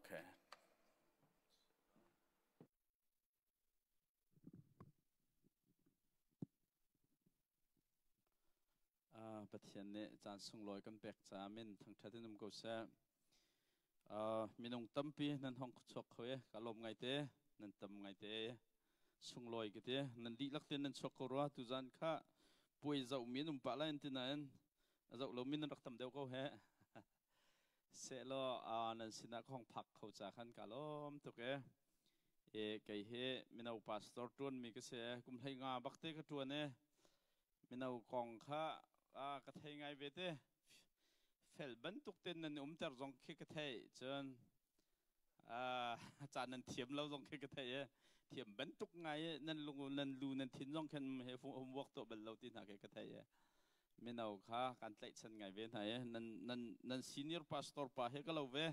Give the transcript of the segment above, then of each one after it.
Okay. Pathian nih caan sunglawi kan pek caah min thangṭhat in um ko seh. Minung tampi nan hong chuak kho i ka lawm ngaite, nan tam ngaite sunglawi ka ti. Nan dihlak tein nan chuak ko rua. Tuzan kha puai zoh mi an um pah lai an ti nain a zoh lomi nan rak tam deuh ko he. Sehlaw nan sinah ka hong phak kho ca khan ka lawm tuk e. E kei hi mino pastor ṭuanmi ka si. Kum 15 bakte ka ṭuan e. Mino kong kha ka thei ngai ve te. Fel bantuk ten nan i umter zong khi ka theih. Cun ca nan thiam lo zong khi ka theih e. Thiam bantuk ngai i nan lung nan lu nan thin zong khin he homework tuah bal lo ti hna khi ka theih e. Mino kha kan tlaihchan ngai ve hna i nan nan nan senior pastor pa he ka lo ve.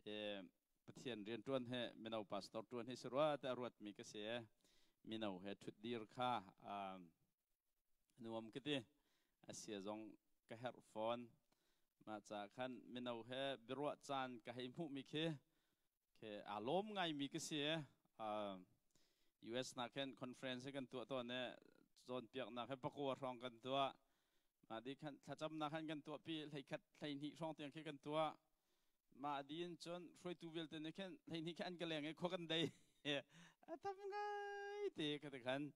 E Pathian rianṭuan he mino pastor ṭuan hi si rua tiah ruatmi ka si e. Mino he ṭhutdir kha nuam ka ti. A sia zong ka herh fawn. Mah ca khan mino he biaruah caan ka hei hmuhmi khi khi aa lawm ngaimi ka si e. US nak khin conference kan tuah tawn i cawnpiaknak he pakua hrawng kan tuah. Mah di khan thlacamnak khan kan tuahpi 11 12 hrawng tiang khi kan tuah. Mah din cun hruaitu vialte nih khin 12 khi an ka leng i khua kan dei. A tam ngai te ka ti khan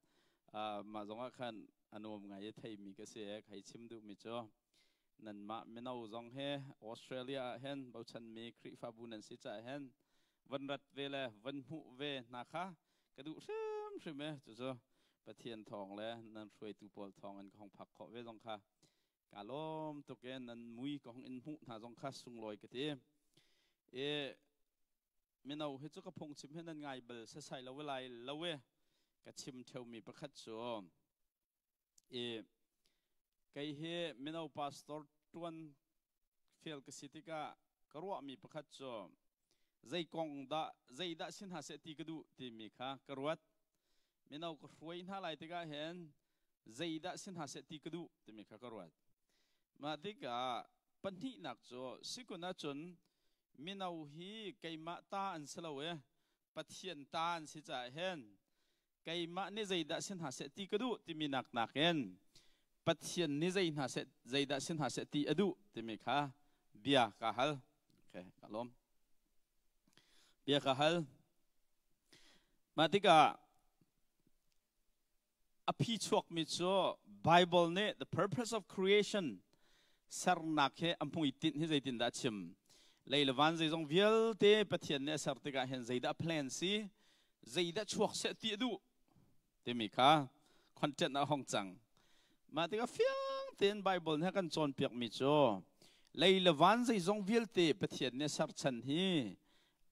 mah zong ah khan a nuam ngai i theimi ka si e. Kai chim duhmi cu nanmah mino zong hi Australia ah hin bochanmi Khrihfabu nan si caah hin van rat ve le van hmuh ve hna kha ka duh hrimhrim e. Cucu Pathian thawng le nan hruaitu pawl thawng in ka hong phak khawh ve zong kha ka lawm tuk e. Nan mui ka hong in hmuh hna zong kha sunglawi ka ti. E mino hi cu ka phungchim hi nan ngai bal sasai lo lai lo e. Ka chim theumi pakhat cu i kei hi mino pastor tuan fial ka si tikah ka ruahmi pakhat cu zei kong dah zeidah si hna seh ti ka duh timi kha ka ruat. Mino ka hruai hna lai tikah hin zeidah si hna seh ti ka duh timi kha ka ruat. Mah tikah pahnihnak cu sikun ahcun mino hi keimah ta an si lo i Pathian ta an si caah hin keimah nih zeidah si hna seh ti ka duh timi nak nakin Pathian nih zei hna seh zeidah si hna seh ti a duh timi kha bia ka hal. Okay, ka lawm. Bia ka hal. Mah tikah a phi chuakmi cu Bible nih the purpose of creation sernak hi a hmuitinh hi zeitindah a chim? Lei le van zeizong vialte Pathian nih a ser tikah hin zeidah plan si? Zeidah chuak seh ti a duh? Timi kha content ah hong cang. Mah tikah fiang tein Bible nih a kan cawnpiakmi cu lei le van zeizong vialte Pathian nih a ser chan hi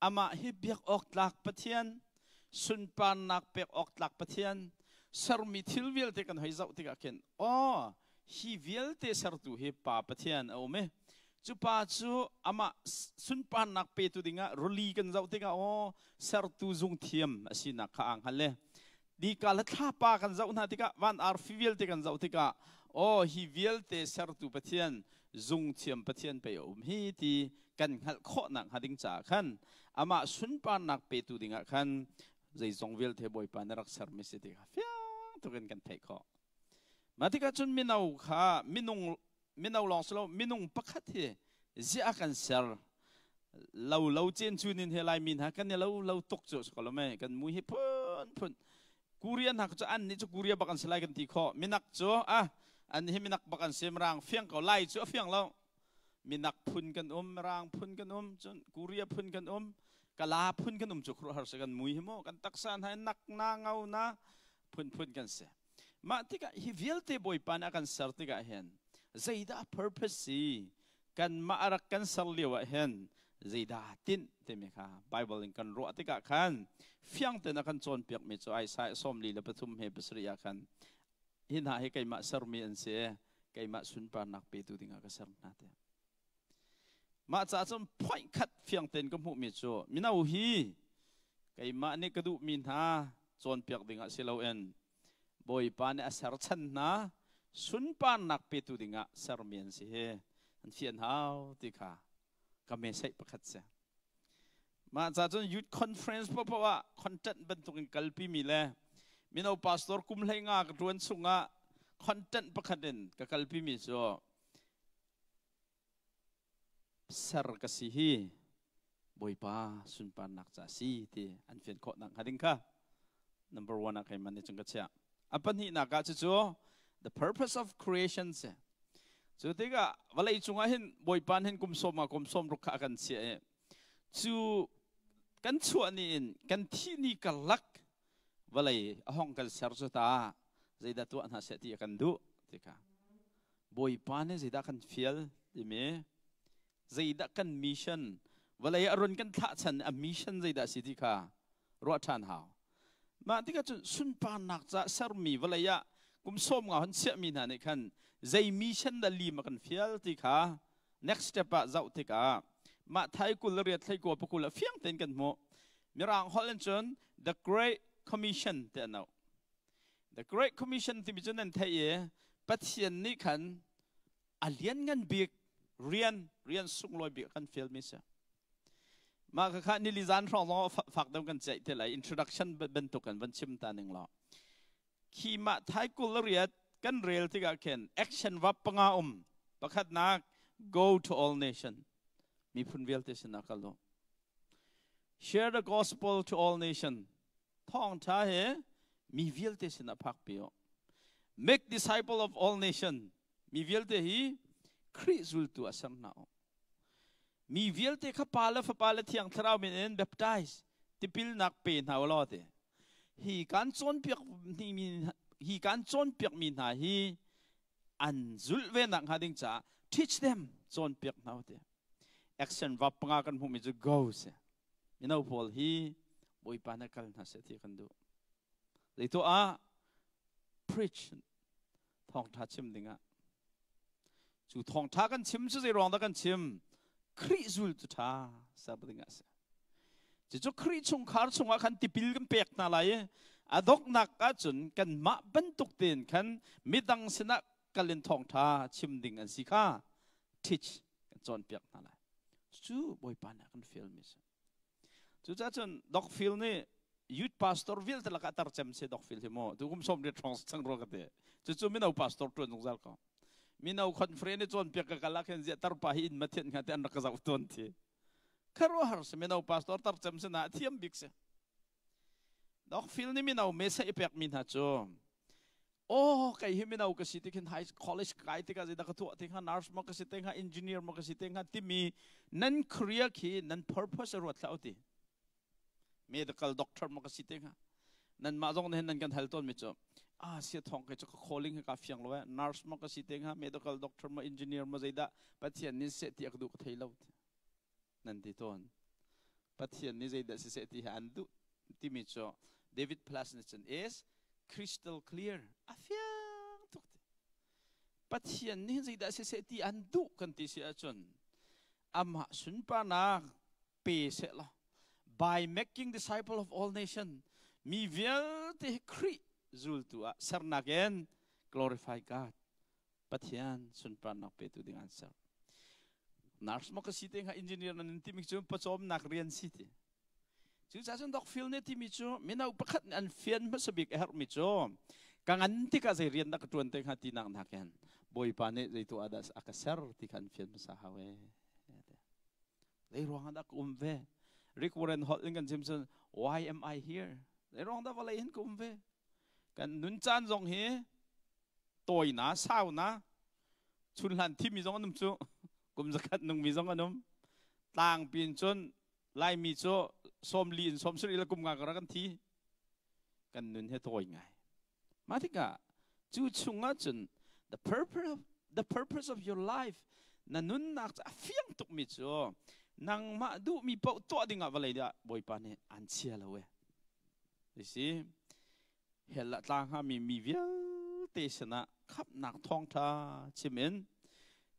amah hi biak awk tlak Pathian, sunparnak pek awk tlak Pathian, sermi thil vialte kan hoi zoh tikah khin aw hi vialte sertu hi Pa Pathian a um i cu pa cu amah sunparnak petu dingah ruli kan zoh tikah aw sertu zungthiam a sinak kha aa hngal le nika le thlapa kan zoh hna tikah van arfi vialte kan zoh tikah aw hi vialte sertu Pathian zungthiam Pathian pei a um hi ti kan hngalh khawhnak hnga ding caah khan amah sunparnak petu dingah khan zeizong vialte Bawipa na rak sermi si ti kha fiang tukin kan theih khawh. Mah tikah cun mino kha minung mino lawng si lo minung pakhat hi ziah kan ser lo lo cen chunin he Laimi hna kan i lo lo tuk cu si ko lo mei kan mui hi phun phun Korean hna cu an nih cu Korea bak an si lai kan ti khawh. Minak cu ah an hi minak bak an si mirang fiang ko lai cu a fiang lo. Minak phun kan um, mirang phun kan um, cun Korea phun kan um, Kala phun kan um cu khuaruahhar si kan mui hi mu kan taksa hna nak na ngau na phun phun kan si. Mah tikah hi vialte Bawipa nih a kan ser tikah hin zeidah purpose si kanmah a rak kan ser lio ah hin zeidah tinh timi kha Bible in kan ruah tikah khan fiang tein a kan cawnpiakmi cu Isaiah 43 he 7 ah khan hi hna hi keimah sermi an si keimah sunparnak petu dingah ka ser hna tiah. Mah caah cun point khat fiang tein ka hmuhmi cu mino hi keimah nih ka duhmi hna cawnpiak dingah si loin Bawipa nih a ser chan hna sunparnak petu dingah sermi an si hi an fian hau ti kha ka message pakhat si. Mah ca cun youth conference paohpaoh ah content bantukin kalpi mi le mino pastor kum hlei nga ka ṭuan chungah content pakhat in ka kalpi mi cu ser ka si hi Bawipa sunparnak ca si ti an fian khawh nak hnga ding kha number one ah keimah nih cun ka chiah. A pahnihnak ah cucu the purpose of creation si. Cu tikah vawlei cungah hin Bawipa hin kum sawm ah kum sawm ruk kha a kan chiah i cu kan chuah ni in kan thih ni karlak vawlei a hong kan ser cu ta zeidah tuah hna seh ti a kan duh ti kha Bawipa nih zeidah kan fial timi zeidah kan mission vawlei a run kan thlah chan a mission zeidah si ti kha ruah ṭhan hau. Mah tikah cun sunparnak ca sermi vawlei ah kum sawm nga hon chiahmi hna nih khan zei mission dah lim a kan fial ti kha next step ah zoh tikah mah thai kul le riat thlei kua pakul ah fiang tein kan hmuh. Mirang holh in cun the Great Commission ti an auh. The Great Commission timi cu nan theih i Pathian nih khan a lianngan bik rian rian sunglawi bik a kan fialmi si. Mah kha nili zan hrawng zong fak deuh kan ceih te lai introduction bantuk kan van chim ta ning law. Khi mah thai kul riat kan rel tikah khin action va panga um pakhatnak go to all nation miphun vialte sinah kal u. Share the gospel to all nation thawngtha he mi vialte sinah phakpi u. Make disciple of all nation mi vialte hi Khrih zultu a ser hna u. Mi vialte kha Pa le Fapa le Thiang Thlarau min in baptize tipilnak pe hna u law ti. Hi kan cawnpiak mi hi kan cawnpiak mi hna hi an zulh ve nak hnga ding caah teach them cawnpiak hna u ti. Action verb panga kan hmuhmi cu go si. Mino pawl hi Bawipa na kal hna seh ti kan duh. Zeituah ah preach thawngṭha chim dingah cu thawngṭha kan chim cu zei ruang dah kan chim Khrih zultu ṭha ser dingah a si cucu Khrih chungkhar chungah khan tipil kan pek hna lai i a donghnak ahcun kanmah bantuk tein khan midang sinah kal in thawngṭha chim ding an si kha teach kan cawnpiak hna lai cu Bawipa nih a kan fialmi a si Cucaah cun Doc Phil nih youth pastor vialte lakah tar cem si Doc Phil hi mu tu kum 30 hrawng cang rua ka ti. Cucu mino pastor tuan zungzal ko. Mino conference i cawnpiak ka kal ah khin ziah tarpa hi inn ma thian hnga ti an rak ka zoh tawn ti. Khuaruahhar si mino pastor tar cem si na thiam bik si. Doc Phil nih mino message i pekmi hna cu Oh, kei hi mino ka si ti khin high college kai tikah zeidah ka tuah ti hnga nurse maw ka si te hnga engineer maw ka si te hnga timi nan career khi nan purpose ruat hlah u ti medical doctor maw ka si te hnga nan mah zong nih nan kan hal tawn mi cu ah sia thong ke cu ka calling hi ka fiang lo eh nurse maw ka si te hnga medical doctor maw engineer maw zeidah Pathian nih seh ti a ka duh ka thei lo ti nan ti tawn Pathian nih zeidah siseh ti hi an duh timi cu David Plus nih cun is crystal clear a fiang tuk ti Pathian nih zeidah siseh ti an duh kan ti si ahcun amah sunparnak pe seh law by making disciple of all nation mi vialte hi Khrih zultu ah sernak in glorify God Pathian sunparnak petu ding an ser. Nurse maw ka si te hnga engineer nan timi cu pawcawmnak rian si ti. Cucaah cun Doc Phil nih timi cu mino pakhat nih an fian hmasa bik a herhmi cu ka ngan tikah zei rian dah ka ṭuan te hnga ti nak nakin Bawipa nih zei tuah dah a ka ser ti kha an fian hmasa hau ee. Zei ruang ah dah ka um ve? Rick Warren holh in kan chim cun why am I here? Zei ruang dah vawlei hin ka um ve? Kan nun caan zong hi tawi na sau na chun hlan thimi zong an um cu kum zakhat nungmi zong an um tlang pin cun laimi cu 40 in 70 le kum nga kara kan thi kan nun he tawi ngai mah tikah cu chungah cun the purpose of your life na nunnak cu a fiang tukmi cu nangmah duhmi paoh tuah dingah vawlei dah Bawipa nih an chia lo e si hell ah tla hngami mi vialte sinah khamhnak thawngṭha chim in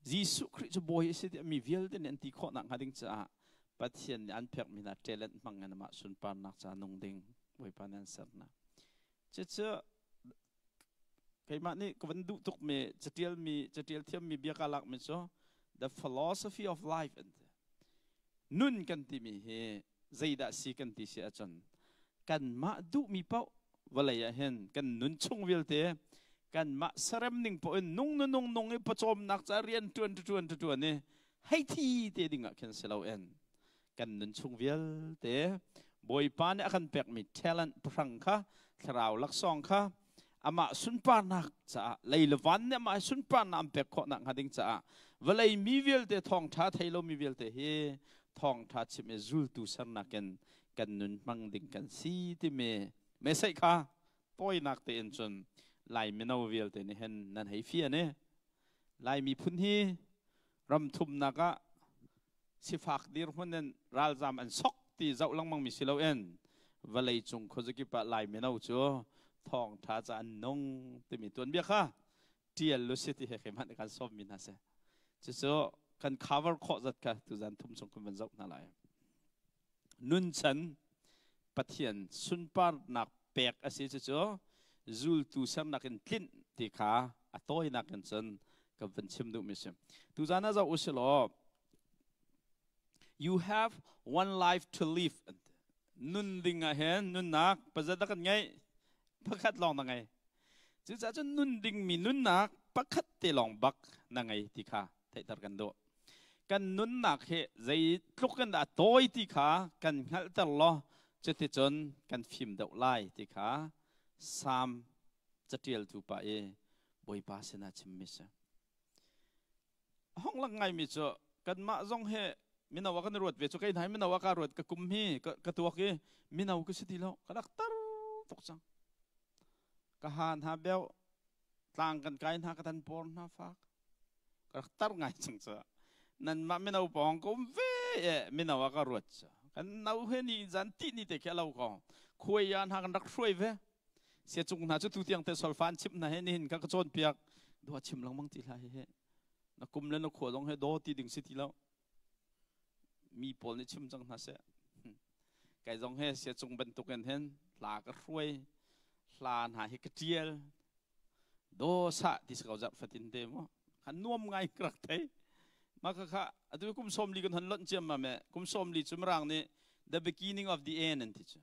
Jesuh Khrih cu Bawi a si tiah mi vialte nih an ti khawh nakhnga ding caah Pathian nih an pekmi hna talent hmang in amah sunparnak ca nung ding Bawipa nih an ser hna. Cucu keimah nih ka van duh tukmi catialmi catial thiammi bia ka lakmi cu the philosophy of life an ti. Nun kan timi hi Zeidah si kan ti si ahcun kanmah duhmi paoh vawlei ah hin kan nun chung vialte kanmah serem ning paoh in nung na nung nung i pawcawmnak ca rian ṭuan ṭuan ṭuan i hei thi te ding ah khin si loin kan nun chung vialte Bawipa nih a kan pekmi talent pahrang kha, thlarau laksawng kha amah sunparnak caah, lei le van nih amah sunparnak an pek khawh nakhnga ding caah vawlei mi vialte, thawngṭha thei lomi vialte hi thawngṭha chim i zultu sernak in kan nun hmang ding kan si timi message kha tawinak tein cun Lai mino vialte nih hin nan hei fian i Lai miphun hi ram thumnak ah sifak dirhmun in ralzam an sok ti zoh lengmang mi si loin vawlei cung khuazakip ah Lai mino cu thawngṭha ca an nung timi tuanbia kha ṭial lu si ti he hmanh kan sawm mi hna si. Cucu kan cover khawh zat kha tuzan thum chung kan van zoh hna lai. Nunchan Pathian sunparnak pek a si, cucu zultu sernak in tlinh ti kha a tawinak in cun kan van chim duhmi si. Tuzan ah zoh usilaw, you have one life to live. Nun ding ah hin nunnak pazat kan ngeih? Pakhat lawng na ngei. Cucaah cun nun dingmi nunnak pakhat te lawng bak na ngei ti kha theihter kan duh. Kan nunnak hi zeitluk in dah tawi ti kha kan hngalhter law cuticun kan fim deuh lai ti kha Salm caṭialtu pa i Bawipa sinah chimmi si. Hong lang ngaimi cu kanmah zong hi mino ah kan i ruat ve cu. Kei hna hi mino ah kaa ruat, ka kum hi ka tuak i mino ka si ti lo, ka rak tar tuk cang. Ka ha hna beuh, tlang kan kai hna, ka tan por hna fak, ka rak tar ngai cang cu. Nanmah mino pawng ka um ve e mino ah ka ruat cu. Kan no he ni zan ti ni te khi a lo ko. Khuai ah hna kan rak hruai ve. Sia cung hna cu tu tiang te solfa an chimh hna he nihin ka ka cawnpiak dua chim lengmang ti hlah. He na kum le na khua zong he daw ti ding si ti lo, mi pawl nih chim cang hna seh. Kai zong he sia cung bantuk in hin hla ka hruai, hla hna hi ka tial do sa ti sa ko zarh fatin te mu khan nuam ngai ka rak thei. Ma kha kha atu kum 40 kan hon lonh ciam ma me. Kum 40 cu mirang nih the beginning of the end an ti cu.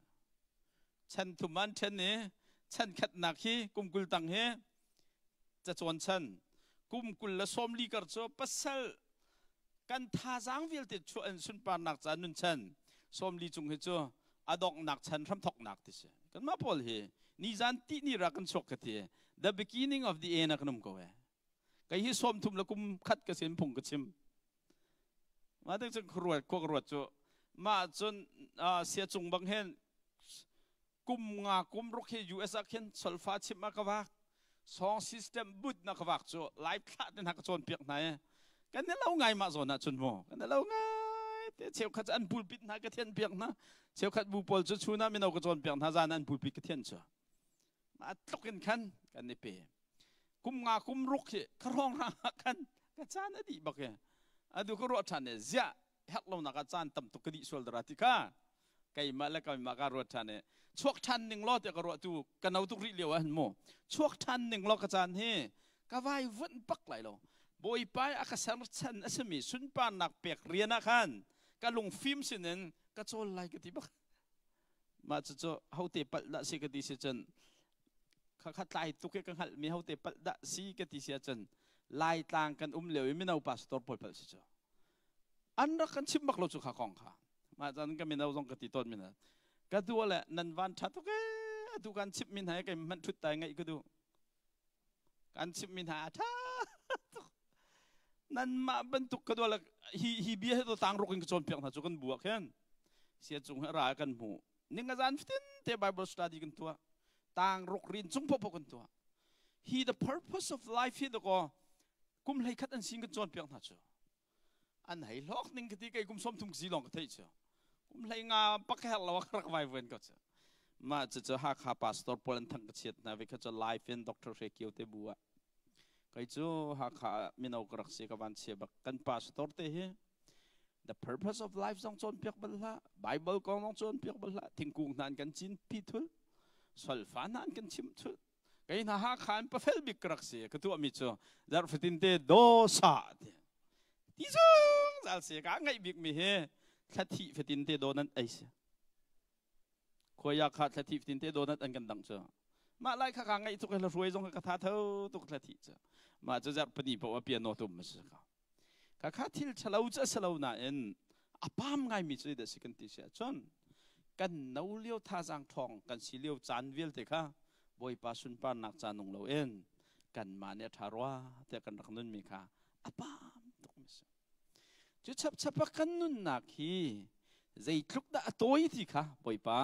Chan thum an then i chan khatnak hi kum 20 tang hi cacawn chan, kum 20 le 40 kar cu pasal kan thazaang vialte chuah in sunparnak ca nun chan, 40 cung hi cu a donghnak chan hramthoknak ti si. Kanmah pawl hi nizan ti ni ra kan chuak ka ti, the beginning of the end ah kan um ko e. Kei hi 30 le kum khat ka sin phung ka chim ma te cun khuruat khuak ruat cu mah cun sia cung bang hen kum nga kum ruk hi US ah khin solfa chim ah ka vak, song system but na ka vak cu, live thlah te hna ka cawn piak hna e. Kan ne lo ngai mah zawn ah cun mu kan ne lo ngai te. Cheukhat an pulpit hna ka thian piak hna, cheukhat bu pawl cu chun ah mino ka cawn piak hna, zan an pulpit ka thian cu. Mah tluk in khan kan i pe. Kum nga kum ruk hi ka hrawng rang ah khan ka caan a dih bak i adu ka ruah ṭhan i ziah herh lonak ah caan tam tuk ka dih sual dara ti kha keimah le keimah ka ruat ṭhan i chuak ṭhan ning law tiah ka ruah. Tu ka no tuk rih lio ah hin mu chuak ṭhan ning law ka caan hi ka vai vuanh bak lai lo. Bawipa a ka ser chan a simi sunparnak pek rian ah khan ka lungfim sinin ka cawl lai ka ti bak. Mah cucu hote palh dah si ka ti si cun, kha kha tlai tuk i ka hngalh mi hote palh dah si ka ti si ahcun, Laitlang kan um lio i mino pastor pawl palh si cu. An rak kan chim bak lo cu kha kong kha. Mah caan ka mino zong ka ti tawn mi hna, ka dua le nan van ṭha tuk ee, atu kan chimh mi hna hi kei hmanh ṭhut tai ngaih ka duh. Kan chimh mi hna a ṭha tuk, nanmah bantuk ka dua le hi hi bia hi to tang ruk in ka cawnpiak hna cu. Kan bu ah khin sia cung hi ra kan hmu ning a zan fatin te Bible study kan tuah, tang ruk rin cung popo kan tuah. Hi the purpose of life hi dakaw kum 11 an sin kan cawnpiak hna cu. An hei hlawk ning ka ti. Kei kum 30 si lawng ka theih cu, kum 15 pak her lo ka rak vai vuen ko cu. Mah cu cu Hakha pastor pawl an thang ka chiat hna ve kha cu live in Dr. Hre Kio te bu ah. Kei cu Hakha mino ka rak si, ka van chia bak. Kan pastor te hi the purpose of life zong cawnpiak bal hlah, Bible kong zong cawnpiak bal hlah, thingkung hna an kan cin pi thul, solfa hna an kan chim thul. Kei hna Hakha in pafel bik ka rak si. Ka tuahmi cu zarh fatin te dosa ti ti zungzal si. Ka ngaih bik mi hi. Thlathi fatin te donut ei si. Khuaya kha thlathi fatin te donut an kan dang cu. Mah lai kha ka ngaih tuk he hruai zong ka tha tho tuk thlathi cu. Mah cu zarh pani paoh a piano tum ma si ka. Ka kha thil ṭhalo cu a si lo nain a pam ngaimi cu zeidah si kan ti si ahcun kan no lio thazaang ṭhawng kan si lio caan vialte kha Bawipa sunparnak ca nung loin kanmah nih a ṭha rua tiah kan rak nunmi kha a pam tukmi a si. Cu chapchap ah kan nunnak hi zeitluk dah a tawi ti kha Bawipa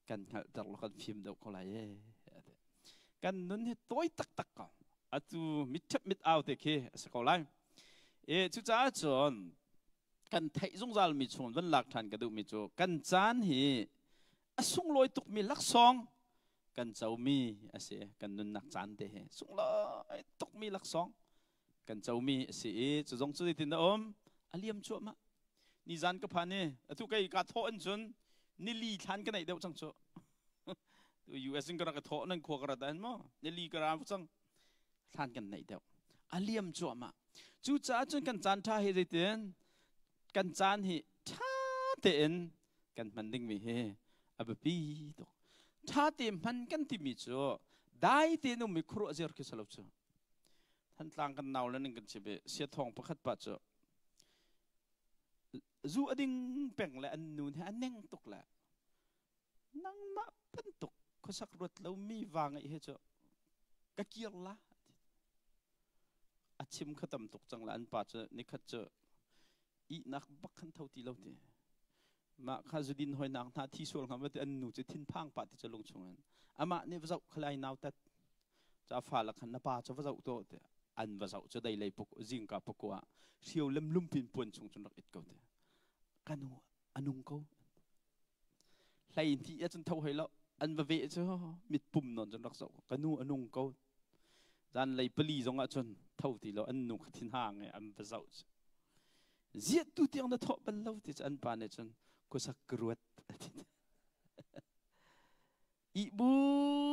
kan hngalhter law kan fim deuh ko lai ee. Kan nun hi tawi taktak ko. Atu mitṭhep mit au te khi a si ko lai. E cucaah cun kan theih zungzal mi chung van lak ṭhan ka duhmi cu kan caan hi a sunglawi tukmi laksawng kan comi a si. Kan nunnak caan te hi sunglawi tukmi laksawng kan comi a si i cu zong cu zeitin a um a liam cuahmah. Nizan ka phan i atu kei ka thawh in cun nili thlan ka neih deuh cang cu. Tu US in ka rak i thawh nan khua ka rat ah maw nili ka ra cang thlan kan neih deuh a liam cuahmah. Cucaah cun kan caan ṭha hi zeitin kan caan hi ṭha tein kan hman dingmi hi a biapi tuk. Ṭha te hman kan timi cu dai tein ummi khuaruah ziar khi si lo cu. Thantlang kan nau le ning kan chim i siathawng pakhat pa cu zu a ding peng le an nun he a neng tuk le nangmah bantuk khuasak ruat lomi va ngeih he cu ka kir la a chim kha tam tuk cang la an pa cu nikhat cu ihnak bak khan tho ti lo ti mah kha zudin hoinak hna thi sual hnga ti an nu cu thinphang pa ti cu lung chungin amah nih va zoh khalai nau tat ca fa la khan na pa cu va zoh to ti an va zoh cu dei lei puk zingka pukua hrio lem lumpin puan chung cun rak it ko ti kanu anung ko hlei hnih ahcun tho hoi lo an va veh cu mit pum nawn cun rak zoh ka nu a nung ko zan lei pali zong ah cun tho ti lo an nu kha thin hang e an va zoh cu ziat tu tiang na thawh bal lo ti cu an pa nih cun khuasak ka ruat i bu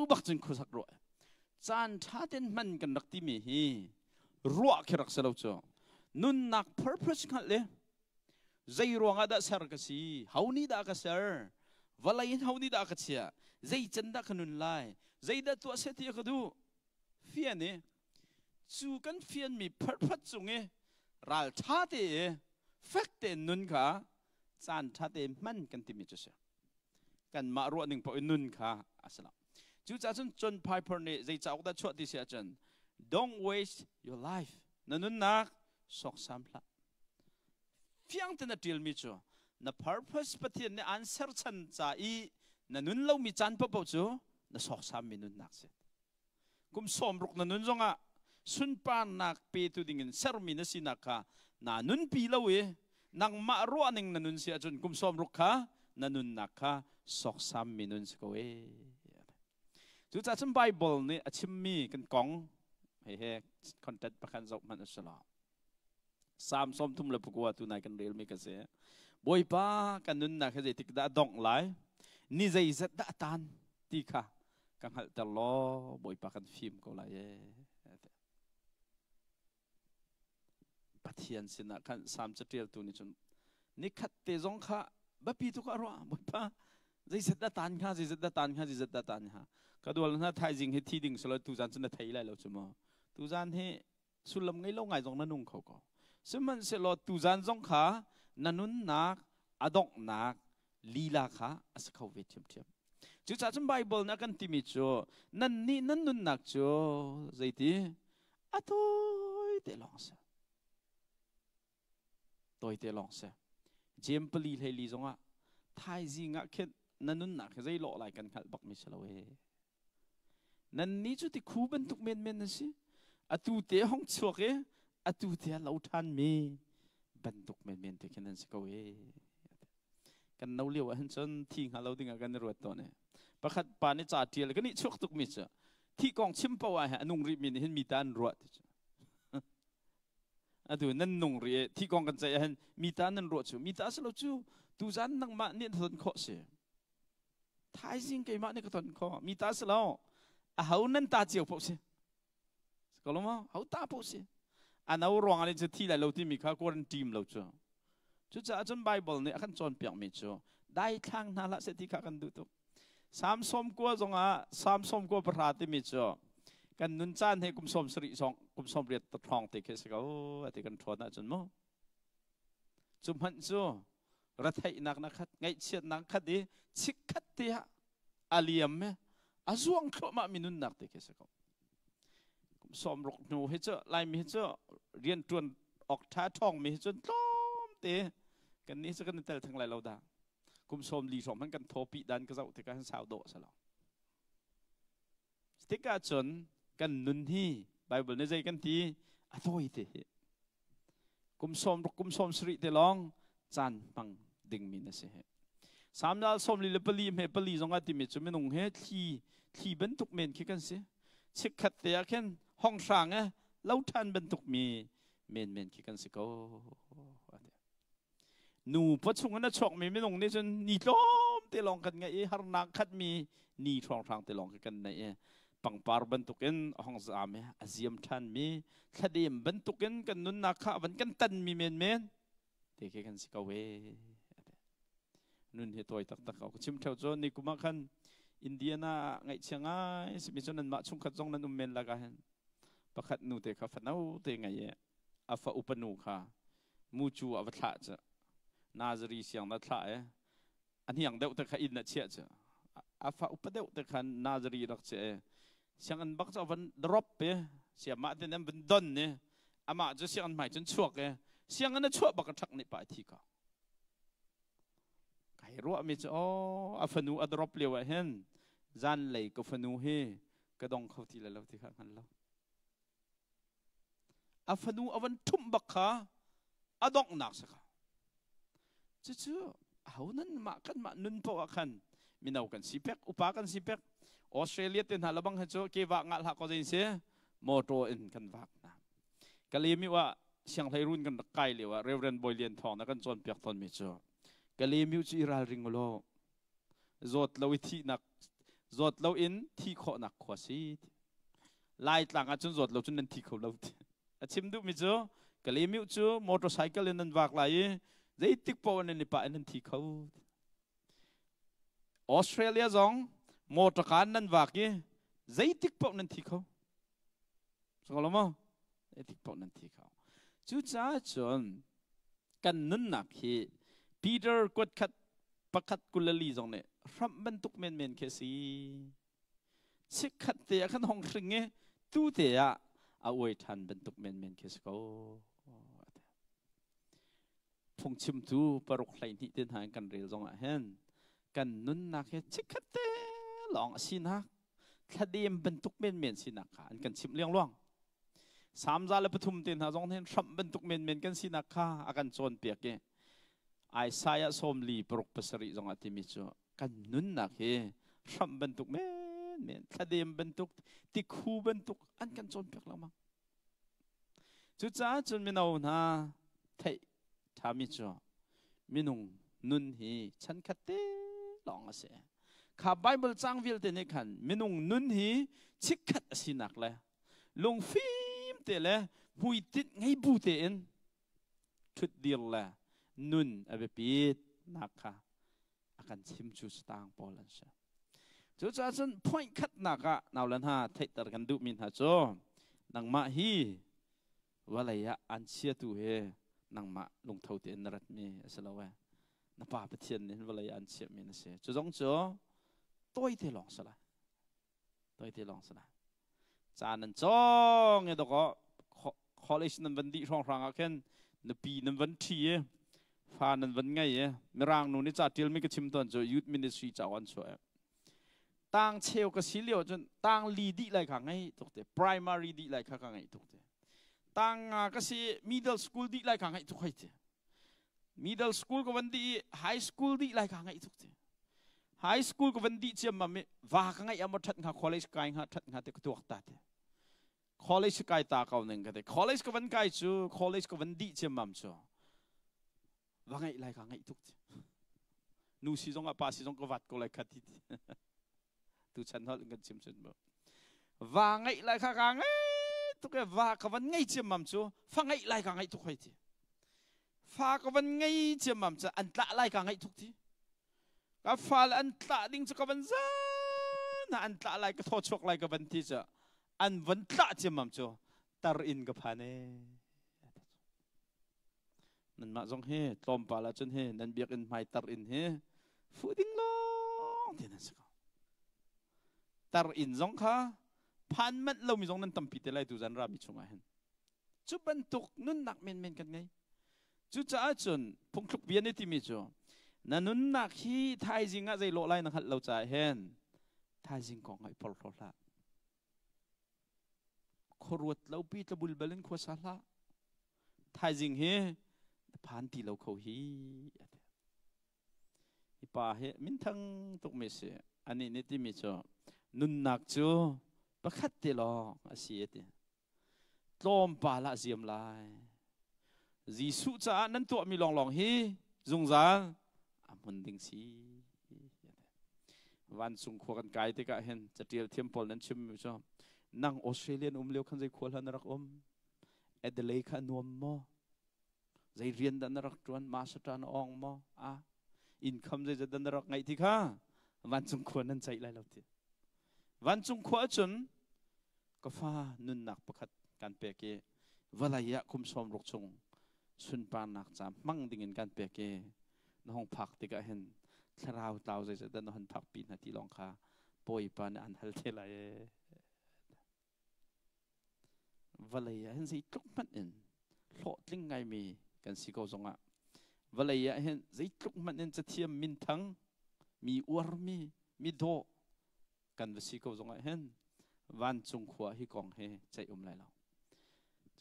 bak cun khuasak ruah caan ṭha ten hman kan rak timi hi ruah khi rak si lo cu nunnak purpose hngalh le Zei ruangah dah ser ka si? Ho nih dah ka ser? Vawlei in ho nih dah ka chiah? Zei can dah ka nun lai? Zeidah tuah seh ti ka duh? Fian i cu kan fianmi pharphat cung i ral ṭha te i fek tein nun kha caan ṭha tein hman kan timi cu si. Kanmah ruah ning paoh in nun kha a si lo. Cucaah cun John Piper nih zei cauk dah chuah ti si ahcun don't waste your life. Na nunnak sawksam hlah. Fiang tein a ṭialmi cu na purpose Pathian nih aan serchan ca i na nun lomi caan paohpaoh cu na sawksammi nunnak si. Kum 60 na nun zongah sunparnak petu dingin sermi na sinak kha naa nunpi lo i nangmah ruahning na nun si ahcun kum 60 kha na nunnak kha sawksammi nun si ko ee. Cucaah cun Bible nih a chimmi kan kong hehe content pakhat zoh hmanh u law. Salm 39 tu nai kan relmi ka si. Bawipa kan nunnak hi zeitik dah dongh lai? Ni zeizat dah a tan ti kha ka hngalhter law Bawipa kan fim ko lai ee. Pathian sinah khan Salm catialtu nih cun nikhat te zong kha biapi tuk ah ruah Bawipa zeizat dah tan hnga zeizat dah tan hnga zeizat dah tan hnga ka dual hna thaizing hi thi ding silo tuzan cu na thei lai lo cu mu tuzan hi sullam ngei lo ngai zong na nung kho ko sihmanhsehlaw tuzan zong kha na nunnak a donghnak lila kha a si kho ve ṭhiamṭhiam cucaah cun Bible nih a kan timi cu nannih nan nunnak cu zeiti a tawi te lawng a si tawite lawng si Jeim pali hleili zongah thaizing ah khin na nunnak hi zei lawh lai kan hngalh bak mi si lo ee Nannih cu tikhu bantuk menmen na si. Atu te hong chuak i atu te a lo ṭhanmi bantuk menmen te khin nan si ko ee. Kan no lio ah hin cun thi hnga lo dingah kan i ruat tawn i pakhat pa nih ca ṭial kan i chuak tukmi cu thi kong chim paoh ah hin a nung rihmi nih hin mi ta an ruah ti cu. Atu nan nung rih i thi kong kan ceih ah hin mi ta nan ruah cu mi ta si lo cu tuzan nangmah nih na ton khawh si. Thaizing keimah nih ka ton khawh. Mi ta si lo. A ho nan ta cio paoh si. Ko lo maw? Ho ta paoh si. A no ruang ah cu thi lai lo timi kha quarantine lo cu. Cucaah cun Baibal nih a kan cawnpiakmi cu daithlang hna hlah seh ti kha kan duh tuk. Salm 90 zongah Salm 94 timi cu kan nun caan he kum 70 song kum 80 hrawng te khi si ko ati kan ṭhawn ahcun mu. Cu hmanh cu retheihnak na khat ngaihchiatnak khat i chikkhat te ah a liam me a zuang thluahmah mi nunnak te khi si ko. Kum 60 hnu hi cu Laimi hi cu rianṭuan awk ṭha ṭhawng mi hi cun tlawmte kan nih cu kan i tel theng lai lo dah. Kum 40 hrawng hmanh kan thawpi dan ka zoh tikah hin sau dawh a si lo. Tikah cun kan nun hi Bible nih zei kan ti a tawi te hi. Kum 60 kum 70 te lawng caan hmang dingmi na si hi. Salm 44 hme pali zong ah timi cu minung he thli thli bantuk men khi kan si. Chikkhat te ah khin hong hrang e lo ṭhan bantuk mi men men khi kan si ko. Nu pawchung in a chuakmi minung nih cun ni tlawm te lawng kan ngeih i harnak khatmi ni hrawnghrang te lawng khi kan neih i pangpar bantukin a hong zaam i a ziam ṭhanmi thladem bantukin kan nunnak kha van kan tanmi menmen te khi kan si ko e. Nun hi tawi taktak ko. Ka chim ṭheo cu ni kum ah khan Indiana ngaihchia ngai simi cu nanmah chungkhat zong nan um men lak ah hin pakhat nu te kha fano te ngei i a fa upa nu kha mucu a va thlah cu Nazari siang na thlah i a hniang deuh te kha inn a chiah cu a fa upa deuh te khan Nazari rak chiah i sianginn bak cu a van drop i siamah te an van don i amah cu sianginn hmai cun chuak i sianginn a chuah bak a ṭhak nih pa a thi ko. Kai ruahmi cu aw a fanu a drop lio ah hin zanlei ka fanu hi ka dong kho ti lai lo ti kha hngal lo. A fanu a van ṭhumh bak kha a donghnak si kha. Cucu aho nan mah kanmah nun paoh ah khan mino kan si pek, upa kan si pek. Australia te hna lebang hi cu ke vah ngah hlah ko zein si motor in kan vak hna. Kalemi ah sianghleirun kan rak kai lio ah Reverend Bawi Lian Thawng na kan cawnpiak tawnmi cu Kalemiu cu i ralring ulaw zawt lo i thihnak zawt lo in thi khawhnak khua si. Laitlang ah cun zawt lo cun nan thi kho lo ti. A chim duhmi cu Kalemiu cu motorcycle in nan vak lai i zeitik paoh nan i pah in nan thi kho. Australia zong motor kaan nan vak i zeitik paoh nan thi kho. Sanglo maw? Zeitik paoh nan thi kho. Cucaah cun kan nunnak hi Peter kuat khat pakhat 24 zong nih hramh bantuk menmen khi a si. Chikkhat te ah khan hong hring i tu te ah a uai ṭhan bantuk menmen khi a si ko. Phungchimtu 6 12 te hna in kan rel zong ah hin kan nunnak hi chikkhat te lawng a sinak thladem bantuk menmen sinak kha an kan chimh liangluang. Salm 103 te hna zong hin hramh bantuk menmen kan sinak kha a kan cawnpiak i Isaiah 46 7 zong ah timi cu kan nunnak hi hramh bantuk menmen thladem bantuk tikhu bantuk an kan cawnpiak lengmang. Cucaah cun mino hna theih ṭhami cu minung nun hi chankhat te lawng a si. Kha Baibal cang vialte nih khan minung nun hi chikkhat a sinak le lungfim te le hmuitinh ngei bu tein ṭhutdir le nun a biapit nak kha a kan chim cu stang pawl an si. Cucaah cun point khatnak ah naule hna theihter kan duhmi hna cu nangmah hi vawlei ah an chiatu he nangmah lungtho tein na ratmi a si lo ee. Na pa Pathian nih vawlei ah an chiahmi na si. Cu zong cu tawite lawng si lai. Tawite lawng si lai. Ca nan cawng i dawkaw college nan van dih hrawnghrang ah khin nupi nan van ṭhi i fa nan van ngei i mirang nu nih ca ṭialmi ka chim tawn cu youth ministry cauk an chuah i tang cheu ka si lio cun tang li dih lai kha ngei tuk te primary dih lai kha ka ngei tuk te tang nga ka si middle school dih lai kha ngei tuk hoi te middle school ka van dih i high school dih lai kha ngaih tuk ti high school ka van dih ciammam i va ka ngaih ah maw ṭhat hnga college kai hnga ṭhat hnga ti ka tuak ta ti college kai ta ko ning ka ti college ka van kai cu college ka van dih ciammam cu va ngaih lai ka ngaih tuk ti nu si zong ah pa si zong ka vat ko lai kha ti tu chan holh in kan chim cun mu va ngaih lai kha ka ngai tuk e va ka van ngei ciammam cu fa ngaih lai ka ngaih tuk hoi ti. Fa ka van ngei ciammam cu an tlah lai ka ngaih tuk ti. Ka fale an tlah ding cu ka van zan an tlah lai ka thaw chuak lai ka van ti cu an van tlah ciammam cu tar in ka phan e. Nanmah zong hi tlawmpal ahcun hi nan biakinn hmai tar in hi fuh ding lawng ti nan si ko. Tar inn zong kha phan manh lomi zong nan tampi te lai tu zan rami chungah hin. Cu bantuk nunnak menmen kan ngei. Cucaah cun phungthluk bia nih timi cu na nunnak hi thaizing ah zei lawh lai na hngalh lo caah hin thaizing kong ah i porhlaw hlah. Khuaruat lopi tlabul bal in khua sa hlah. Thaizing hi na phan ti lo kho hi. Hi pa hi minthang tukmi si. Anih nih timi cu nunnak cu pakhat te lawng a si a ti. Tlawmpal ah ziam lai. Jesuh caah nan tuahmi lawnglawng hi zungzal a hmun ding si. Vancung khua kan kai tikah hin catial thiam pawl nan chimmi cu nang Australian um lio khan zei khua hlan na rak um? Adelaide kha nuam maw? Zei rian dah na rak ṭuan? Master na awng maw? A income zeizat dah na rak ngeih ti kha vancung khua nan ceih lai lo ti. Vancung khua ahcun ka fa nunnak pakhat kan pek i vawlei ah kum 60 chung sunparnak ca hmang dingin kan pek i na hung phak tikah hin thlarau tlau zeizat dah na hun phak pi hna ti lawng kha Bawipa nih an hal te lai ee. Vawlei ah hin zeitluk hmanh in hlawhtling ngaimi kan si ko zongah vawlei ah hin zeitluk hmanh in cathiam minthang mi uarmi mi dawh kan va si ko zongah hin vancung khua hi kong hi ceih um lai lo.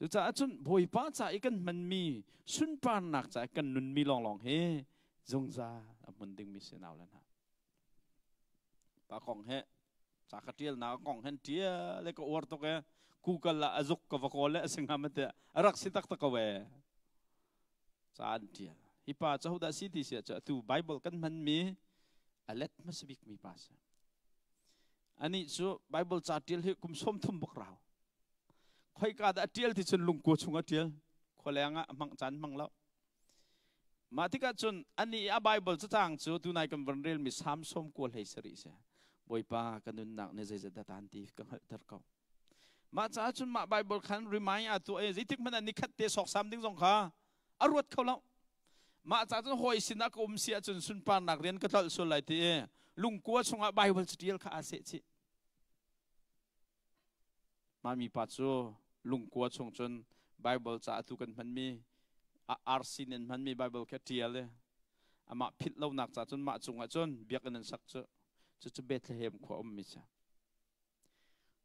Cucaah cun Bawipa ca i kan hmanmi sunparnak ca i kan nunmi lawnglawng hi zungzal a hmun dingmi si nau le hna. Pa kong he ca ka ṭial na kong hen ṭial le ka uar tuk e Google ah a zuk ka va kawl le a si hnga ma tiah a rak si taktak ko e ca an ṭial hi pa cu hodah si ti si ah atu Bible kan hmanmi a let hmasa bik mi pa si anih cu Bible ca ṭial hi kum 30 bak rau khoika dah a ṭial ti cun lungkua chung a ṭial khualeng ah hmang caan hmang lo Mah tikah cun anih a Baibal cacang cu tunai kan van relmi Salm 97 si. Bawipa ka nunnak nih zeizat dah taan ti ka hngalhter ko. Mah caah cun mah Baibal khan remind aa tuah i zeitik hmanh ah nikhat te sawksam ding zong kha a ruat kho lo. Mah caah cun hawi sinah ka um si ahcun sunparnak rian ka tlolh sual lai ti i lungkua chungah Baibal catial kha aa seh chih. Mah mipa cu lungkua chung cun Baibal ca atu kan hmanmi RC nih an hmanmi Baibal khi a ṭial i amah philh lonak ca cun mah cungah cun biakinn an sak cu cucu Bethlehem khua ummi si.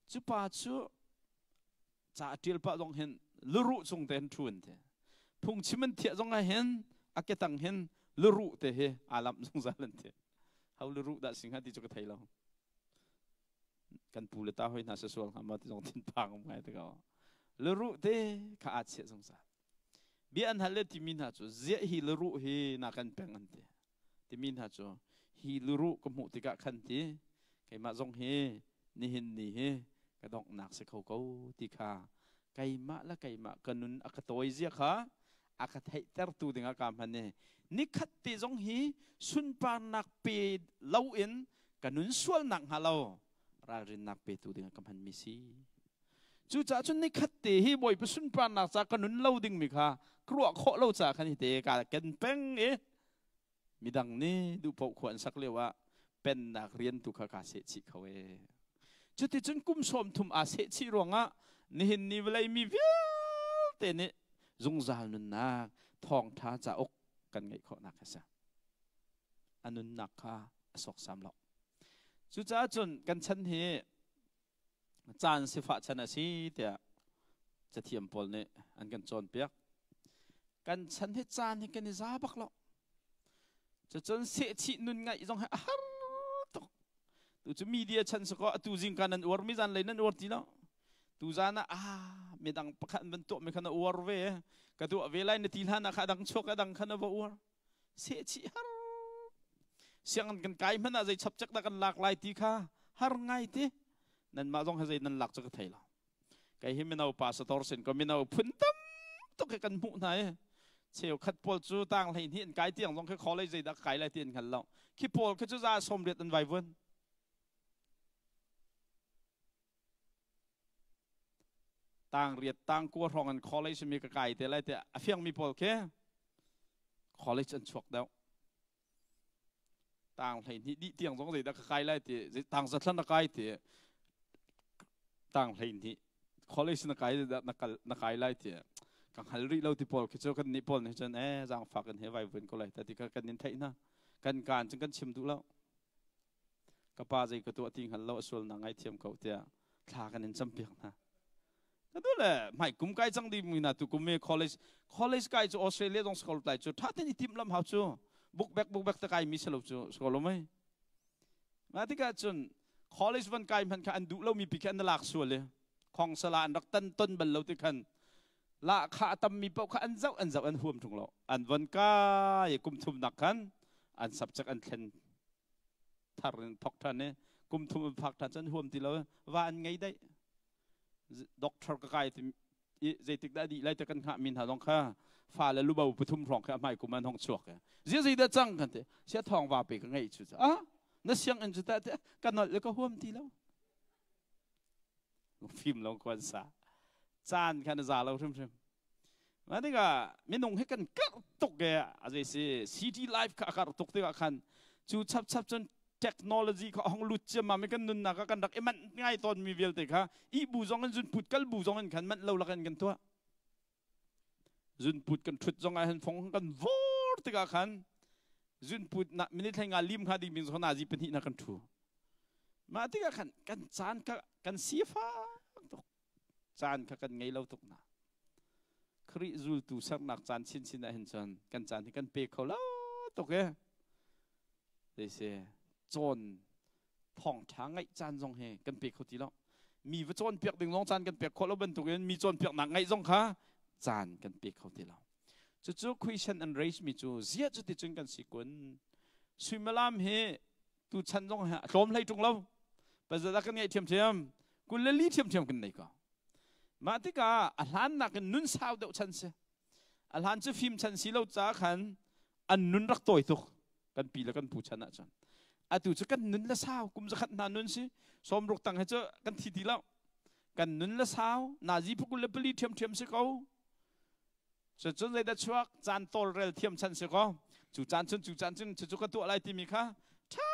Cu pa cu ca a ṭial pah zong hin luruh cung te hin ṭhu an ti. Phungchim an thiah zong ah hin a ketang hin luruh te hi aa lamh zungzal an ti. Ho luruh dah si hnga ti cu ka thei lo. Kan pu le ta hoi hna se sual hnga ma ti zong thin phang um ngai te ko. Luruh te kha aa chiah zungzal. Bia an hal le timi hna cu ziah hi luruh hi na kan peng an ti. Timi hna cu hi luruh ka hmuh tikah khan ti keimah zong hi nihin ni hi ka donghnak si kho ko ti kha keimah le keimah ka nun a ka tawi zia kha a ka theihtertu dingah ka hman i nikhat te zong hi sunparnak pe loin ka nun sualnak hnga lo ralrinnak petu dingah ka hmanmi si. Cucaah cun nikhat te hi Bawipa sunparnak ca ka nun lo dingmi kha ka ruah khawh lo caah khan hi te ka ken peng i midang nih duhpaoh khua an sak lio ah pennak rian tu kha kaa sehchih kho ee. Cuticun kum 30 aa sehchih ruangah nihin ni vawlei mi vialte nih zungzal nunnak thawngṭha cauk kan ngeih khawhnak a si. A nunnak kha a sawksam lo. Cucaah cun kan chan hi caan sifah chan a si tiah cathiam pawl nih an kan cawnpiak. Kan chan hi caan hi kan i za bak lo. Cucun sehchih nun ngaih zong hi a har tuk. Tu cu media chan si kaw atu zingka nan uar mi zan lei nan uar ti lo. Tu zan ah ah midang pakhat van tuah mi kha na uar ve. Ka tuah ve lai na ti hlan ah kha dang chuak a dang kha na va uar. Sehchih har. Sianginn kan kai hmanh ah zei subject dah kan lak lai ti kha har ngai ti. Nanmah zong hi zei nan lak cu ka thei lo. Kei hi mino pastor sin ko mino phun tam tuk hi kan hmuh hna i. Cheukhat pawl cu tang 12 an kai tiang zong khi college zeidah kai lai ti an hngal lo. Khi pawl khi cu 80% an vaivuan. Tang riat tang kua hrawng an college mi ka kai te lai te a fiang mi pawl khi college an chuak deuh. Tang 12 dih tiang zong zeidah ka kai lai ti tang zathlan na kai ti tang 12 college na kai na kal na kai lai ti ka hngal rih lo ti pawl khi cu kan nih pawl nih cun eh zaangfak in he vai vun ko lai ta ti ka kan in theih na kan kaan cun kan chim duh lo. Ka pa zei ka tuah ti hngal lo, a sualnak ngaithiam ko tiah thla kan in campiak hna. Ka tu le hmai kum kai cang di mi na tu kum me college college kai cu Australia dong school lai cu tha ten i tim lam hau cu book back book back ta kai mi selo cu school mai ma tikah cun college van kai hman kha an duh lo mi pi kha an lak sual i khong sala an rak tan ton bal lo ti khan la kha a tam mi paoh kha an zoh an zoh an huam tung lo an von kai kum thum nak khan an subject an thlen thar in thok than i kum thum an phak than cun huam ti lo va an ngei daih. Doctor ka kai ti zeitik dah dih lai te kan hngah mi hna zong kha fa le lubo pathum hrawng kha hmai kum an hong chuak zia zei dah cang kan ti sia thong va pe ka ngei chu ah na siang in chu ta te ka nol le ka huam ti lo. Fim lo kwan sa caan khan za lo hrim hrim. Ma tikah minung hi kan karh tuk e a zei si city life kha a karh tuk tikah khan cu chap chap cun technology kha hong lut ciammam i kan nunnak ah kan rak i manh ngai tawn mi vialte kha i bu zong in zunput kal bu zong in khan manh lo lakin kan tuah. Zunput kan thut zong ah hin fong kan vor tikah khan zunput na minute hlei nga lim hnga ding bing zong nazi pahnih na kan thu. Mah tikah khan kan caan kha kan sifak tuk. Caan kha kan ngei lo tuk na. Khrih zultu sernak caan chinchin ah hin cun kan caan hi kan pe kho lo tuk e. Zeise cawn thawngṭha ngaih caan zong hi kan pe kho ti lo. Mi va cawnpiak ding zong caan kan pek khawh lo bantukin mi cawnpiaknak ngaih zong kha caan kan pe kho ti lo. Cucu question and raise mi cu ziah cuti cun kan si kun. Suimilam hi tu chan zong hi a tlawm hlei ṭung lo. Pazat ah kan ngaih ṭhiamṭhiam. 24 ṭhiamṭhiam kan nei ko. Mah tikah a hlan nakin nun sau deuh chan si. A hlan cu fim chan si lo ca khan an nun rak tawi tuk kan pi le kan pu chan ahcun. Atu cu kan nun le sau kum zakhat hna nun si 60 tang he cu kan thi ti lo. Kan nun le sau nazi phu 24 ṭhiamṭhiam si ko. Cucun zeidah chuak caan tawlrel thiam chan si ko. Cu caan cun cu caan cun cucu ka tuah lai timi kha ṭha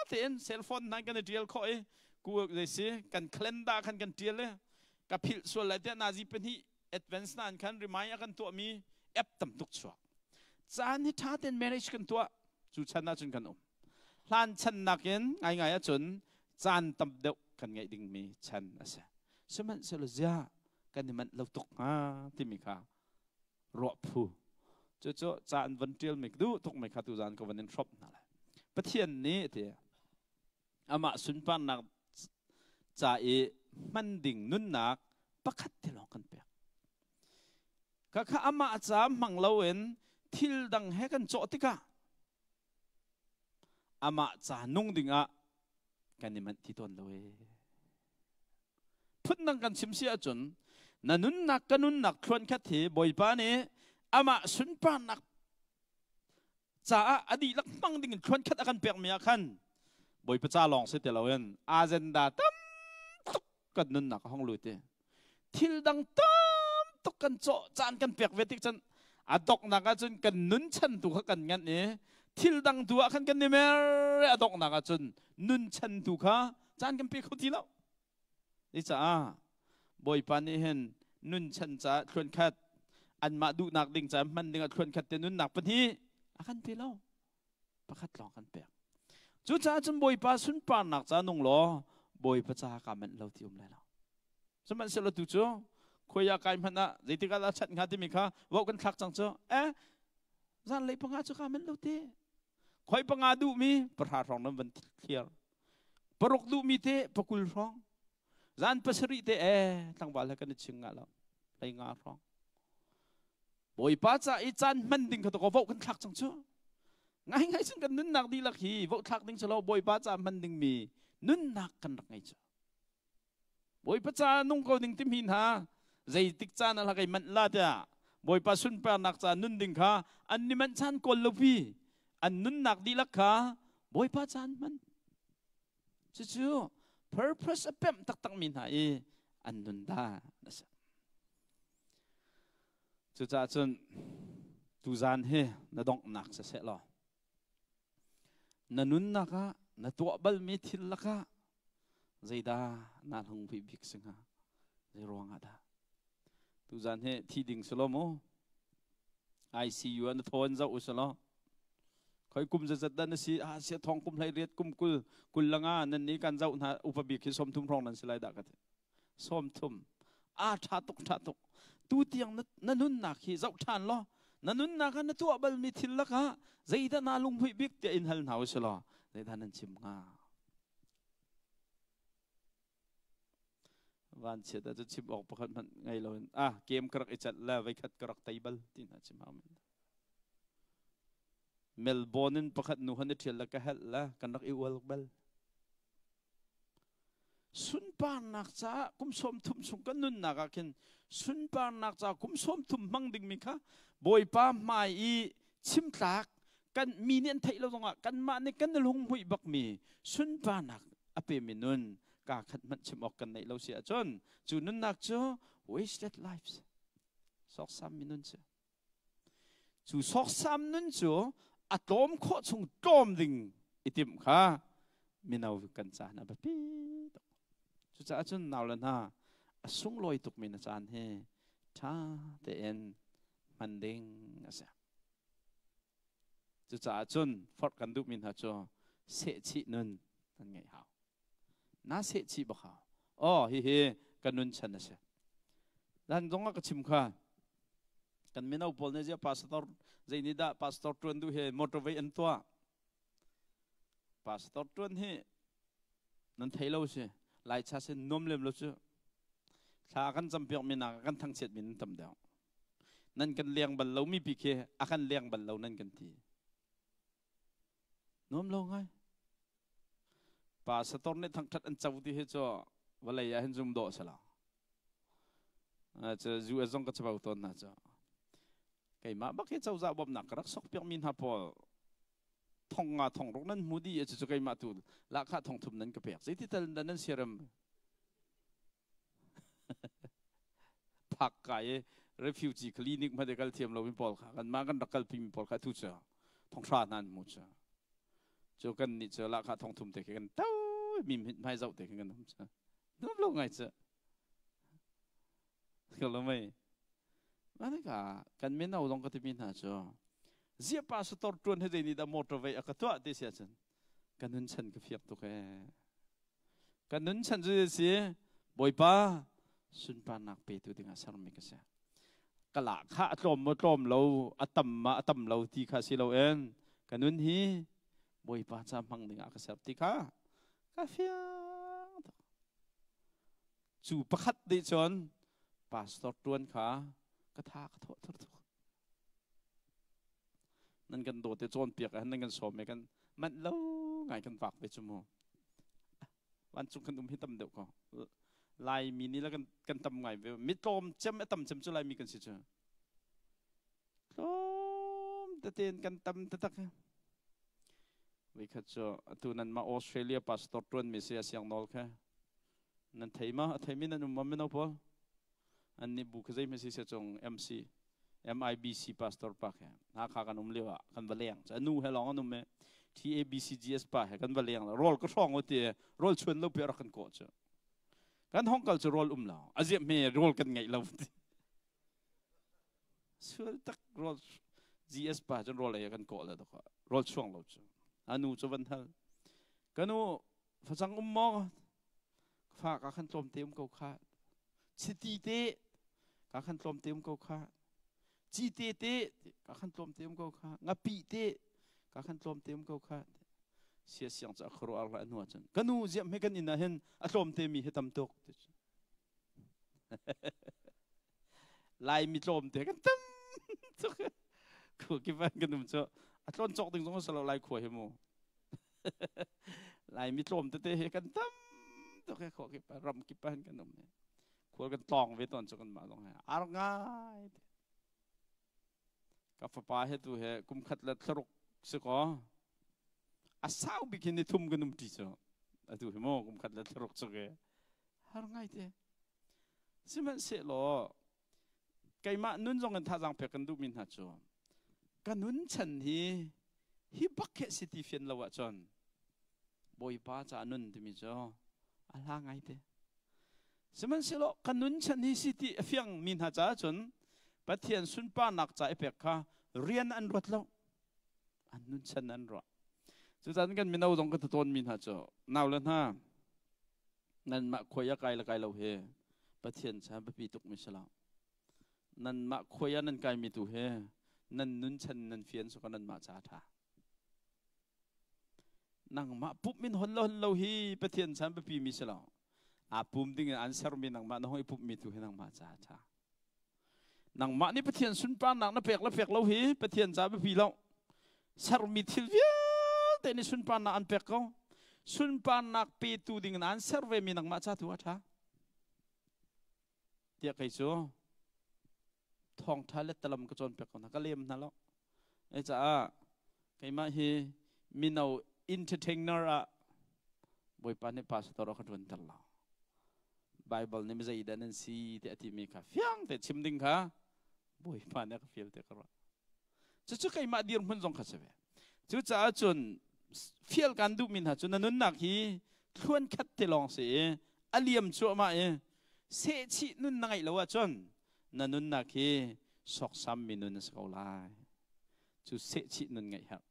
tein cell phone hna kan i ṭial khawh i ku zei si kan calendar khan kan ṭial i ka philh sual lai tiah nazi pahnih advance na khan remind a kan tuahmi app tam tuk chuak. Caan hi ṭha tein manage kan tuah. Cu chan ahcun kan um. Hlan chan nakin ngaingai ahcun caan tam deuh kan ngeih dingmi chan a si. Sihmanhsehlaw ziah kan i manh lo tuk hnga timi kha ruah phu. Cucu ca an van ṭialmi duh tukmi kha tuzaan ka van in hrawmh hna lai. Pathian nih ti amah sunparnak ca i hman ding nunnak pakhat te lawng kan pek. Khakha amah ca hmang loin thil dang he kan cawh tikah amah ca nung dingah kan i manh ti tawn lo ee. Phundang kan chim si ahcun na nunnak ka nunnak thluan khat hi Bawipa nih amah sunparnak caah a dihlak hmang ding in thluan khat a kan pekmi ah khan Bawipa ca lawng si ti loin agenda tam tuk kan nunnak a hong lut i thil dang tam tuk kan cawh caan kan pek ve tik cun a donghnak ahcun kan nun chan tu kha kan nganh i thil dang tu ah khan kan i mer i a donghnak ahcun nun chan tu kha caan kan pe kho ti lo. Caah Bawipa nih hin nun chan caah thluan khat anmah duhnak ding caah hman ding ah thluan khat te nunnak pahnih a kan pe lo. Pakhat lawng kan pek. Cucaah cun Bawipa sunparnak ca nung law Bawipa ca kaa manh lo ti um lai lo. Sihmanhsehlaw tu cu khuai ah kai hmanh ah zeitik ah dah chat hnga timi kha voh kan thlak cang cu eh zanlei panga cu kaa manh lo te. Khoi panga duhmi pahra hrawng nan van thliar. Paruk duhmi te pakul hrawng. Zan pasarih te eh tlangval he kan i ching nga lo. Hlei nga hrawng. Bawipa ca i caan hman ding kha to voh kan thlak cang cu. Ngai ngai cun kan nunnak dihlak hi voh thlak ding lo Bawipa ca hman ding mi nunnak kan rak ngei cu. Bawipa ca nung ko ding timi hna zeitik caan ah kai manh la tiah. Bawipa sunparnak ca nun ding kha an ni manh chan kawl lo pi an nunnak dihlak kha Bawipa caan hman. Cucu purpose a pemh taktak mi hna i an nun dan a si. Cucaah cun tuzan hi na donghnak siseh law na nunnak ah na tuah balmi thil lakah zeidah naa hlungvih bik si hnga? Zei ruangah dah? Tuzan hi thi ding si lo mu. ICU ah na thawn zoh u si law khoi kum zazat dah na si ah sia thong kum hlei riat kum kul kul langa nan ni kan zoh hna upa bik hi 30 hrawng nan si lai dah ka ti 30 a tha tuk tha tuk tu tiang na nunnak hi zoh ṭhan law na nunnak ah na tuah balmi thil lakah zeidah naa lunghmuih bik tiah in hal hna u si law zeidah nan chim hnga? Vanchiat ah cu chim awk pakhat hmanh ngei loin ah kem ka rak i celh le veikhat ka rak tei bal ti hna chim hau men. Melbourne in pakhat nu han i ṭhial le ka helh le kan rak i ual bal. Sunparnak caah kum 30 chung kan nunnak ah khin sunparnak caah kum 30 hmang dingmi kha Bawipa hmai i chimtlak kan mi nih an theih lo zongah kanmah nih kan lunghmuih bakmi sunparnak a pemi nun kaa khat hmanh chim awk kan neih lo si ahcun cu nunnak cu wasted lives sawksam mi nun cu. Cu sawksam nun cu a tlawm khawh chung tlawm ding i timh kha mino kan caan a biapi tuk. Cucaah cun nau le hna a sunglawi tukmi na caan hi ṭha tein hman ding a si. Cucaah cun forh kan duhmi hna cu sehchih nun kan ngeih hau. Na sehchih bak hau. Oh, hihi ka nun chan a si. Dan zong ah ka chim kha. Kan mino pawl nih ziah pastor zei nih dah pastor ṭuan duh he motorway an tuah. Pastor ṭuan hi nan thei lo si. Laicha sin nuam lem lo cu. Thla kan campiak mi nak kan thangchiat mi nan tam deuh. Nan kan leng bal lo mi pi khi a kan leng bal lo nan kan ti. Nuam lo ngai. Pastor nih thangṭhat an co ti hi cu vawlei ah hin zum dawh si lo. Cu US zong ka chabo tawn hna cu. Keimah bak hi cozah bawmhnak ka rak sok piakmi hna pawl thong nga thong ruk nan hmu dih cu keimah tu lahkhah thong thum nan ka pek. Zeiti tal nan siarem phak kai i refugee clinic hmanh i kal thiam lomi pawl kha kanmah kan rak kalpi mi pawl kha tu cu thonghra hna an hmu cu cu kan nih cu lahkhah thong thum te khi kan to mi hmai zoh te khi kan um cu nuam lo ngai cu ka lo mei ka kan mino zong ka timi hna cu zia pastor tuan he zei nih dah motor vei a ka tuah ti si ahcun ka nun chan ka fiak tuk ee. Kan nun chan cu si Bawipa sunparnak petu dingah sermi ka si. Ka la kha a tlawm maw tlawm lo, a tam ma a tam lo ti kha si loin ka nun hi Bawipa ca hmang dingah ka ser ti kha ka fiang tuk. Cu pakhat nih cun pastor tuan kha ka tha ka thawh thur tuk. Nan kan dawt i cawnpiak ah nan kan sawm i kan manh lo ngai kan vak ve cu mu. Vancung kan um hi tam deuh ko. Laimi nih le kan kan tam ngai ve. Mi tlawm cem a tam cem cu Laimi kan si cu. Tlawm tein kan tam taktak. Voikhat cu atu nan mah Australia pastor tuan mi si a siang nawl kha nan thei ma? A thei mi nan um ma mino pawl? An nih bu kha zei si se cung MC MIBC pastor pa khe Hakha kan um lio ah kan va leng. Cu nu he lawng an um i TABCGS pa he kan va leng rawl ka hrawng u ti rawl chuan lo pi rak kan kawh cu. Kan hong kal cu rawl um lo. A ziah me rawl kan ngeih lo ti. Sual tak rawl GS pa cun rawl ei kan kawh le rawl chuang lo cu. Anu cu van hal. Kanu facang um maw? Fa ka khan tlawm te um ko kha. Chiti te ka khan tlawm te um ko kha. Cite te ka khan tlawm te um ko kha. Ngapi te ka khan tlawm te um ko kha. Sia siang cu a khuaruah ar hnu ahcun ka nu ziam he kan inn ah hin a tlawm te mi hi tam tuk. Laimi tlawm te kan tam tuk. Khu ki van kan um cu a tlawn cawk ding zong a si lo Lai khua hi mu. Laimi tlawm tete hi kan tam tuk he khua kip ram kip ah kan um he. Khual kan tlawng ve tawn cu kan mah zong he ar ngai te. Ka fapa he tu he kum khat le thlaruk si kaw a sau bik hin ni thum kan um ṭi cu. Atu hi maw kum khat le thlaruk cu ke har ngai te. Sihmanhsehlaw keimah nun zong in thazaang pek kan duhmi hna cu ka nun chan hi hi bak he si ti fian lo ahcun Bawipa ca nun timi cu a hla ngai te. Sihmanhsehlaw ka nun chan hi si ti a fiang mi hna caah cun Pathian sunparnak ca i pek kha rian an ruat lo. An nun chan an ruah. Cucaah kan mino zong ka tawn mi hna cu nau le hna nanmah khuai a kai le kai lo he Pathian chan biapi tuk mi si lo. Nanmah khuai ah nan kai mi tu he nan nun chan nan fian so ka nanmah ca tha. Nangmah pum in hon lo hon lo hi Pathian chan biapi mi si lo. Aa pum ding in an sermi nangmah na hong i pummi tu hi nangmah ca tha. Nangmah nih Pathian sunparnak na pek le pek lo hi Pathian ca biapi lo. Sermi thil vialte nih sunparnak an pek ko. Sunparnak petu ding in an ser ve mi nangmah ca tu a ṭha. Tiah kei cu thawngṭha le talam ka cawnpiak ko hna ka lem hna lo. Ei caah keimah hi mino entertainer ah Bawipa nih pastor a ka ṭuanter lo. Bible nih zeidah nan si ti a timi kha fiang te chim ding kha Bawipa nih a ka fial te ka ruah. Cucu keimah dirhmun zong kha si ve. Cucaah cun fial kan duhmi hna cu na nunnak hi thluan khat te lawng si i a liam cuahmah i sehchih nun na ngeih lo ahcun na nunnak hi sawksammi nun a si ko lai. Cu sehchih nun ngeih herh.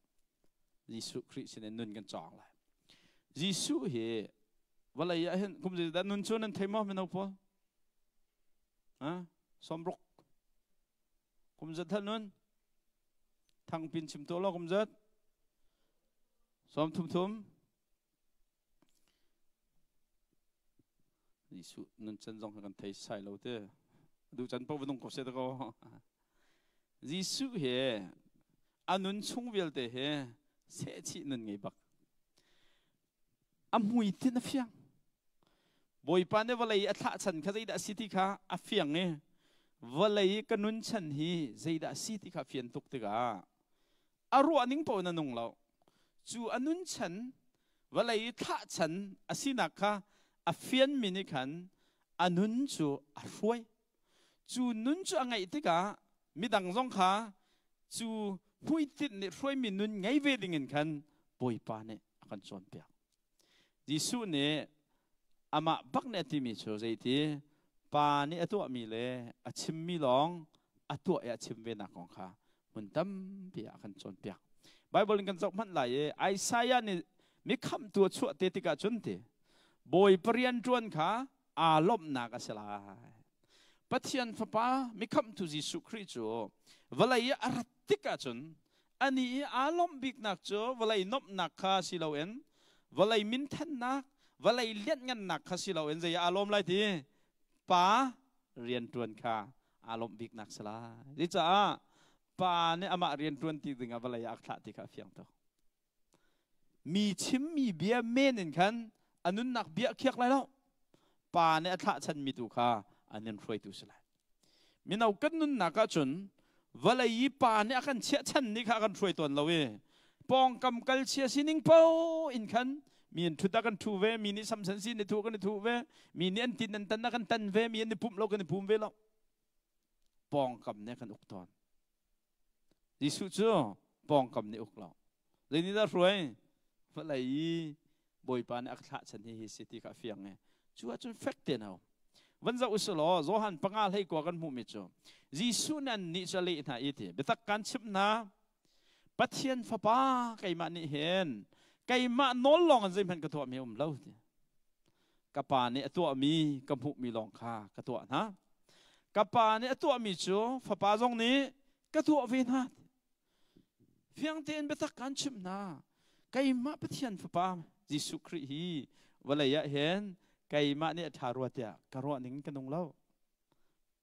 Jesuh Khrih sin in nun kan cawng lai. Jesuh hi vawlei ah hin kum zeidah nun cu nan thei maw mino pawl? Ha? Sawmruk. Kum zat hal nun? Thangpin chim to lo kum zat? Sawm thum thum. Jesuh nun chan zong kan thei sai lo te. Du chan po nung ko se ta ko. Jesuh he a nun chung vialte he sehchih nun ngei bak. A mui tin a fiang. Bawipa nih vawlei a thlah chan kha zeidah a si ti kha a fiang i vawlei ka nun chan hi zeidah a si ti kha fian tuk tikah a ruah ning paoh in a nung lo. Cu a nun chan vawlei thlah chan a sinak kha a fianmi nih khan a nun cu a hruai. Cu nun cu a ngeih tikah midang zong kha cu hmuitinh nih hruaimi nun ngei ve dingin khan Bawipa nih a kan cawnpiak. Jesuh nih amah bak nih a timi cu zeiti pa nih a tuahmi le a chimmi lawng a tuah i a chim ve nak kong kha hmun tampi ah a kan cawnpiak. Bible in kan zoh hmanh lai i Isaiah nih mi khamhtu a chuah te tikah cun ti Bawipa rian ṭuan kha aa lawmhnak a si lai. Pathian Fapa mi khamhtu Jesuh Khrih cu vawlei i a rat tikah cun ani i aa lawmh biknak cu vawlei nuamhnak kha si loin vawlei minthannak, vawlei lianhngannak kha si loin zei ah aa lawm lai ti pa rianṭuan kha aa lawmh biknak si lai. Cucaah pa nih amah rianṭuan ti dingah vawlei ah a thlah ti kha a fiang tuk. Mi chimmi bia men in khan a nunnak bia a khiak lai lo. Pa nih a thlah chanmi tu kha an in hruaitu si lai. Mino kan nunnak ahcun vawlei i pa nih a kan chiahchan ni kha a kan hruai tawn lo i pawngkam kal chia sining paoh in khan mi an ṭhut ah kan ṭhu ve, mi nih samsan sin i thuh kan i thuh ve, mi nih an tin an tan ah kan tan ve, mi an i pumh lo kan i pum ve lo. Pawngkam nih a kan uk tawn. Jesuh cu pawngkam nih uk lo. Zeitindah hruai? Vawlei i Bawipa nih a ka thlah chan hi hi si ti kha a fiang i cu ahcun fek tein a um. Van zoh usih law Johan panga hlei kua kan hmuhmi cu Jesuh nih annih cu a leh hna i ti biatak kaan chimh hna Pathian Fapa keimah nih hin keimah nawl lawng in zeihmanh ka tuahmi a um lo ti. Ka pa nih a tuahmi ka hmuhmi lawng kha ka tuah hna. Ka pa nih a tuahmi cu fapa zong nih ka tuah ve hna. Fiang tein biatak kaan chimh hna. Keimah Pathian Fapa Jesuh Khrih hi vawlei ah hin keimah nih a ṭha rua tiah ka ruah ning ka nung lo.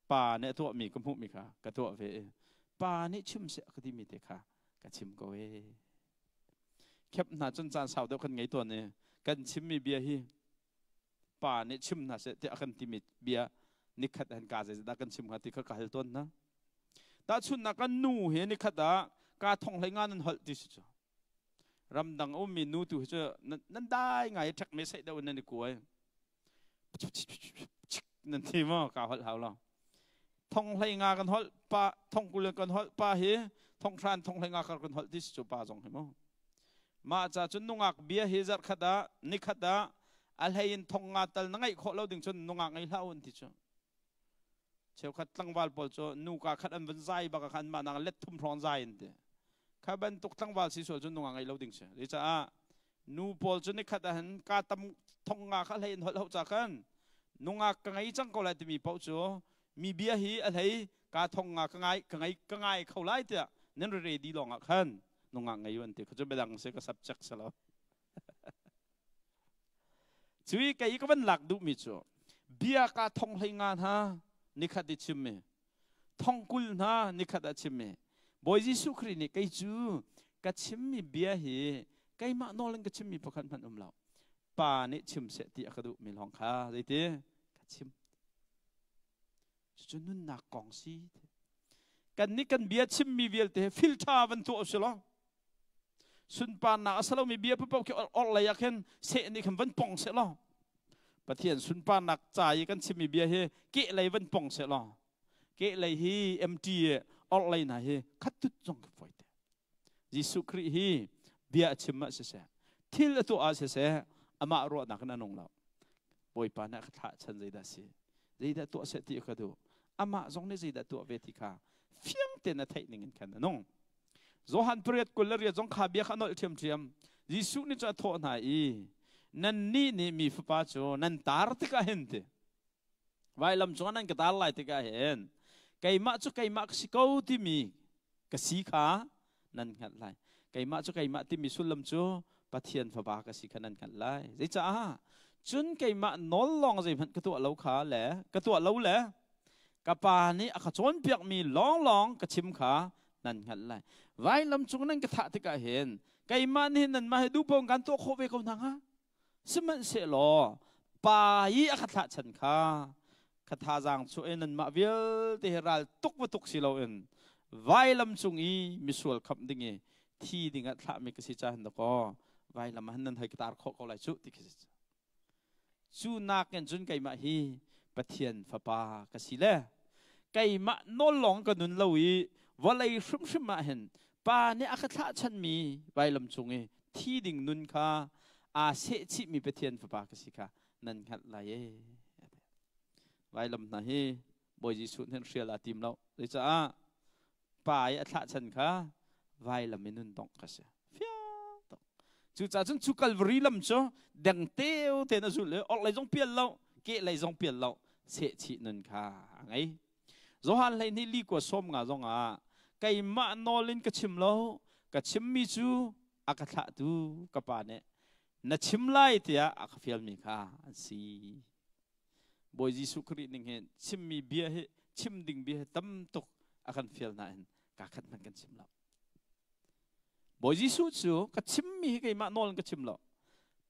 Pa nih a tuahmi ka hmuhmi kha ka tuah ve i pa nih chim seh a ka timi te kha ka chim ko ee. Khep hna cun caan sau deuh kan ngei tawn i kan chimmi bia hi pa nih chim hna seh tiah a kan timi bia nikhat han ka zeizat dah kan chim hnga ti kha ka hal tawn hna. Tahchunhnak kan nu he nikhat ah ka thong hlei nga nan holh ti si cu. Ramdang ummi nu tu hi cu nan dai ngai ṭhek me seih deuh nan i kuai. Nan thi maw ka holh hau lo. Thong hlei nga kan holh pa thong kul kan holh pa hi thong hran thong hlei nga kar kan holh ti si cu pa zong hi mu. Mah ca cun nungak bia hi zarh khat ah nikhat ah a hlei in thong nga tal na ngeih khawh lo ding cun nungak ngei hlah un ti cu. Cheukhat tlangval pawl cu nuka khat an van zai bak ah khan mah nak let thum hrawng zai an ti. Kha bantuk tlangval si sual cu nungak ngei lo ding si. Zecaah nu pawl cu nikhat ah hin ka tam thong nga kha hlei in holh ho ca khan nungak ka ngei cang ko lai timi paoh cu mi bia hi a hlei ka thong nga ka ngai ka ngei ka ngai kho lai tiah nan re di lawng ah khan nungak ngei an ti kha cu biadang si ka subject si lo. Cui kei ka van lak duhmi cu bia ka thong hlei nga hna nikhat i chimmi thong kul hna nikhat ah chimmi Bawi Jesuh Khrih nih kei cu ka chimmi bia hi keimah nawl in ka chimmi pakhat hmanh um lo pa nih chim seh ti a ka duhmi lawng kha zeiti ka chim. Cucu nunnak kong si. Kan nih kan bia chimmi vialte filter van tuah usih law sunparnak a si lomi bia paoh khi orhlei ah khin seh nih khan van pong seh law Pathian sunparnak ca i kan chimmi bia hi kehlei van pong seh law kehlei hi MT orhlei hna hi khat tut zong ka fawi te. Jesuh Khrih hi bia a chim ah siseh thil a tuah ah siseh amah ruahnak in a nung lo. Bawipa nih a ka thlah chan zeidah si, zeidah tuah seh ti ka duh, amah zong nih zeidah tuah ve ti kha fiang tein a theih ning in khan a nung. Johan pariat 28 zong kha bia kha a nolh ṭhiamṭhiam. Jesuh nih cun a thawh hna i, Nannih nih mi fapa cu nan tar tikah hin ti vailam cungah nan ka tar lai tikah hin keimah cu keimah ka si ko timi ka si kha nan hngalh lai. Keimah cu keimah timi sullam cu Pathian fapa ka si kha nan hngalh lai. Zeicah? Cun keimah nawl lawng zeihmanh ka tuah lo kha le ka tuah lo le ka pa nih a ka cawnpiakmi lawnglawng ka chim kha nan hngalh lai. Vailam cung nan ka thah tikah hin keimah nih nanmah hi duh paoh kan tuah khawh ve ko hna hnga. Sihmanhsehlaw pa i a ka thlah chan kha ka thazaang chuah in nanmah vialte hi ral tuk va tuk si loin vailam cung i misual khamh ding i thi ding ah thlahmi ka si ca hin dakaw vailam ah nan hei ka tar khawh ko lai cu ti khi si. Cu nakin cun keimah hi Pathian fapa ka si le keimah nawl lawng ka nun lo i vawlei hrimhrim ah hin Pa nih a ka thlah chanmi vailam cung i thi ding nun kha aa sehchihmi Pathian fapa ka si kha nan hngalh lai e. Vailam hna hi Bawi Jesuh nih hrial aa tim lo. Zeicah pa i a thlah chan kha vailam i nun dongh kha si. Fiang tuk. Cucaah cun cu Calvary lam cu deng teu tein a zul i orhlei zong pial lo, kehlei zong pial lo, sehchih nun kha a ngei. Johan 12 li kua 50 zong ah keimah nawl in ka chim lo, ka chimmi cu a ka thlahtu ka pa nih na chim lai tiah a ka fialmi kha an si. Bawi Jesuh Khrih ning hin chimmi bia hi chim ding bia hi tam tuk a kan fial nain ka khat hmanh kan chim lo. Bawi Jesuh cu ka chimmi hi keimah nawl in ka chim lo.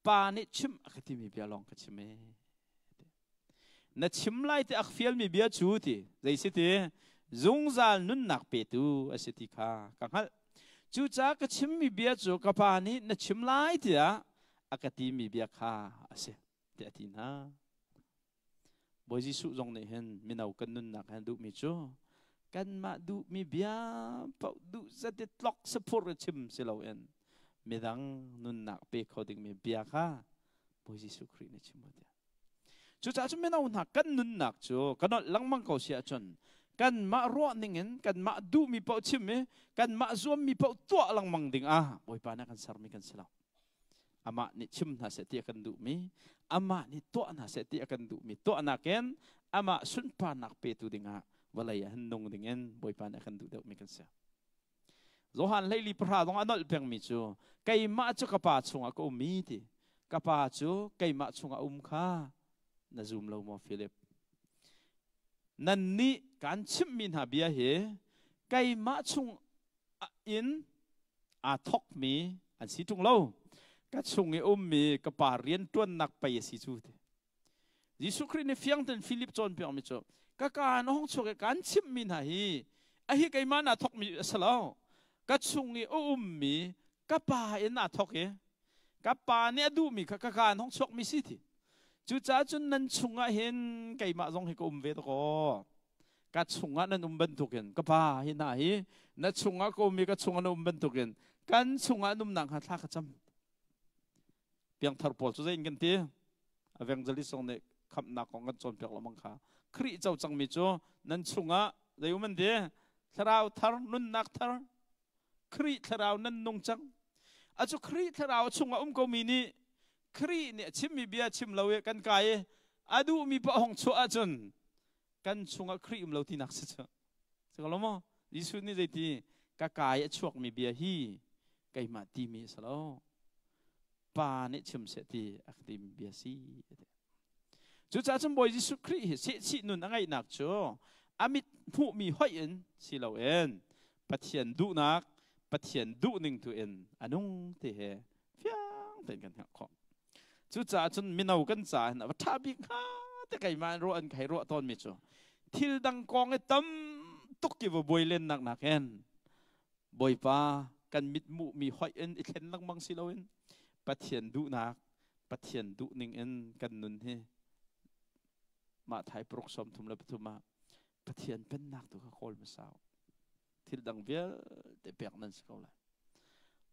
Pa nih chim a ka timi bia lawng ka chim ee. Na chim lai ti a ka fialmi bia cu ti zei si ti zungzal nunnak petu a si ti kha ka hngalh. Cucaah ka chimmi bia cu ka pa nih na chim lai tiah a ka timi bia kha a si tiah a ti hna. Bawi Jesuh zong nih hin mino kan nunnak han duhmi cu kanmah duhmi bia paoh duh zat i tlok saphur i chim si loin midang nunnak pe kho dingmi bia kha Bawi Jesuh Khrih nih chim tiah. Cucaah cun mino hna kan nunnak cu kan nolh lengmang ko si ahcun kanmah ruah ning in kanmah duhmi paoh chim i kanmah zuammi paoh tuah lengmang ding ah Bawipa nih a kan sermi kan si lo. Amah nih chim hna seh ti a kan duhmi, amah nih tuah hna seh ti a kan duhmi tuahnak in amah sunparnak petu dingah vawlei ah hin nung dingin Bawipa nih a kan duh deuhmi kan si. Johan 14 zong a nolh pengmi cu keimah cu ka pa chungah ka um i ti ka pa cu keimah chungah um kha na zum lo maw Philip? Nannih kaan chimhmi hna bia hi keimah chung in aa thawkmi an si ṭung lo. Ka chung i ummi ka pa rianṭuannak pei a si cu ti. Jesuh Khrih nih fiang tein Philip cawnpiakmi cu ka kaa in a hung chuak i kaan chimhmi hna hi A hi keimah na thok mi a si lo. Ka chung i a ummi ka pa in aa thok i ka pa nih a duhmi kha ka kaa in hong chuakmi si ti. Cucaah cun nan chungah hin keimah zong hi ka um ve dakaw. Ka chungah nan um bantukin ka pa hi hna hi na chungah ka um i ka chungah na um bantukin kan chungah an umnak hnga thla ka cam. Piangthar pawl cu zei in kan ti? Evangelist zong nih khamhnak kong kan cawnpiak lengmang kha. Khrih co cangmi cu nan chungah zei um an ti? Thlarau thar, nunnak thar, Khrih thlarau nan nung cang. Acu Khrih thlarau chungah um komi nih Khrih nih a chimmi bia chim lo i kan kai i a duhmi paoh hong chuah ahcun kan chungah Khrih um lo tinak si cu. Si ko lo maw? Jesuh nih zeiti ka kai a chuakmi bia hi keimah timi a si lo. Pa nih chim seh ti a ka timi bia si. Cucaah cun Bawi Jesuh Khrih hi sehchih nun a ngeihnak cu a mit hmuhmi hoih in si loin Pathian duhnak, Pathian duhning tu in a nung ti he fiang tein kan hngalh khawh. Cucaah cun mino kan ca hin a va ṭha bik hnga te keimah in ruah an hei ruah tawnmi cu thil dang kong i tam tuk ki va buai lennak nakin Bawipa kan mithmuhmi hoih in i thlen lengmang si loin Pathian duhnak Pathian duhning in kan nun hi mah thai paruk 33 ah Pathian pennak tu kha kawl hmasa u. Thil dang vialte pek nan si ko lai.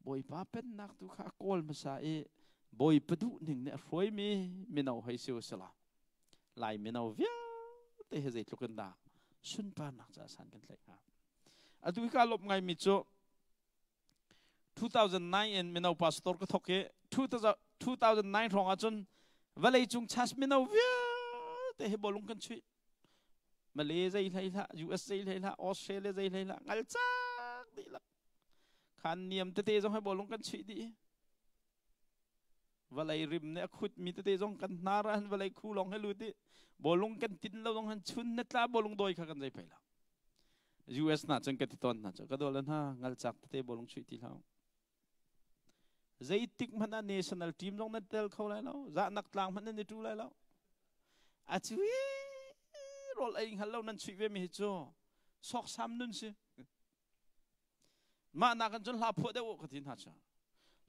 Bawipa pennak tu kha a kawl hmasa i Bawipa duhning nih a hruaimi mino hei si u sila Lai mino vialte hi zeitluk in dah sunparnak caah san kan tlaih hnga. Atu hi kaa lawmh ngaimi cu 2009 in mino pastor ka thok i 2009 hrawng ahcun vawleicung church mino vialte hi bawlung kan chuih. Malay zei hlei hlah, US zei hlei hlah, Australia zei hlei hlah, ngal cak dihlak. Khan niam tete zong hi bawlung kan chuih dih. Vawlei rim nih a khutmi tete zong kan hnar ah hin vawlei khu lawng he lut i bawlung kan tin lo zong hin chun na tla bawlung dawi kha kan zei phei lo. US na cun ka ti tawn hna cu ka dawle hna ngalcak tete bawlung chuih ti hlah. Zeitik hmanh ah national team zong nan tel kho lai lo. Zahnak tlang hmanh nan i tu lai lo. A cui rawl ei hngal lo nan chuih ve mi hi cu sawksam nun si. Mah nakin cun hla phuah deuh ka ti hna cu.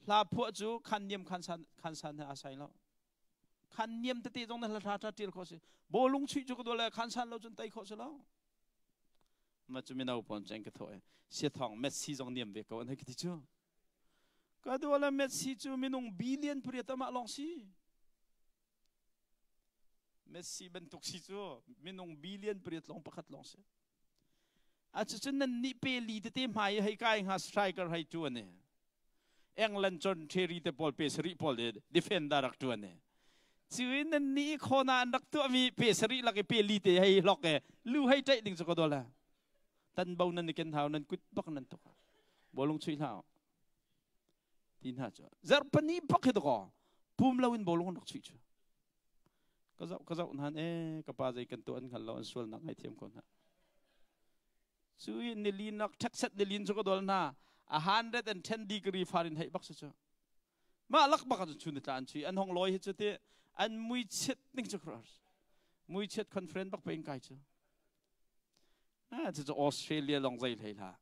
Hla phuah cu khan niam khan san khan san he aa sai lo. Khan niam tete zong na hla tha tha ṭial khawh si. Bawlung chuih cu ka duh le khan san lo cun tei khawh si lo. Ma cu mino pawn ceng ka thawh i siathawng Messi zong niam ve ko an hei ka ti cu. Ka duh le Messi cu minung billion pariat amah lawng si. Messi bantuk si cu minung billion pariat lawng pakhat lawng si. Cucun nan nih pe li tete hmai i hei kai hnga striker hei ṭuan i England John Terry te pawl pe sarih pawl i defender rak ṭuan i cu i nan nih khona an rak tuahmi pe sarih lak i pe li te hei hlok i lu hei ṭaih ding cu ka dawl tan bo nan i ken hau nan kut bak nan tuk bawlung chuih hlah ti hna cu zarhpani bak hi dakaw pum lo in bawlung an rak chuih cu Ka zoh ka zoh hnan e ka pa zei kan tuah an hngal lo an sualnak ngaithiam ko hna. Cu i nilin nak ṭhekset nilin cu ka dol hna 110 degree Fahrenheit bak si cu. Mah lak bak ahcun chun tla an chui an hong lawi hi cu ti an mui chiat ning cu mui chiat conference bak pe in kai cu. Ah cucu Australia lawng zei hlei hlah.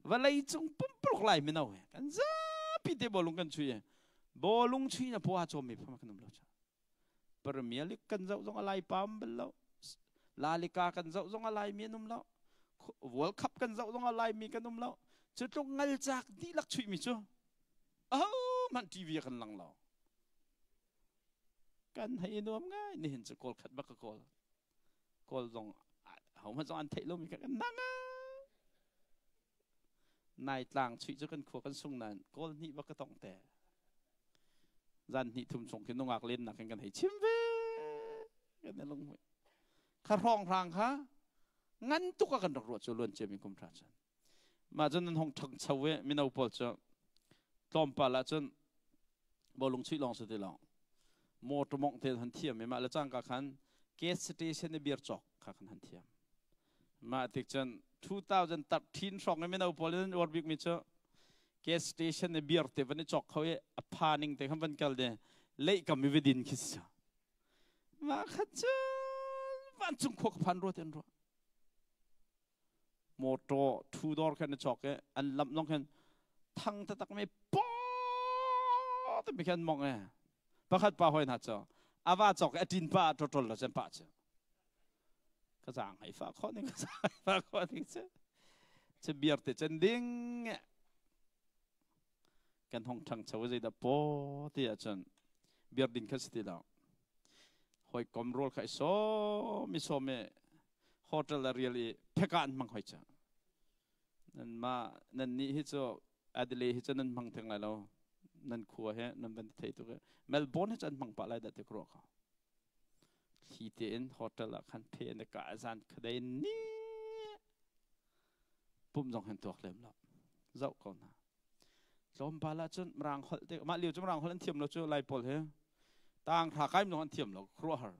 Vawlei cung pumpuluk lai mino he kan zapi te bawlung kan chui i bawlung chui na paw cawm mi pham kan um lo cha. Premier League kan zoh zong a lai pam bal lo. La Liga kan zoh zong a lai mi an um lo. World Cup kan zoh zong a lai mi kan um lo. Cu tluk ngal cak dihlak chuih mi cu ahohmanh TV kan lang lo. Kan hei nuam ngai nihin cu kawl khat bak ka kawl. Kawl zong hohmanh zong an theih lomi kha kan nang nai tlang chuih cu kan khua kan sung nain kawl hnih bak ka tong te zan hnih thum chung khi nungak len nak in kan hei chim ve kan i lung kha hrawng hrang kha ngan tuk a kan rak ruah cu luan cia mi kum thra cun mah cun nan hong ṭhang cho i mino pawl cu tlawmpal ah cun bawlung chuih lawng si ti lo motor mongh te han thiam i mah le cangka khan gas station i beer cawk kha kan han thiam mah tik cun 2013 hrawng i mino pawl in uar bik mi cu gas station i beer te van i cawk kho i a pha ning te khan van kal de leih kam i vidin khi si mah kha cu vancung khua ka phan rua te an ruah. Motor two door khan na chok i an lamh zong khan thang taktak mi paw timi khan mong e. Pakhat pa hoi hna cu ava chok i a tin pa totol lo cen pa cu. Ka zaang hei fa khawh ning ka zaang hei fa khawh ning cu. Cu biar te cen ding kan hong ṭhangcho zeidah paw ti ahcun biar din kha si ti lo. Hawikom rawl kha i sawm i sawm i hotel a rial i pheka an hmang hoi cu. Nan mah nan nih hi cu Adelaide hi cu nan hmang theng lai lo. Nan khua he nan van thei tuk i Melbourne hi cu an hmang pah lai dah ti ka ruah ko. Thli tein hotel ah khan phe an i kah zan khadei ni pum zong hin tuak lem lo. Zoh ko hna. Tlawmpal ahcun Mirang holh te mah lio cu Mirang holh an thiam lo cu Lai pawl hi tang hra kai zong an thiam lo khuaruahhar.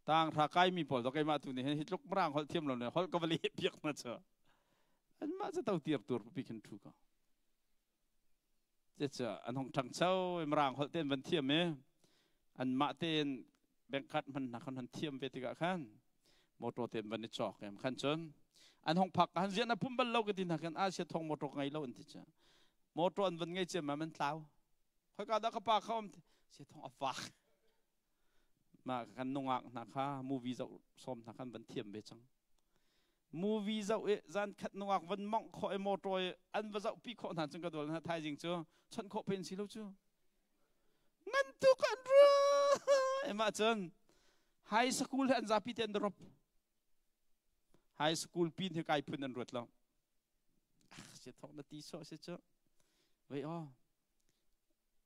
Tang hra kai mi pawl to keimah tu nih hin hi tluk Mirang holh thiam lo ne holh ka va leh piak hna cu. Anmah cu to tir tur pipi khin thu ko. Cucu an hong ṭhangcho i Mirang holh tein van thiam i anmah tein bank card hman hna khan han thiam ve tikah khan motor tein van i cawk em khan cun an hong phak han zian a pum bal lo ka ti hna khan Asia thong motor ngei lo an ti cu motor an van ngei ciam ma man tlau khoika dah ka pa kha um sia thong a fak ma kan nungak hna kha movie zoh som hna khan van thiam ve cang Movie zoh i zan khat nungak van mongh khawh i motor i an va zoh pi khawh hna cun ka dual hna. Thaizing cu chawnh khawh pen si lo cu ngan tu kan ru emah cun high school he an zapi te an drop. High school pin he kai phun an ruat lo. Si thok na ti so si cu vei o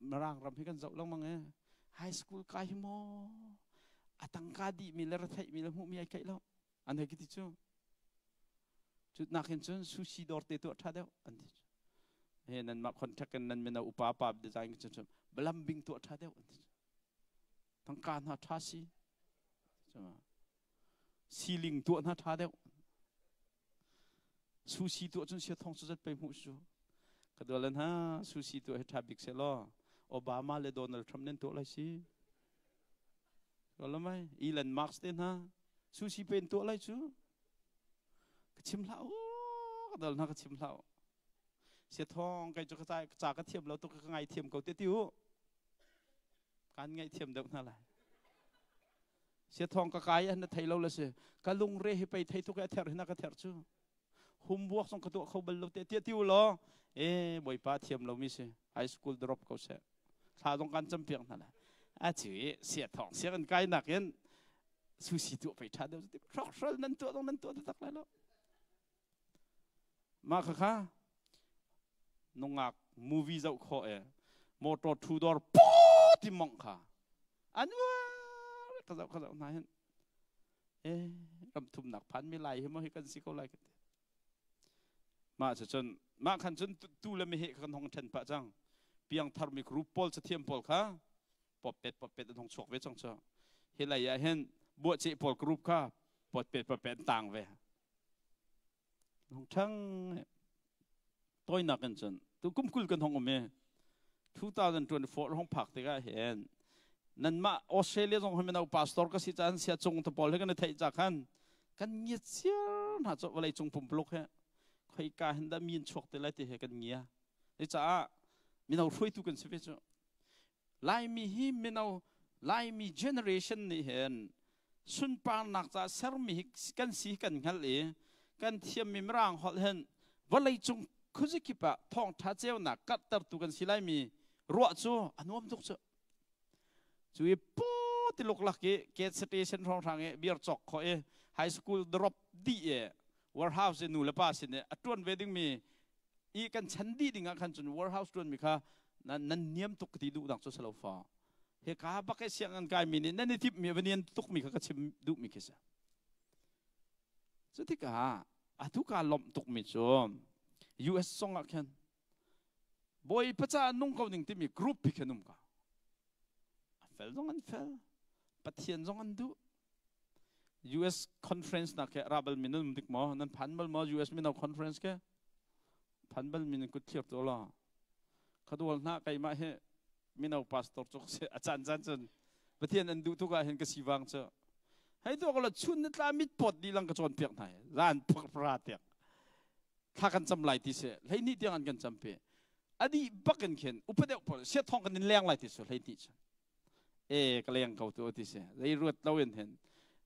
Mirang ram hi kan zoh lengmang e. High school kai hi maw atangka dih mi le retheih mi le hmuh mi ai keih lo an hei ti cu. Cu nakin cun sushi dawr te tuah ṭha deuh an ti cu. He nan mah contact in nan mino upa pa design cun cun plumbing tuah ṭha deuh an ti cu. Tangka hna ṭha si ceiling tuah hna ṭha deuh. Sushi tuah cun sia thong cu zat pei hmuh cu ka dualan ha. Sushi tuah hi ṭha bik seh law Obama le Donald Trump nan tuah lai si mai. Elon Musk te hna sushi pen tuah lai cu. Ka chim hlah u, ka dal hna, ka chim hlah u. Sia thong kai cu ka ca ka thiam lo tuk, ka ngai thiam ko te ti u. Kan ngaih thiam deuh hna lai. Sia thong ka kai an na thei lo le si ka lungre hi pei thei tuk e ther hina ka ther cu humbuak zong ka tuah kho bal lo te tia ti u law e Bawipa thiam lo mi si high school drop ko seh, thla zong kan cam piak hna lai. A cu i sia thong sia kan kai nak in sushi tuah pei tha deuh. Hrok hrol nan tuah dong nan tuah tak lai lo. Mah kha kha nungak movie zoh khawh e motor two door po ti mong kha an uar ka zoh ka zoh hna hin e ram thumnak phan mi lai hi mo hi kan si ko lai ka ti. Mah cu cun mah khan cun tu le mi he kan hong ṭhen pah cang. Piang thar mi group pawl, cathiam pawl kha pop pet pop pet an hong chuak ve cang cu. Hi lei ah hin buahceh pawl group kha pot pet pot pet an tang ve hong ṭhang. Toinak in cun tu kum 20 kan hong um i 2024 hong phak tikah hin nanmah Australia zong hi mino pastor ka si caan sia cung te pawl he kan i theih ca khan kan ngiat siar hna cu. Vawlei cung pumpuluk he khoika hin dah mi in chuak te lai ti he kan ngia. Caah mino hruaitu kan si ve cu. Laimi hi mino Laimi generation nih hin sunparnak ca sermi hi kan si kan hngalh i kan thiammi Mirang holh hin vawlei cung khuazakip ah thawngṭha ceunak karhtertu kan si laimi ruah cu a nuam tuk cu. Cu i pu ti luklak i gate station hrawnghrang i beer cawk khawh i high school drop dih i warehouse i nu le pa sin i a ṭuan ve dingmi i kan chan dih ding ah khan cun warehouse ṭuanmi kha nan niam tuk ti duhnak cu si lo fa. Hika bak i sianginn kaimi nih nan i timhmi va nian tukmi kha ka chim duhmi khi si. Cu tikah atu kaa lawmh tukmi cu US zong ah khan Bawipa caah nung ko ning timi group hi khan um ka. A fel zong an fel, Pathian zong an duh. US conference nak ke rabal min um dik maw? Nan phan bal maw US mino conference ke? Phan bal min kut thlir to la. Khadual hna keimah hi mino pastor cu a caan caan cun Pathian an duh tuk ah hin ka sivang cu. Hei tu ko chun ni tla mit pot di lang ka cawn piak hna zan pra tiang thla kan cam lai ti se hlei ni tiang an kan cam pe adi bakin khin upa deuh pawl sia thong kan in leng lai ti su hlei ni chun e ka leng ko tu ti se lei ruat lo in hin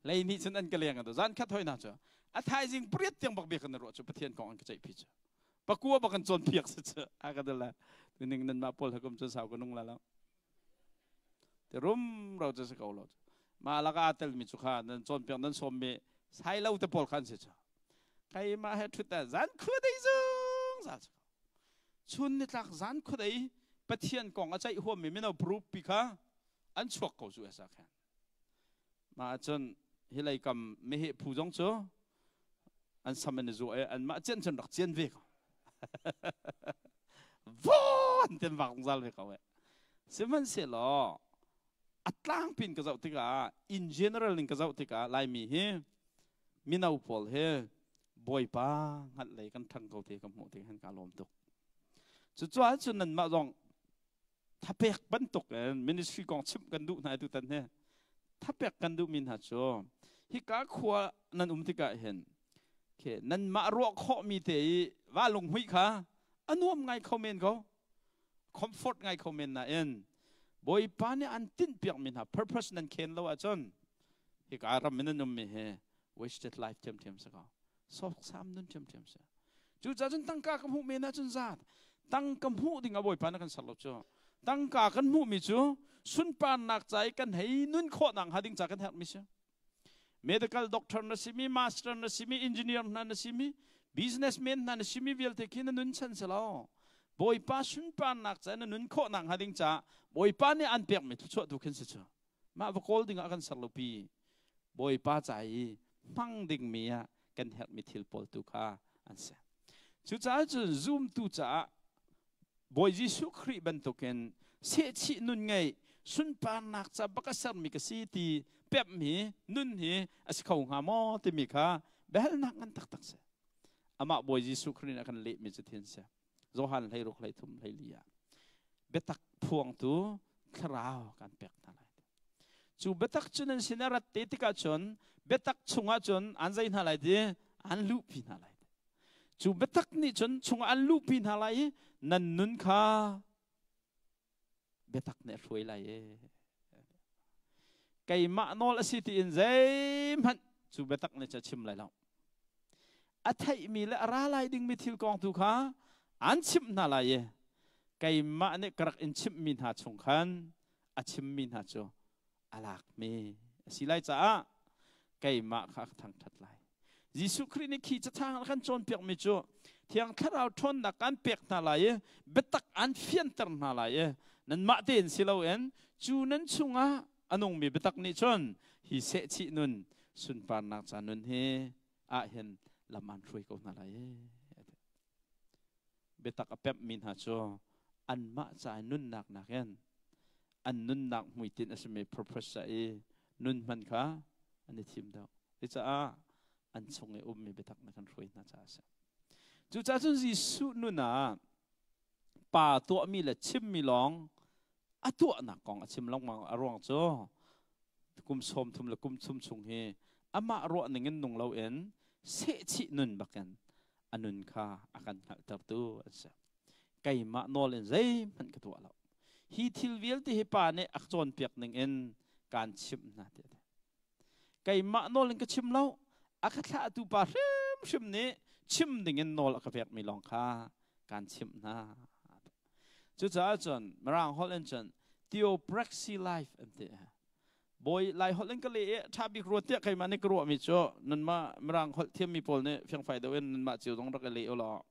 lei ni chun an ka leng to zan khat hoi na chu a thaizing priat tiang bak bia kan ruah chu Pathian kong an ka ceih phi chu pakua bak kan cawn piak se chu a ka dala ning nan ma pawl hakum chu sau ka nung la lo Ti rumro cu si ko lo. Mah laka aa telmi cu kha nan cawnpiak nan sawmmi sai lo te pawl kha an si cu. Keimah he ṭhut ah zan khua dei zungzal si ko. Chun nitlak zan khua dei Pathian kong a ceih huammi mino group pi kha an chuak ko cu esa khan. Mah ahcun hi lei kam meheh phu zong cu an sam an i zuah i anmah cian cun rak cian ve ko. Vawn ten vak zungzal ve ko eh. Sihmanhsehlaw a tlangpin ka zoh tikah in general in ka zoh tikah Laimi hi mino pawl hi Bawipa hngalh lei kan ṭhang ko ti ka hmuh tik hin ka lawm tuk. Cucaah cun nanmah zong thapek bantuk in ministry kong chimh kan duh hna tutan hi thapek kan duhmi hna cu hika khua nan um tikah hin ke nanmah ruah khawhmi te i va lunghmuih kha a nuam ngai kho men ko comfort ngai kho men nain Bawipa nih an tinhpiakmi hna purpose nan khen lo ahcun hika ram in nan ummi hi wasted life ṭhiamṭhiam si ko sawksam nun ṭhiamṭhiam si. Cucaah cun tangka ka hmuh men ahcun zat tangka hmuh ding a Bawipa na kan ser lo cu. Tangka kan hmuhmi cu sunparnak ca i kan hei nun khawhnak hnga ding ca kan herhmi si. Medical doctor na simi, master na simi, engineer hna na simi, businessman hna na simi vialte khi na nun chan si lo. Bawipa sunparnak ca na nun khawhnak hnga ding ca Bawipa nih an pekmi thluachuah tu khin si cu. Mah va kawl ding ah kan ser lo pi. Bawipa ca i hmang dingmi ah kan herhmi thil pawl tu kha an si. Cucaah cun zumtu caah Bawi Jesuh Khrih bantukin sehchih nun ngei sunparnak ca bak a sermi ka si ti pemh hi nun hi a si kho hnga maw timi kha biahalnak ngan taktak si. Amah Bawi Jesuh Khrih nih a kan lehmi cu thin si. Johan 16 33 24 ah biatak phuangtu thlarau kan pek hna lai. Cu biatak cu nan sin a rat te tikah cun biatak chungah cun an zei hna lai ti an luhpi hna lai. Cu biatak nih cun chungah an luhpi hna lai i nan nun kha biatak nih a hruai lai e. Keimah nawl a si tiin zeihmanh cu biatak nih cu a chim lai lo. A theihmi le a ra lai dingmi thil kong tu kha an chimh hna lai i keimah nih ka rak in chimhmi hna chung khan a chimmi hna cu a lakmi a si lai caah keimah kha ka thangṭhat lai. Jesuh Khrih nih khi cathang a kan cawnpiakmi cu Thiang Thlarau ṭhawnnak kan pek hna lai i biatak an fianter hna lai i nanmah tein si loin cu nan chungah a nungmi biatak nih cun hi sehchih nun sunparnak ca nun hi ah hin lam an hruai ko hna lai. Biatak a pemhmi hna cu anmah ca i nunnak nakin an nunnak hmuitinh a simi purpose ca i nun hman kha an i thim deuh. Cucaah an chung i ummi biatak na kan hruai hna caah a si. Cucaah cun Jesuh nun ah pa tuahmi le chimmi lawng a tuahnak kong a chim lengmang. A ruang cu kum 30 le kum thum chung hi amah ruah ning in nung loin sehchih nun bakin a nun kha a kan hngalhtertu an si. Keimah nawl in zeihmanh ka tuah lo. Hi thil vialte hi pa nih a cawnpiak ning in kaan chimh hna tiah. Keimah nawl in ka chim lo. A ka thlahtu pa hrimhrim nih chim ding in nawl a ka pekmi lawng kha kaan chimh hna. Cucaah cun Mirang holh in cun theopraxy life an ti. Bawi Lai holh in ka leh i ṭha bik rua tiah keimah nih ka ruahmi cu nanmah Mirang holh thiammi pawl nih fiangfai deuh in nanmah cio zong rak i leh u law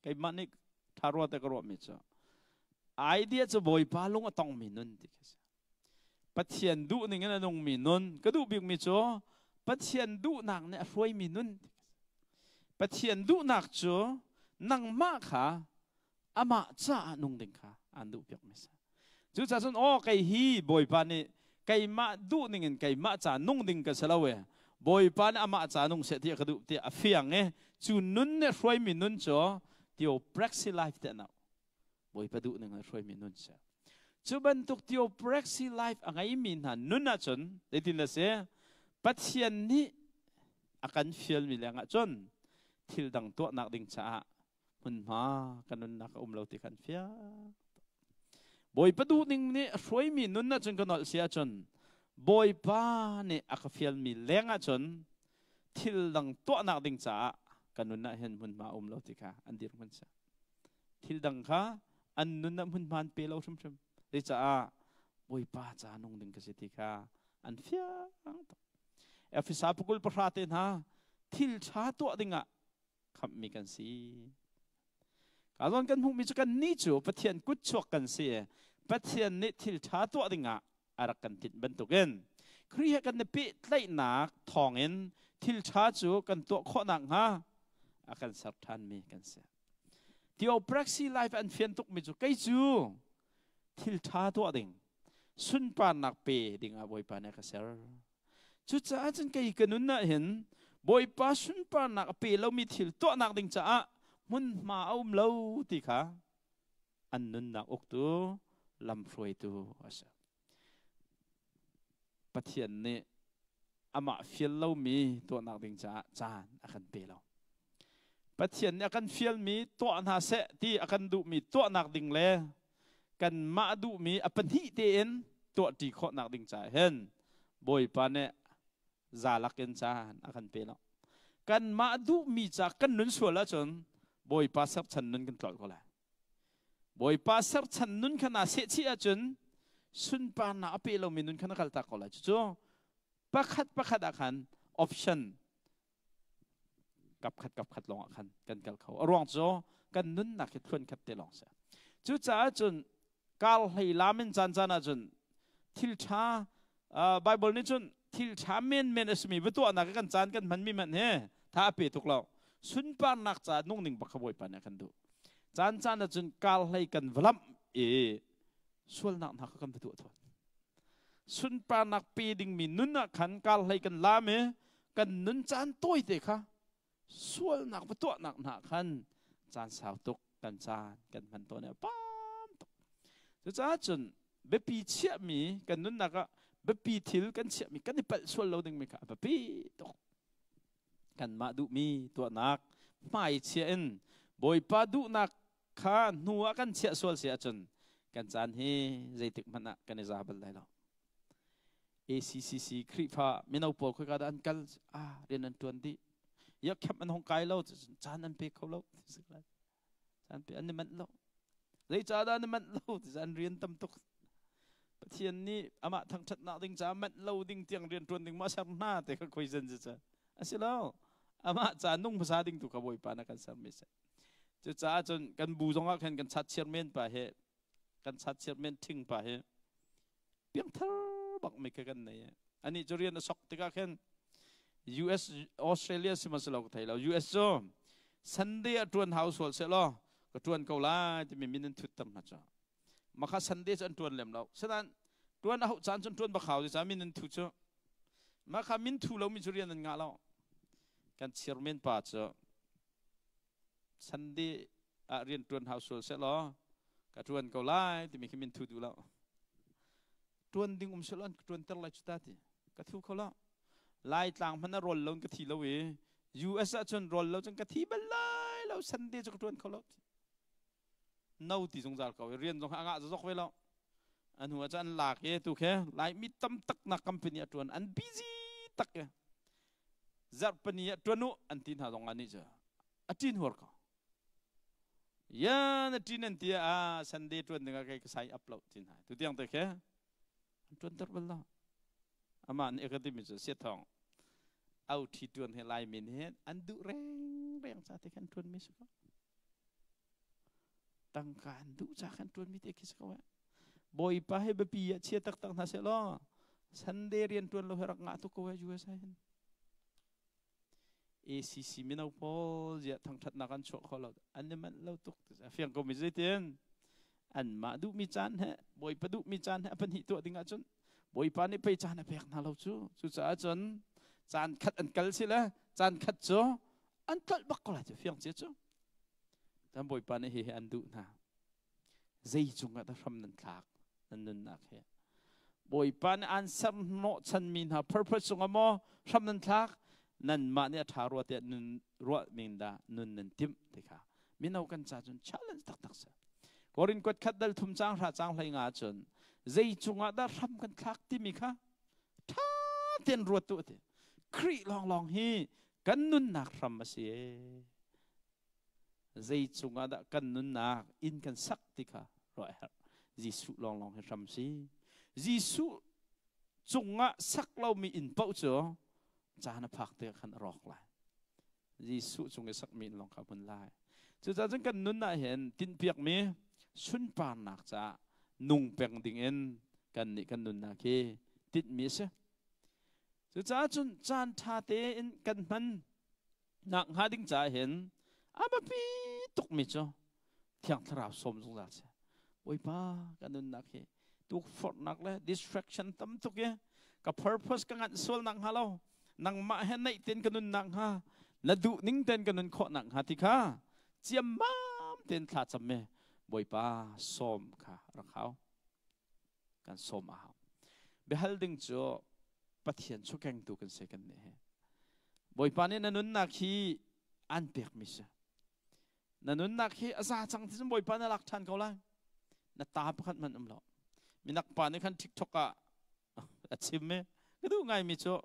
keimah nih ṭha rua tiah ka ruahmi cu idea cu Bawipa lung a tongmi nun ti khi si. Pathian duh ning in a nungmi nun ka duh bikmi cu Pathian duhnak nih a hruaimi nun ti khi si. Pathian duhnak cu nangmah kha amah caah nung ding kha aan duhpiakmi si. Cucaah cun aw kei hi Bawipa nih keimah duh ning in keimah ca nung ding ka si lo e. Bawipa nih amah ca nung seh ti ka duh ti a fiang i cu nun nih hruaimi nun cu theopraxy life ti an auh. Bawipa duh ning in hruaimi nun si. Cu bantuk theopraxy life a ngeimi hna nun ahcun zeitin a si? Pathian nih a kan fialmi lengah cun thil dang tuahnak ding caah hmunhma kan nunnak a um lo ti kan fiang. Bawipa duhning nih a hruaimi nun ahcun ka nolh si ahcun Bawipa nih a ka fialmi leng ahcun thil dang tuahnak ding caah ka nun ah hin hmunhma a um lo ti kha an dirhmun si. Thil dang kha an nun ah hmunhma an pe lo hrimhrim. Zeicah Bawipa ca nung ding ka si ti kha an fiang tuk. Efesa pukul pahra te hna thil ṭha tuah dingah khamhmi kan si. Ka zawn kan hmuhmi cu kan nih cu Pathian kutchuak kan si. Pathian nih thil ṭha tuah dingah a rak kan tinh bantukin Khrih he kan i pehtlaihnak thawngin thil ṭha cu kan tuah khawh nakhnga a kan ser ṭhanmi kan si. Theopraxy life an fian tukmi cu kei cu thil ṭha tuah ding sunparnak pe dingah Bawipa nih a ka ser. Cucaah cun kei ka nun ah hin Bawipa sunparnak a pe lomi thil tuahnak ding caah hmunhma a um lo ti kha an nunnak uktu lamhruaitu a si. Pathian nih amah fial lomi tuahnak ding caah caan a kan pe lo. Pathian nih a kan fialmi tuah hna seh ti a kan duhmi tuahnak ding le kanmah duhmi a pahnih tein tuahṭi khawhnak ding caah hin Bawipa nih zalak in caan a kan pe lo. Kanmah duhmi ca kan nun sual ahcun Bawipa serchan nun kan tlolh ko lai. Bawipa serchan nun kha naa sehchih ahcun sunparnak a pe lomi nun kha na kaltak ko lai. Cucu pakhat pakhat ah khan option kapkhat kapkhat lawng ah khan kan kal kho. A ruang cu kan nunnak hi thluan khat te lawng si. Cucaah cun kar hlei lam in caan caan ah cun thil ṭha Bible nih cun thil ṭha menmen a simi va tuahnak kan caan kan hmanmi hmanh he tha a pe tuk lo. Sunparnak caah nung ning bak kha Bawipa nih a kan duh. Caan caan ah cun kar hlei kan va lamh i sualnak hna kha kan va tuah tawn. Sunparnak pe dingmi nun ah khan kar hlei kan lam i kan nun caan tawite kha sualnak va tuahnak hna khan caan sau tuk kan caan kan hman tawn i a pam tuk. Cucaah cun biapi chiahmi kan nunnak ah biapi thil kan chiahmi kan i palh sual lo dingmi kha a biapi tuk. Kanmah duhmi tuahnak hmai chia in Bawipa duhnak kha hnu ah kan chiah sual si ahcun kan caan hi zeitik hmanh ah kan i za bal lai lo. ACCC Khrihfa mino pawl khoika dah an kal ah rian an tuan dih yak khem an hong kai lo caan an pe kho lo caan pe an i manh lo zeicah dah an i manh lo ti an rian tam tuk Pathian nih amah thangṭhatnak ding caah manh lo ding tiang rian ṭuan ding ma ser hna te kha khoi zen ca a si lo amah ca nung hmasa ding tu kha Bawipa na kan ser mi si cucaah cun kan bu zongah khan kan chat chairman pa he kan chat chairman ṭhing pa he piangthar bak mi kha kan nei ani cu rian a sok tikah khin US Australia sihmanhsehlaw ka thei lo US cu Sunday a tuan hau sual se law ka tuan ko lai timi min an thut tam hna cu makha Sunday cu an tuan lem lo sedan tuan a hauh caan cun tuan bak hau ca min an thu cu makha min thu lo mi cu rian an ngah lo kan chairman pa cu Sunday ah rian tuan hau sual se law ka tuan ko lai timi khi min thu duh lo tuan ding um selaw an ka tuan ter lai cu ta ti ka thu kho lo lai tlang hmanh a rawl lo in ka thi lo i US ah cun rawl lo cun ka thi bal lai lo Sunday cu ka tuan kho lo no ti zungzal ko i rian zong a ngah zok ve lo an hnu ah cun an lak i tu khe lai mi tam tak nak company a tuan an busy tak e zarhpani ah tuan u an ti hna zong ah nih cu a ṭin huar ko ya na ṭin an ti ah Sunday ṭuan ding ah kei ka sign up lo ti hna tu tiang te khe an ṭuan ter bal lo amah nih ka timi cu sia thong au ṭhi ṭuan he lai min he an duh reng reng ca te khan ṭuan mi si ko tangka an duh ca khan ṭuan mi te khi si ko eh Bawipa he biapi ah chia taktak hna seh law Sunday rian ṭuan lo he rak ngah tuk ko eh USA hin ACC mino pawl ziah thangṭhatnak an chuah kho lo an i manh lo tuk a fiang ko mi zeitin anmah duhmi caan he Bawipa duhmi caan he a pahnih tuah ding ahcun Bawipa nih pei caan a pek hna lo cu cucaah cun caan khat an kal si le caan khat cu an tlolh bak ko lai cu fiang cia cu cun Bawipa nih hihi an duh hna zei cungah dah hram nan thlak nan nunnak he. Bawipa nih aan ser hnawhchanmi hna purpose cungah maw hram nan thlak? Nanmah nih a ṭha rua tiah nun ruah ning dah nun nan timh ti kha mino kan ca cun challenge taktak si. Korin kuat khat dal thum cang hra cang hlei nga cun zei cungah dah hram kan thlak timi kha ṭha tein ruat tu ti. Khrih lawnglawng hi kan nunnak hram a si ee. Zei cungah dah kan nunnak inn kan sak ti kha ruah a herh. Jesuh lawnglawng hi hram si. Jesuh cungah sak lomi inn paoh cu caan a phak te khan a rawk lai. Jesuh cung i sakmi inn lawng kha hmun lai. Cucaah cun kan nun ah hin tinhpiakmi sunparnak caah nung peng ding in kan nih kan nunnak hi tinhmi a si. Cucaah cun caan ṭha tein kan hman nak hnga ding caah hin a biapi tukmi cu Thiang Thlarau sawm zungzal si. Bawipa kan nunnak hi tukforhnak le distraction tam tuk i ka purpose ka nganh sual nak hnga lo, nangmah he naih tein ka nunnak hnga, na duh ning tein ka nun khawh nak hnga ti kha ciammam tein thla cam mi Bawipa sawm kha rak hau. Kan sawm a hau. Biahal ding cu Pathian chukengtu kan si kan nih hi. Bawipa nih na nunnak hi an pekmi si. Na nunnak hi a za cang ti cun Bawipa na lak ṭhan ko lai. Na ta pakhat hmanh um lo. Minak pa nih khan TikTok ah a chim i ka duh ngaimi cu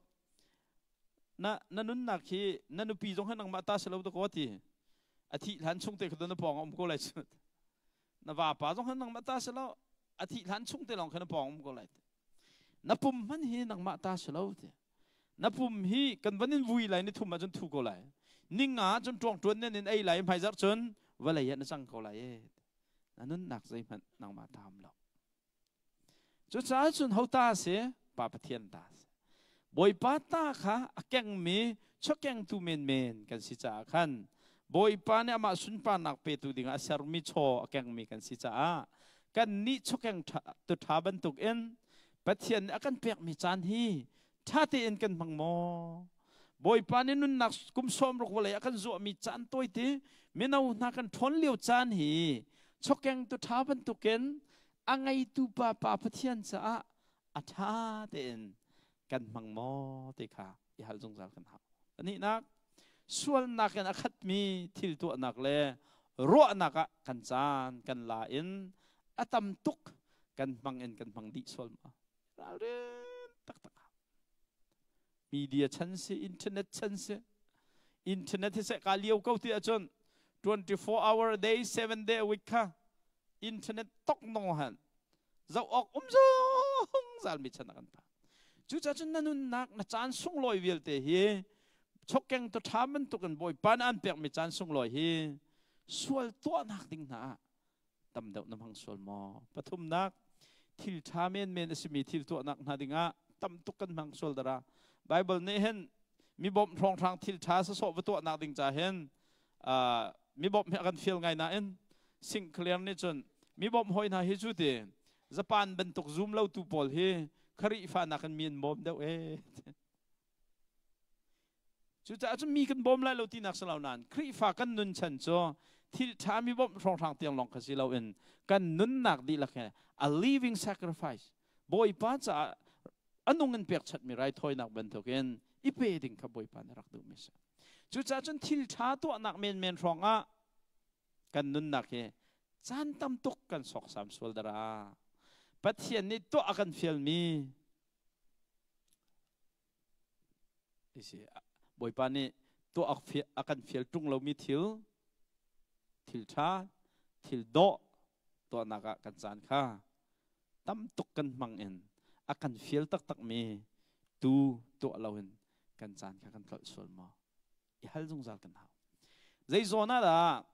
na na nunnak hi na nupi zong hi nangmah ta si lo dakaw ti. A thih hlan chung te kha na pawng um ko lai cu. Na vapa zong hi nangmah ta si lo. A thih hlan chung te lawng kha na pawng um ko lai. Na pum hmanh hi nangmah ta si lo ti. Na pum hi kan van in vui lai, ni thum ah cun thu ko lai, ni nga cun ṭuang ṭuan nen in ei lai, hmaizarh cun vawlei ah na cang ko lai e. Na nunnak zeihmanh nangmah ta um lo. Cucaah cun ho ta si? Pa Pathian ta si. Bawipa ta kha a kengmi chawkengtu menmen kan si caah khan, Bawipa nih amah sunparnak petu dingah a sermi chaw a kengmi kan si caah, kan nih chawkeng tu ṭha bantukin Pathian nih a kan pekmi caan hi ṭha tein kan hmang maw? Bawipa nih nunnak kum 60 vawlei a kan zuahmi caan tawite mino hna kan ṭhawn lio caan hi chawkeng tu ṭha bantukin a ngeitu pa Pa Pathian caah a ṭha tein kan hmang maw ti kha i hal zungzal kan hau. Pahnihnak, sualnak in a khatmi thil tuahnak le ruahnak ah kan caan kan la in a tam tuk kan hmang in kan hmang dih sual ma? Ralrin taktak. Media chan si, internet chan si, internet hi seh ka lio ko ti ahcun 24 hour a day, 7 day a week kha internet tok nong han zoh awk um zungzal mi chan kan pa. Cucaah cun na nunnak, na caan sunglawi vialte hi chokeng to ṭha bantukin Bawipa nih an pekmi caan sunglawi hi sual tuahnak ding hna ah tam deuh na hmang sual maw? Pathumnak, thil ṭha menmen a simi thil tuahnak hna dingah tam tuk kan hmang sual dara. Bible nih hin mi bawmh hrawnghrang thil ṭha sasawh va tuahnak ding ca hin mi bawmh hi a kan fial ngai nain Sinclair nih cun mi bawmh hawi hna hi cu ti Japan bantuk zum lo tu pawl hi Khrihfa nakin mi an bawm deuh ee. Cucaah cun mi kan bawm lai lo tinak si lo nain Khrihfa kan nun chan cu thil ṭha mi bawmh hrawnghrang tiang lawng kha si loin kan nunnak dihlak he a living sacrifice, Bawipa caah a nung in pekchanhmi raithawinak bantukin i pe ding kha Bawipa nih rak duhmi a si. Cucaah cun thil ṭha tuahnak menmen hrawngah kan nunnak hi caan tam tuk kan sawksam sual dara. Pathian nih tuah a kan fialmi isi Bawipa nih tuah a kan fial ṭung lomi thil, thil ṭha, thil dawh tuahnak ah kan caan kha tam tuk kan hmang in a kan fial taktakmi tu tuah loin kan caan kha kan tlolh sual maw? I hal zungzal kan hau. Zei zawn ah dah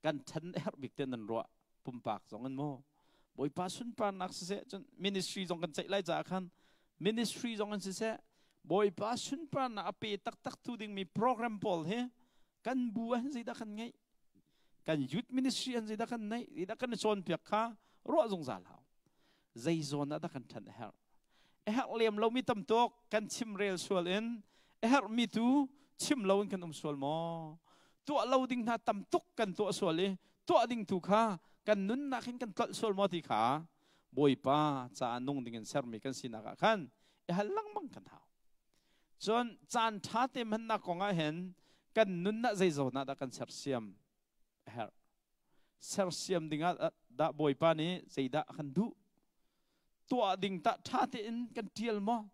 kan ṭhan herh bik te nan ruah? Pumpak zong in maw, Bawipa sunparnak siseh, cun ministry zong kan ceih lai caah khan ministry zong in siseh, Bawipa sunparnak a pe taktak tu dingmi program pawl hi kan bu ah hin zeidah kan ngeih, kan youth ministry an zeidah kan neih, zeidah kan i cawnpiak kha ruah zungzal hau. Zei zawn ah dah kan ṭhan a herh? A herh lem lomi tam tuk kan chim rel sual in a herhmi tu chim lo in kan um sual maw? Tuah lo ding hna tam tuk kan tuah sual i tuah ding tu kha kan nunnak hin kan tlolh sual maw ti kha. Bawipa caah nung dingin sermi kan sinak ah khan i hal lengmang kan hau. Cun caan ṭha te hmannak kong ah hin kan nun ah zei zawn ah dah kan sersiam a herh? Sersiam dingah dah Bawipa nih zeidah a kan duh? Tuah ding tah ṭha tein kan ṭial maw?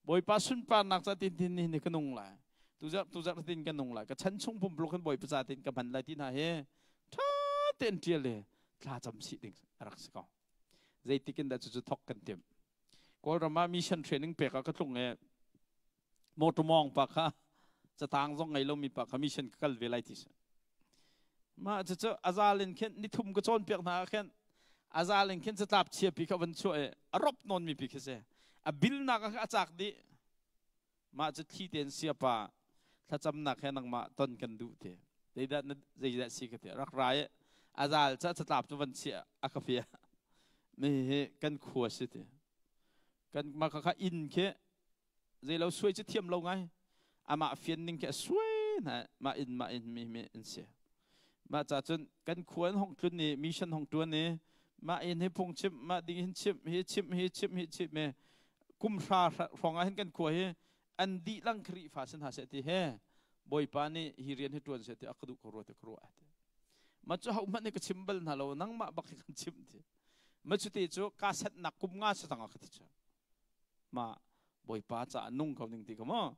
Bawipa sunparnak ca tin tin ni ka nung lai. Tuzarh tuzarh tin ka nung lai. Ka chan chung pumpuluk kan Bawipa ca tin ka hman lai ti hna hi ṭha tein ṭial le thla cam sih ding a rak si ko. Zeitik in dah cucu thok kan timh. Kawlram ah mission training pek ah ka tlung i motor mawng pa kha catang zong ngei lomi pa kha mission ka kal ve lai ti si. Mah cucu azal in khin nithum ka cawnpiak hna ah khin azal in khin catlap chia pi kha van chuah i a rop nawn mi pi khi si. A bilnak ah a cak dih. Mah cu thli tein siapa thlacamnak he nangmah ton kan duh ti. Zeidah na zeidah si ka ti. Rak ra i azal ca catlap cu van chiah a ka fia. Mi hi kan khua si ti. Kan mah kha inn khi zeilo suai cu thiam lo ngai amah fian ning khi a suai hna mah in mah in mi mi in si mah ca cun kan khua in hong tlun ni mission hong tuan ni mah in hi phung chimh mah ding hin chimh hi chimh hi chimh hi chimh me kum hra hrawng ah hin kan khua hi an dih lang Khrihfa sin ha se ti he Bawipa nih hi rian hi tuan se ti a ka duh ko rua ti ka ruah ti ma cu ho hmanh nih ka chim bal hna lo nangmah bak hi kan chim ti ma cu ti cu ka satnak kum nga sa tang ka ti cu ma Bawipa caah nung ko ning ti ka maw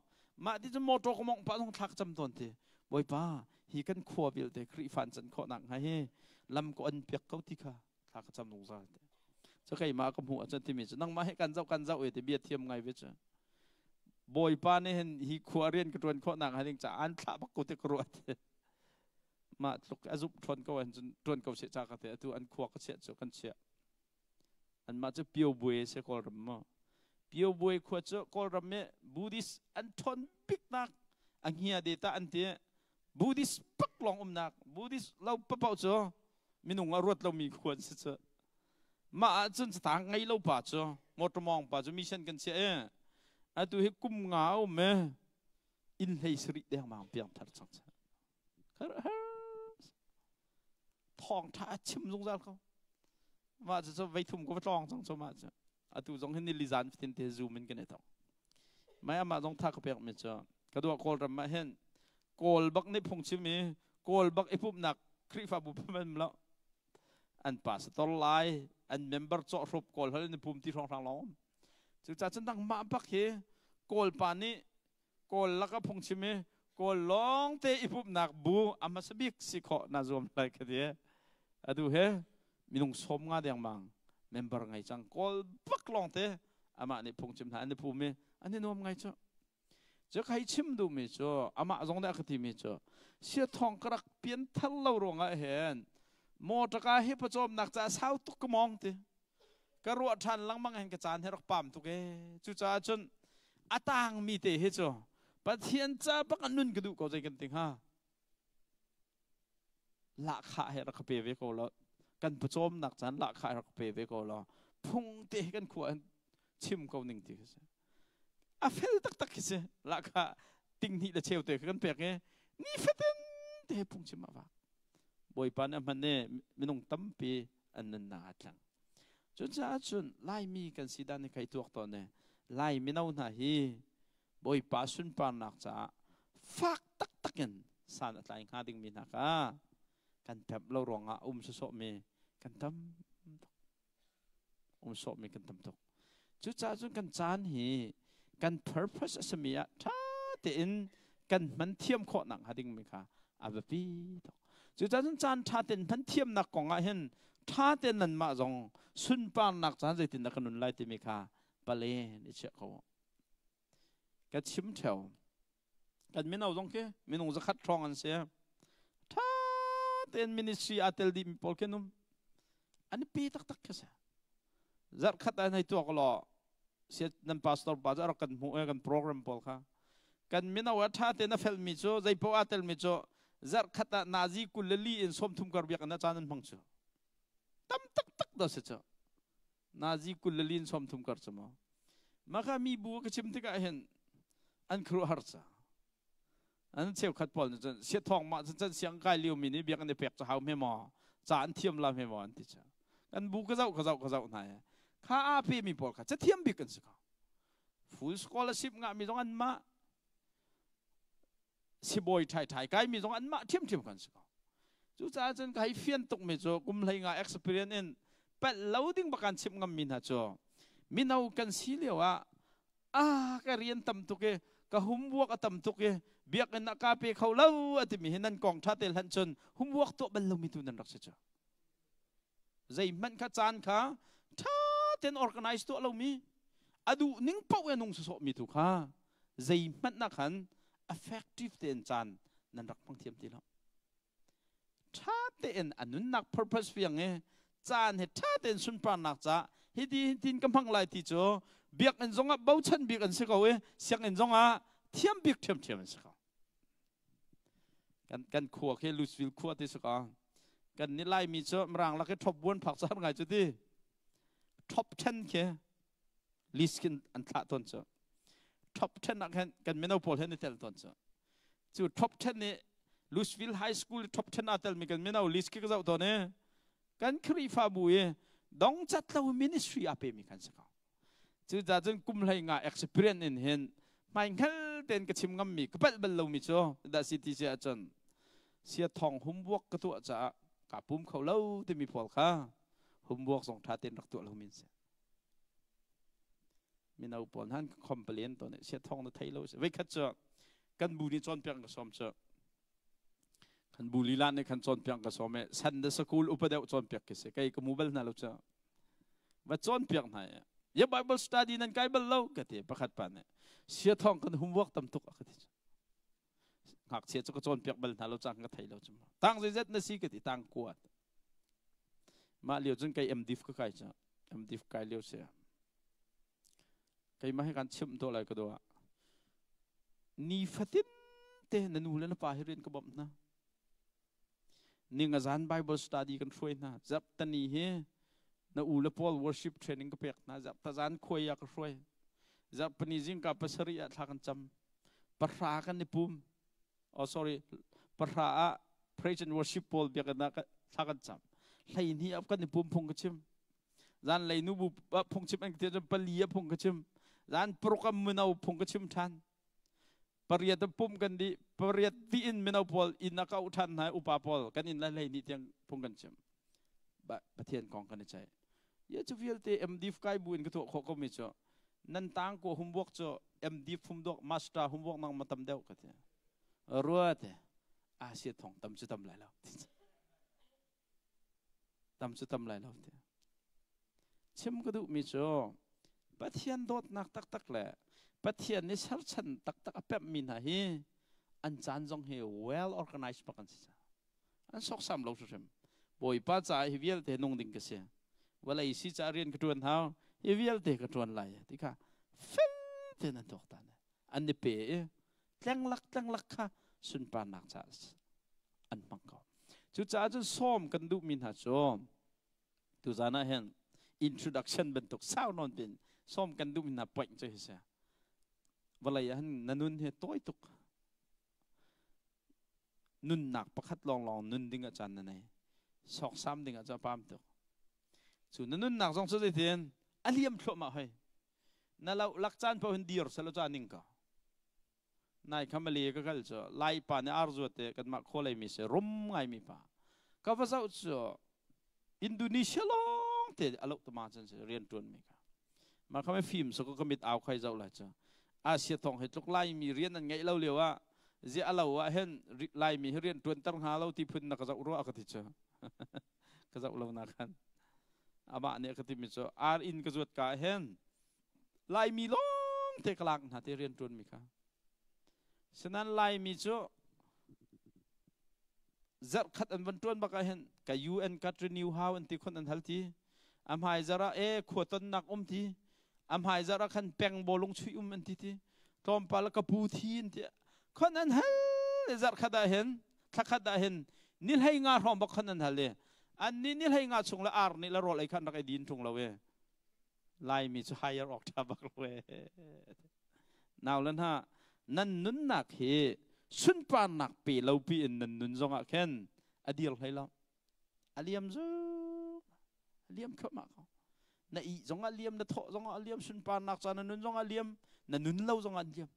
mah ti cu motor ka mongh pah zong thla ka cam tawn ti Bawipa hi kan khua vialte Khrihfa an can khawh nak hnga hi lam ka on piak ko ti kha thla ka cam zungzal ti cu keimah ka hmuh ahcun timi cu nangmah he kan zoh kan zoh e ti bia thiam ngai ve cu Bawipa nih hin hi khua rian ka ṭuan khawh nak hnga ding caah an thlah bak ko ti ka ruah ti mah tluk a zumh ṭhawn ko ahcun ṭuan ko seh ca ka ti atu an khua ka chiah cu kan chiah Anmah cu Pyobue si Kawlram maw? Pyobue khua cu Kawlram i Buddhist an ṭhawn biknak a ngia de ta an ti. Buddhist pak lawng umnak, Buddhist lo papaoh cu minung a ruat lomi khua an si cu. Mah ahcun catang ngei lo pa cu, motor mawng pa cu mission kan chiah i atu hi kum nga a um i inn hlei sarih dengmang piang thar cang. Thawngṭha a chim zungzal ko. Mah cu vei thum ko va tlawng cang cu mah cu. Atu zong hi nili zan fatin te zoom in kan i tong. Mai amah zong tha ka pek mi cu ka dua Kawlram ah hin Kawl bak nih phungchim i Kawl bak i pumhnak Khrihfabu pum lo. An pastor lai, an member cawhhrup Kawl hal in pum ti hrawnghrang lawng. Cucaah cun nangmah bak hi Kawl pa nih Kawl laka phungchim i Kawl lawngte i pumhnak bu a hmasa bik si khawh na zuam lai ka ti. Atu he minung 50 dengmang member ngei cang. Kawl bak lawngte amah nih phungchim hna an i pum i an i nuam ngai cu. Cu kai chim duhmi cu amah zong nih a ka timi cu siathawng ka rak pian thar lo ruangah hin mawṭaka hi pawcawmnak caah sau tuk ka mawng ti. Ka ruah ṭhan lengmang hin ka caan hi rak pam tuk ee. Cucaah cun a tangmi te hi cu Pathian ca bak ah nun ka duh ko zei kan ti hnga. Lahkhah he rak ka pe ve ko law kan pawcawmnak caan lahkhah he rak ka pe ve ko law phung te hi kan khua hin chim ko ning ti khi si. A fel taktak khi si. Lahkhah ting hnih le cheu te kha kan pek i ni fatin te he phung chim ah vak. Bawipa nih a hman i minung tampi an nunnak aa thleng. Cucaah cun Laimi kan si dan hi kai tuak tawn i Lai mino hna hi Bawipa sunparnak caah fak taktak in san a tlai hnga dingmi hna kha kan pemh lo ruangah um sawsawhmi kan tam tuk. Um sawhmi kan tam tuk. Cucaah cun kan caan hi kan purpose a simi ah ṭha tein kan hman thiam khawh nak hnga dingmi kha a biapi tuk. Cucaah cun caan ṭha tein hman thiamnak kong ah hin ṭha tein nanmah zong sunparnak caan zeitindah ka nun lai timi kha palen i chiah ko. Ka chim ṭheo. Kan mino zong khi minung 100 hrawng an si. Ṭha tein ministry aa tel dihmi pawl khi an um. An i pe taktak khi si. Zarh khat ah hei tuak law siat nan pastor pa cu a rak kan hmuh i kan program pawl kha. Kan mino ah ṭha tein a felmi cu zeipaoh aa telmi cu zarh khat ah nazi 24 in 30 kar biakinn ah caan an hmang cu. Tam taktak dah si cu. Nazi 24 in 30 kar cu maw. Maka mi bu ka chim tikah hin an khuaruahhar ca. An cheukhat pawl nih cun siathawng mah cun siang kai lio mi nih biakinn i pek cu hau hme maw ca an thiam la hme maw an ti ca. Kan bu ka zoh ka zoh ka zoh hna i kha aa pe mi pawl kha cathiam bik an si ko. Full scholarship ngah mi zong anmah, sibawi ṭhai ṭhai kai mi zong anmah ṭhiamṭhiam kan si ko. Cucaah cun ka hei fian tuk mi cu kum hlei nga experience in palh lo ding bak an chimh ngam mi hna cu mino kan si lio ah a ka rian tam tuk i ka homework a tam tuk i biakinn ah ka pe kho lo a timi hi nan kong ṭha te hlan cun homework tuah bal lomi tu nan rak si cu. Zeihmanh kha caan kha ṭha tein organize tuah lomi, a duh ning paoh in nung sawsawh mi tu kha zeihmanh ah khan effective tein caan nan rak hmang thiam ti lo. Ṭha tein a nunnak purpose fiang i caan he ṭha tein sunparnak ca hiti tin ka hmang lai ti cu biakinn zongah bochan bik an si ko i sianginn zongah thiam bik ṭhiamṭhiam an si ko. Kan khua khi Louisville khua ti si ka. Kan ni Laimi cu Mirang lak i top buan phak caan ngai cu ti. Top 10 khi list khin an thlah tawn cu. Top 10 ah khan kan mino pawl he ni tel tawn cu. Cu top 10 nih Louisville High School top 10 aa telmi kan mino list khi ka zoh tawn i kan Khrihfabu i dong cat lo ministry aa pemi kan si ko. Cucaah cun kum hlei nga experience in hin hmaihngal tein ka chim ngammi ka palh bal lomi cu dah si ti si ahcun sia thong humbuak ka tuah caah kaa pum kho lo timi pawl kha humbuak zong ṭha tein rak tuah lomi an si. Mino pawl han ka complain tawn i sia thong na thei lo si. Voikhat cu kan bu nih cawnpiak ka sawm cu kan bu lila nih khan cawnpiak ka sawm i Sunday school upa deuh cawnpiak ki si kei ka mu bal hna lo cu. Va cawnpiak hna i ya Bible study nan kai bal lo ka ti. Pakhat pa nih sia thong kan homework tam tuk a ka ti. Ngakchia cu ka cawnpiak bal hna lo cang ka thei lo cu. Tang zeizat na si ka ti. Tang kuat mah lio cun kei MDiv ka kai cu MDiv kai lio si. Keimah hi kan chimh to lai ka dua ni fatin te na nu le na pa hi rian ka bawmh hna. Ning a zan Bible study kan hruai hna. Zap tani hi na u le pawl worship training ka pek hna. Zap ta zan khuai ah ka hruai. Zap pani zingka 7 ah thla kan cam. 3 kan i pum. Oh, sorry, 3 ah praise and worship pawl biakinn ah thla kan cam. 12 ah kan i pum, phung ka chim. Zan lei nu bu phung chim an ka ti 4 ah phung ka chim. Zan 6 ah mino phung ka chim ṭhan. 8 pum kan di 8 ti in mino pawl inn a kau ṭhan hna. Upa pawl kan inn lai 12 tiang phung kan chim, Pathian kong kan i ceih. Ya cu vialte MD kai bu in ka tuah khawh ko mi cu nan tang ko homework cu MD homework, master homework nang ma tam deuh ka ti. Ruate Asia thong tam cu tam lai lo, tam cu tam lai lo ti. Chim ka duh mi cu Pathian dawtnak taktak le Pathian nih serchan taktak a pemh mi hna hi an caan zong hi well organized bak an si. An soksam lo hrim. Bawipa caah hi vialte nung ding ka si, vawlei si caah rian ka ṭuan hau, hi vialte ka ṭuan lai ti kha fel tein an tuaktan, an i pe i tlenglak tlenglak kha sunparnak caah an hmang ko. Cucaah cun sawm kan duhmi hna cu tuzan ah hin introduction bantuk sau nawn pin sawm kan duhmi hna point cu hi si. Vawlei ah hin na nun hi tawi tuk. Nunnak pakhat lawnglawng nun ding ah caan na nei. Sawksam ding ah cun a pam tuk. Cu na nunnak zong cu zeitin a liam thluahmah hoi. Na lo lak caan paoh hin dir selaw ca ning ko. Nai kha Mali ka kal cu Lai pa nih ar zuat te kanmah khualei mi si rum ngai mi pa ka va zoh cu Indonesia lawng te a loh tama cun si rian tuan mi kha. Mah kha fim so ka mit au khai zoh lai cu Asia thong hi tluk Lai mi rian an ngeih lo lio ah zia a lo ah hin Lai mi hi rian tuan ter hnga lo ti phun na ka zoh rua ka ti cu. Ka zoh lo na khan amah nih ka ti mi cu ar in ka zuat ka hin Laimi lawng te ka lak hna te rian ṭuan mi kha. Sinan Laimi cu zarh khat an van ṭuan bak ah hin ka UN card renew hau an ti khon an hal ti. A hmai zarh ah e khua tonnak um ti. A hmai zarh ah khan peng bawlung chuih um an ti ti. Tlawmpal ka pu thi an ti. Khon an hal zarh khat ah hin, thla khat ah hin ni 15 hrawng bak khon an hal i an ni ni 15 chung le ar nih le rawl ei khan rak ei din ṭung lo e. Laimi cu hire awk ṭha bak lo ee. Nau le hna, nan nunnak hi sunparnak pe lo piin nan nun zongah khin a dir hlei lo. A liam zuk. Liam thluahmah ko. Na ih zongah liam, na thawh zongah liam, sunparnak ca na nun zongah liam, na nun lo zongah liam.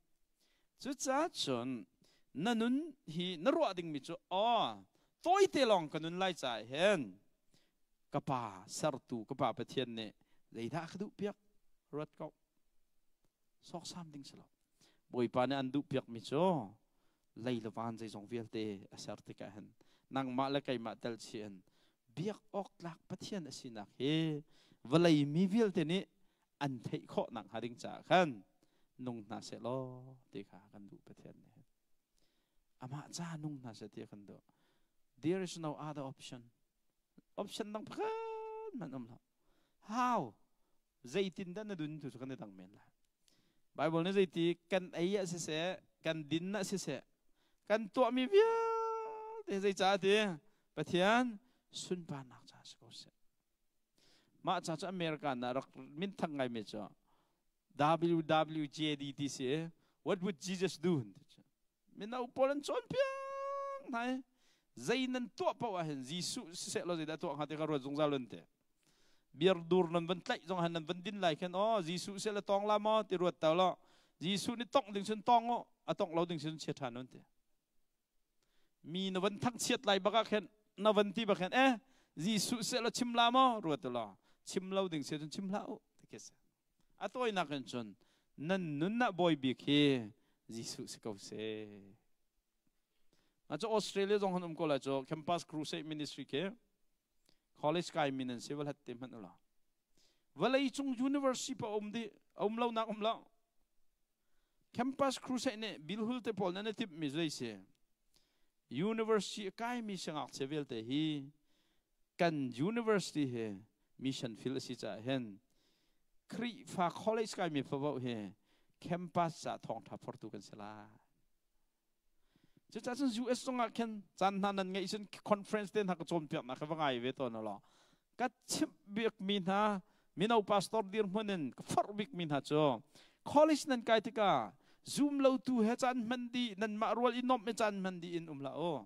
Cucaah cun na nun hi na ruah dingmi cu aw tawite lawng ka nun lai caah hin ka pa sertu ka pa Pathian nih zeidah ka duh piak ruat ko. Sawksam ding si lo. Bawipa nih an duh piakmi cu lei le van zeizong vialte a ser tikah hin nangmah le keimah tel chih in biak awk tlak Pathian a sinak hi vawlei mi vialte nih an theih khawh nak hnga ding caah khan nung hna seh law ti kha kan duh. Pathian nih hin amah ca nung hna seh ti kan duh. There is no other option. Option dang pakhat hmanh um lo. How, zeitin dah na dun tu cu kan i dang men lai. Bible nih zeiti kan ei ah siseh, kan din ah siseh, kan tuahmi vialte zeicah ti Pathian sunparnak ca si ko seh. Mah ca cu America na rak minthang ngaimi cu WWJD ti si. What would Jesus do? Mino pawl an cawnpiak hna i zei nan tuah paoh ah hin Jesuh siseh law zeidah tuah hnga ti kha ruat zungzal un te. Beer dur nan van tlaih zong han nan van din lai khin, oh, Jesuh seh la tawng la maw ti ruat ta lo. Jesuh nih tongh ding cun tawng u, a tongh lo ding cun chia ṭhan un ti. Mi na van thangchiat lai bak ah khin, na van ti bak khin, eh, Jesuh seh la chim la maw ruat u law, chim lo ding se cun chim hlah u ti khi si. A tawinak in cun nan nun ah bawi bik hi Jesuh si ko seh. Na cu Australia zong han um ko lai cu Campus Crusade Ministry khi college kai min an si va hlat te hmanh ula. Vawlei cung university pa um di um lo nak um lo. Campus Crusade nih Bill Hul te pawl nan i timh mi zei si? University kai mi sangak che vialte hi kan university hi mission field a si caah hin Khrihfa college kaimi paoh hi campus ah thawngṭha phortu kan si lai. Cucaah cun US zongah khin caan hna nan ngeih cun conference te hna ka cawnpiaknak kha va ngai ve tawn law, ka chimh bikmi hna, mino pastor dirhmun in ka forh bikmi hna cu, college nan kai tikah zum lotu he caan hman dih, nanmah rual i nuamh i caan hman dih in um hlah u.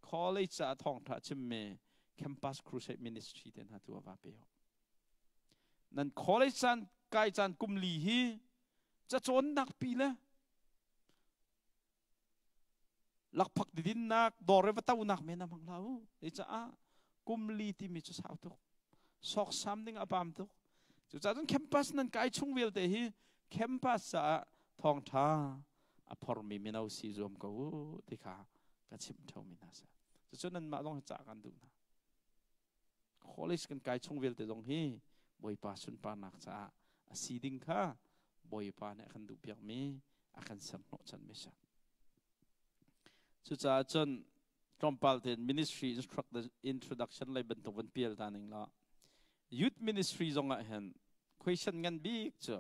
College ah thawngṭha chimmi Campus Crusade Ministry te hna tu a va pe. Nan college caan kai caan kum li hi cacawnnak pi le lakphak didinnak dawr va tonak men a hmang hlah u. Caah kum li timi cu sau tuk, sawksam ding a pam tuk. Cucaah cun campus nan kai chung vialte hi campus caah thawngṭha a phormi mino si zuam ko u ti kha ka chimh ṭheumi hna si. Cucu nanmah zong hi cah kan duh hna. College kan kai chung vialte zong hi Bawipa sunparnak caah a si ding kha Bawipa nih a kan duhpiakmi, a kan ser hnawhchanmi si. Cucaah cun tlawmpal tein ministry introduction lei bantuk van pial ta ning law, youth ministry zong ah hin question ngan bik cu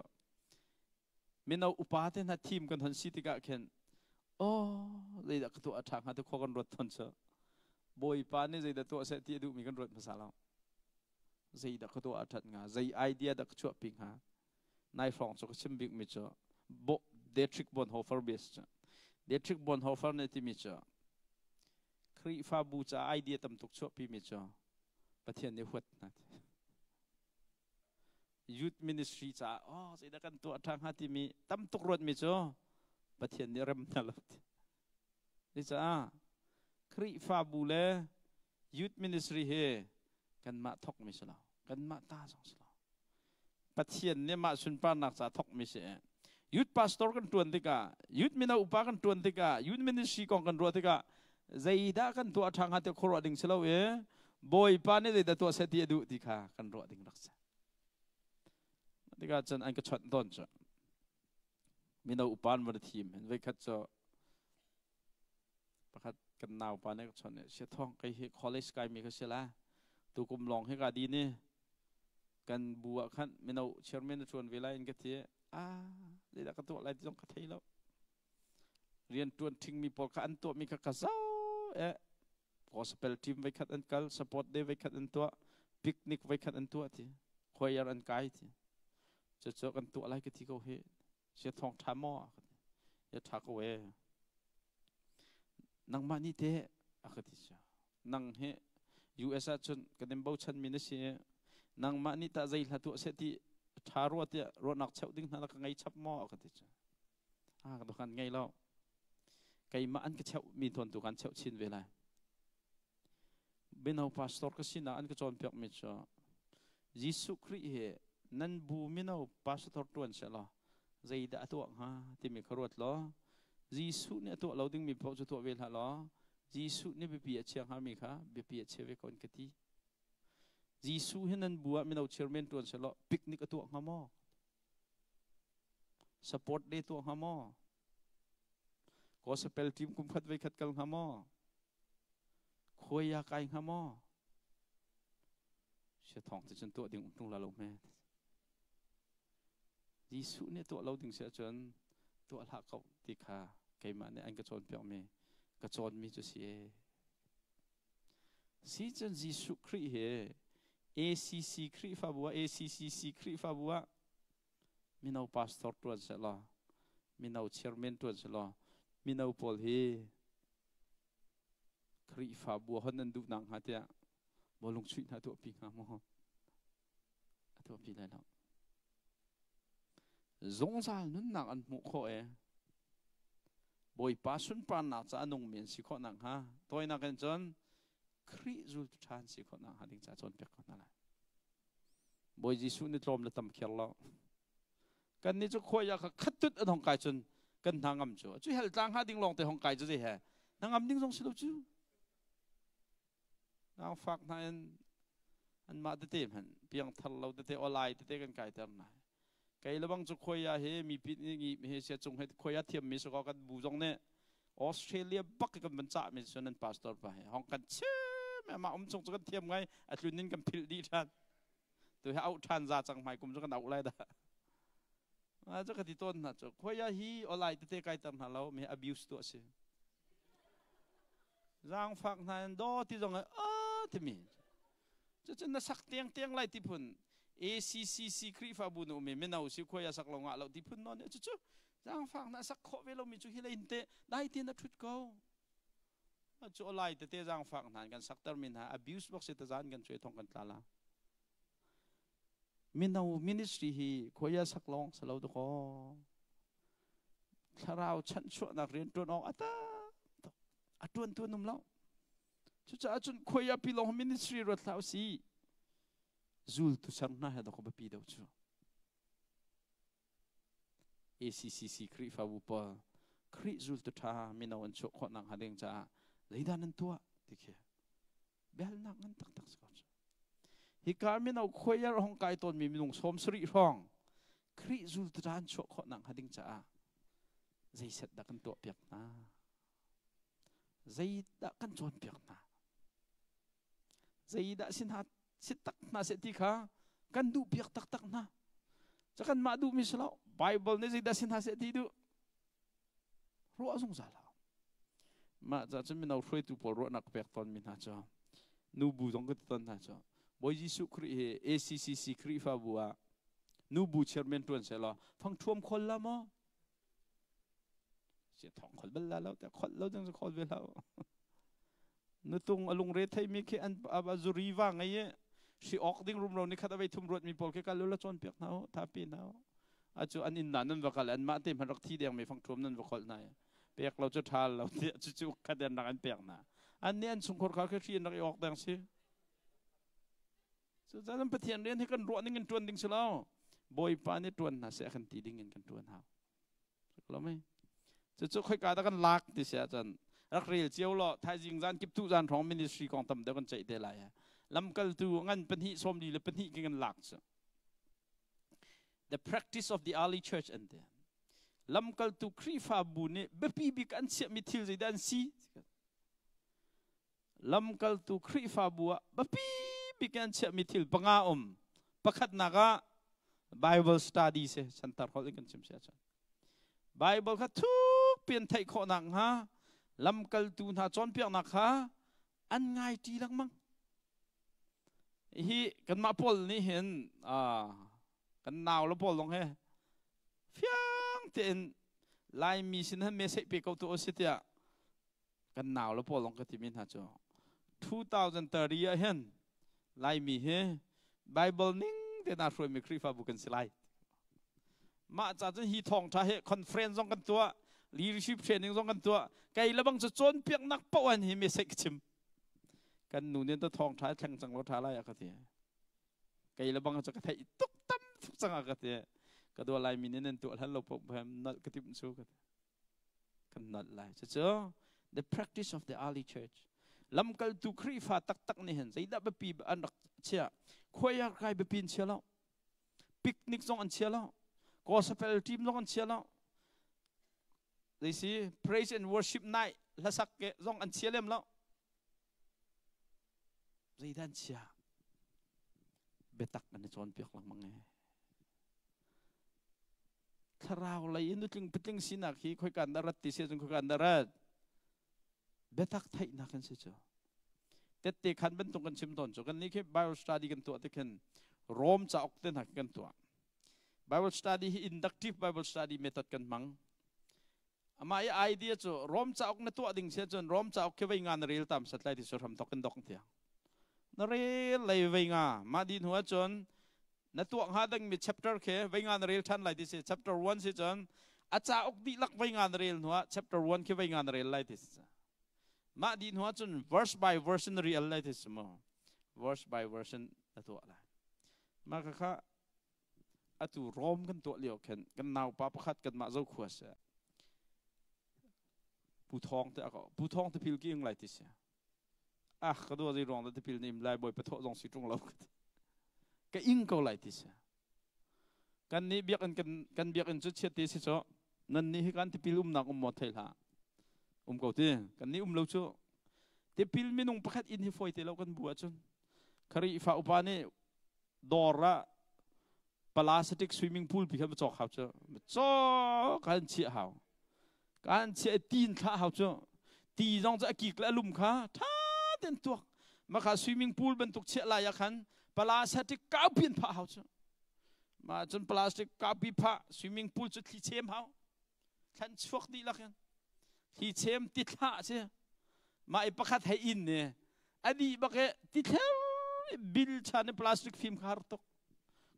mino upa te hna team kan hon si tikah khin, oh, zeidah ka tuah a ṭha hnga ti khua kan ruat thon cu Bawipa nih zeidah tuah seh ti a duhmi kan ruat hmasa lo. Zeidah ka tuah a ṭhat hnga, zei idea dah ka chuahpi hnga? Nai hrawng cu ka chim bikmi cu Bo Dietrich Bonhoeffer bia cu, Dietrich Bonhoeffer nih timi cu, Khrihfabu caah idea tam tuk chuahpimi cu Pathian nih huat hna. Youth ministry caah, oh, zeidah kan tuah ṭha hnga timi tam tuk ruatmi cu Pathian nih rem hna lo ti. Caah Khrihfabu le youth ministry hi kanmah thawkmi si lo, kanmah ta zong si lo, Pathian nih mah sunparnak ca thawkmi si. Youth pastor kan ṭuan tikah, youth mino upa kan ṭuan tikah, youth ministry kong kan ruah tikah, zeidah kan tuah ṭha hnga ti khuaruah ding si lo i Bawipa nih zeidah tuah seh ti a duh ti kha kan ruah ding rak si. Tikah cun an ka chawnh tawn cu mino upa an van thim hin voikhat cu pakhat kan nau pa nih ka chawnh i, sia thawng, kei hi college kai mi ka si la, tukum lawng hi ka di ni, kan bu ah khan mino chairman na ṭuan ve lai in ka ti. Ah, zeidah ka tuah lai ti zong ka thei lo. Rian ṭuan ṭhingmi pawl kha an tuahmi kha ka zoh eh, gospel team voikhat an kal, support day voikhat an tuah, picnic voikhat an tuah ti, choir an kai ti, cucu kan tuah lai ka ti ko hi. Sia thawng ṭha maw? Ya ṭha ko e. Nangmah nih teh? A ka ti sia. Nang hi US ah cun kan in bochan mi na si. Nangmah nih tah zei hla tuah seh ti ṭha rua tiah ruahnak cheuh ding hna ka ngei chap maw ka ti cu. Ah ka kan ngei lo. Keimah an ka cheuh mi thawn tu kan cheuh chin ve lai. Mino pastor ka sinah an ka cawnpiak mi cu Jesuh Khrih hi nan bu mino pastor ṭuan seh law zeidah a tuah hnga timi kha ruat law Jesuh nih a tuah lo dingmi paoh cu tuah ve hlah law Jesuh nih biapi a chia hngami kha biapi a chia ve ko an ka ti. Jesuh hi nan bu ah mino chairman ṭuan seh law picnic a tuah hnga maw? Support day tuah hnga maw? Gospel team kum khat voi khat kal hnga maw? Khuai ya kai hnga maw? Sia thawng te cun tuah ding um tung la lo hme. Jesuh nih tuah lo ding si ahcun tuah hlah ko ti kha keimah nih an ka cawnpiak mi ka cawnmi cu si ee. Si cun Jesuh Khrih he ACC Khrihfabu ah ACCC Khrihfabu ah mino pastor ṭuan sehlaw mino chairman ṭuan sehlaw mino pawl hi Khrihfabu hon nan duh nak hnga tiah bawlung chuih hna tuahpi hnga maw? A tuahpi lai lo. Zungzal nunnak an hmuh khawh e. Bawipa sunparnak ca a nungmi an si khawh nakhnga tawinak in cun Khrih zultu ṭha an si khawh nakhnga ding ca cawnpiak ko hna lai. Bawi Jesuh nih tlawm le tam kher lo. Kan nih cu khuai ah kha khat tut an hong kai cun kan hna ngam cu. Cu hel tlang hnga ding lawng te hong kai cu zei he. Hna ngam ding zong si lo cu. Nangfak hna in anmah tete hmanh piangthar lo tete awlai tete kan kaiter hna. Kei lebang cu khuai ah hi mi pit nih ngi he sia cung he khuai a thiam mi sakaw kan bu zong nih Australia bak kan van cah mi cu nan pastor pa he hong kan chim mah um chung cu kan thiam ngai a tlun in kan philh dih than tu he auh than za cang hmai kum cu kan auh lai dah a cu ka ti tawn hna cu khuai ah hi awlai tete kaiter hna lo mi abuse tu a si zaangfak hna in daw ti zong a timi cucun na sak tiang tiang lai ti phun ACCC Khrihfabu na um i mino si khuai a sak lo ngah lo ti phun nawn cucu zaangfak na sak khawh ve lomi cu hi lein te dai te na thut ko cu lai tete zaangfak hna kan sakter mi hna abuse bak si ta zan kan cuai thong kan tla la mino ministry hi khuai a sak long salo to ko thlarau chanchuahnak rian ṭuan awk a tam tuk a ṭuan tu an um lo cucaah cun khuai ah pi lawng ministry ruat hlah usih zultu ser hna he dok biapi deuh cu ACCC Khrihfabu pawl Khrih zultu ṭha mino an chuah khawh nakhnga ding caah zeidah nan tuah ti khi biahalnak ngan taktak si ko cu. Hika mino khuaiar hong kai tawnmi minung 70 hrawng Khrih zultu an chuah khawh nakhnga ding caah zeiset dah kan tuahpiak hna? Zeidah kan cawnpiak hna? Zeidah si hna si tak hna seh ti kha kan duhpiak taktak hna. Ca kan mah duhmi si lo. Bible nih zeidah si hna seh ti duh? Ruah zungzal hau. Mah ca cun mino hruaitu pawl ruahnak pek tawnmi hna cu nubu zong ka ti tawn hna cu Bawi Jesuh Khrih hi ACCC Khrihfabu ah nubu chairman ṭuan sehlaw fangṭhuam khol la maw? Sia thong khol bal la lo te khol lo ding cu khol ve hlah. Nutung a lungre theimi khi an zuri va ngei i hri awk ding rumro ni khat a vei thum ruat mi pawl khi kal ula cawn piak hna u thapi hna u a cu an inn nan va kal an mah te hman rak thi deng mi fang ṭhuam nan va kholh hna i pek lo cu ṭha lo ti cu cu khat an rak an pek hna an nih an chungkhur khar khi hri an rak i awk deng si cucaah Pathian rian hi kan ruah ning in ṭuan ding si lo Bawipa nih ṭuan hna seh kan ti ding in kan ṭuan hau lo mei cucu khoika dah kan lak ti si ahcun rak rel cio law thaizing zan kiptuh zan hrawng ministry kong tam deuh kan ceih te lai lamkaltu ngan pahnih 42 ki kan lak cu the practice of the early church an ti lamkaltu Khrihfabu nih biapi bik an chiahmi thil zeidah an si lamkaltu Khrihfabu ah biapi bik an chiahmi thil panga um pakhatnak ah Bible study si chantar holh in kan chim si ahcun Bible kha thuk pian theih khawh nak hnga lamkaltu hna cawnpiaknak kha an ngai ṭi lengmang hi kanmah pawl nih hin kan nau le pawl zong he fiang tein Laimi sin han message pe ko tu si tiah kan nau le pawl lawng ka timi hna cu 2030 ah hin Laimi hi Bible ning te na hruaimi Khrihfabu kan si lai. Mah ca cun hi thawngṭha he conference zong kan tuah, leadership training zong kan tuah. Kei lebang cu cawnpiaknak paoh an hi message ka chim. Kan nu nih ta thawngṭha thleng cang lo ṭha lai a ka ti. Kei lebang cu ka theih tuk tam tuk cang a ka ti. Ka dua lai mi nih nan tuah hlan lo paoh nalh ka timh cu ka ti. Kan nalh lai. Cucu the practice of the early church. Lamkaltu Khrihfa taktak nih hin zeidah biapi an rak chiah? Khuai kai biapi in chia lo. Picnic zong an chia lo. Gospel team zong an chia lo. Zeisi praise and worship night hlasak ke zong an chia lem lo. Zeidah an chia? Biatak an i cawnpiak lengmang e. Thlarau lei in nutling patling sinak hi khoika na rat ti si cun khoika na rat. Biatak theihnak kan si cu. Tette khan bantuk kan chim tawn cu kan nih khi Bible study kan tuah ti khin Rom cauk te hna kan tuah. Bible study hi inductive Bible study method kan hmang. Amah i idea cu Rom cauk na tuah ding si cun Rom cauk khi vei nga na rel tam sat lai ti su hram thok in dok tiang. Na rel lei vei nga mah di hnu ahcun na tuah hnga dingmi chapter khi vei nga na rel ṭhan lai ti si. Chapter 1 si cun a cauk dihlak vei nga na rel hnu ah chapter 1 khi vei nga na rel lai ti si. Mah dih hnu ah cun verse by verse in rel lai ti si mu. Verse by verse in na tuah lai. Mah kha atu Rom kan tuah lio khin kan naupa pakhat kanmah Zokhua si. Pu Thawng te ako. Pu Thawng tipil ki ing lai ti si. Ah ka dua zei ruang dah tipil na im lai bawi pathawh zong si ṭung lo ka ti. Ka ing ko lai ti si. Kan nih biakinn kan kan biakinn cu chiat ti si cu nan nih hi kan tipil umnak um maw thei hlah. Um ko ti. Kan nih um lo cu. Tipil minung pakhat inn hi fawi te lo kan bu ahcun. Khrihfa upa nih dawr ah plastic swimming pool pi kha cawk hau cu. Cawk kan chiah hau. Kan chiah tin thlah hau cu. Ti zong cu a kik le a lum kha tha ten tuak. Maka swimming pool bantuk chiah lai ah khan plastic kaupi in phah hau cu. Ma cun plastic kaupi phah swimming pool cu thli chem hau. Thlan chuak dih lak in. Thli chem ti thlah si. Mah i pakhat hei in ne a dih bak e ti thler bil chan i plastic fim kha har tuk.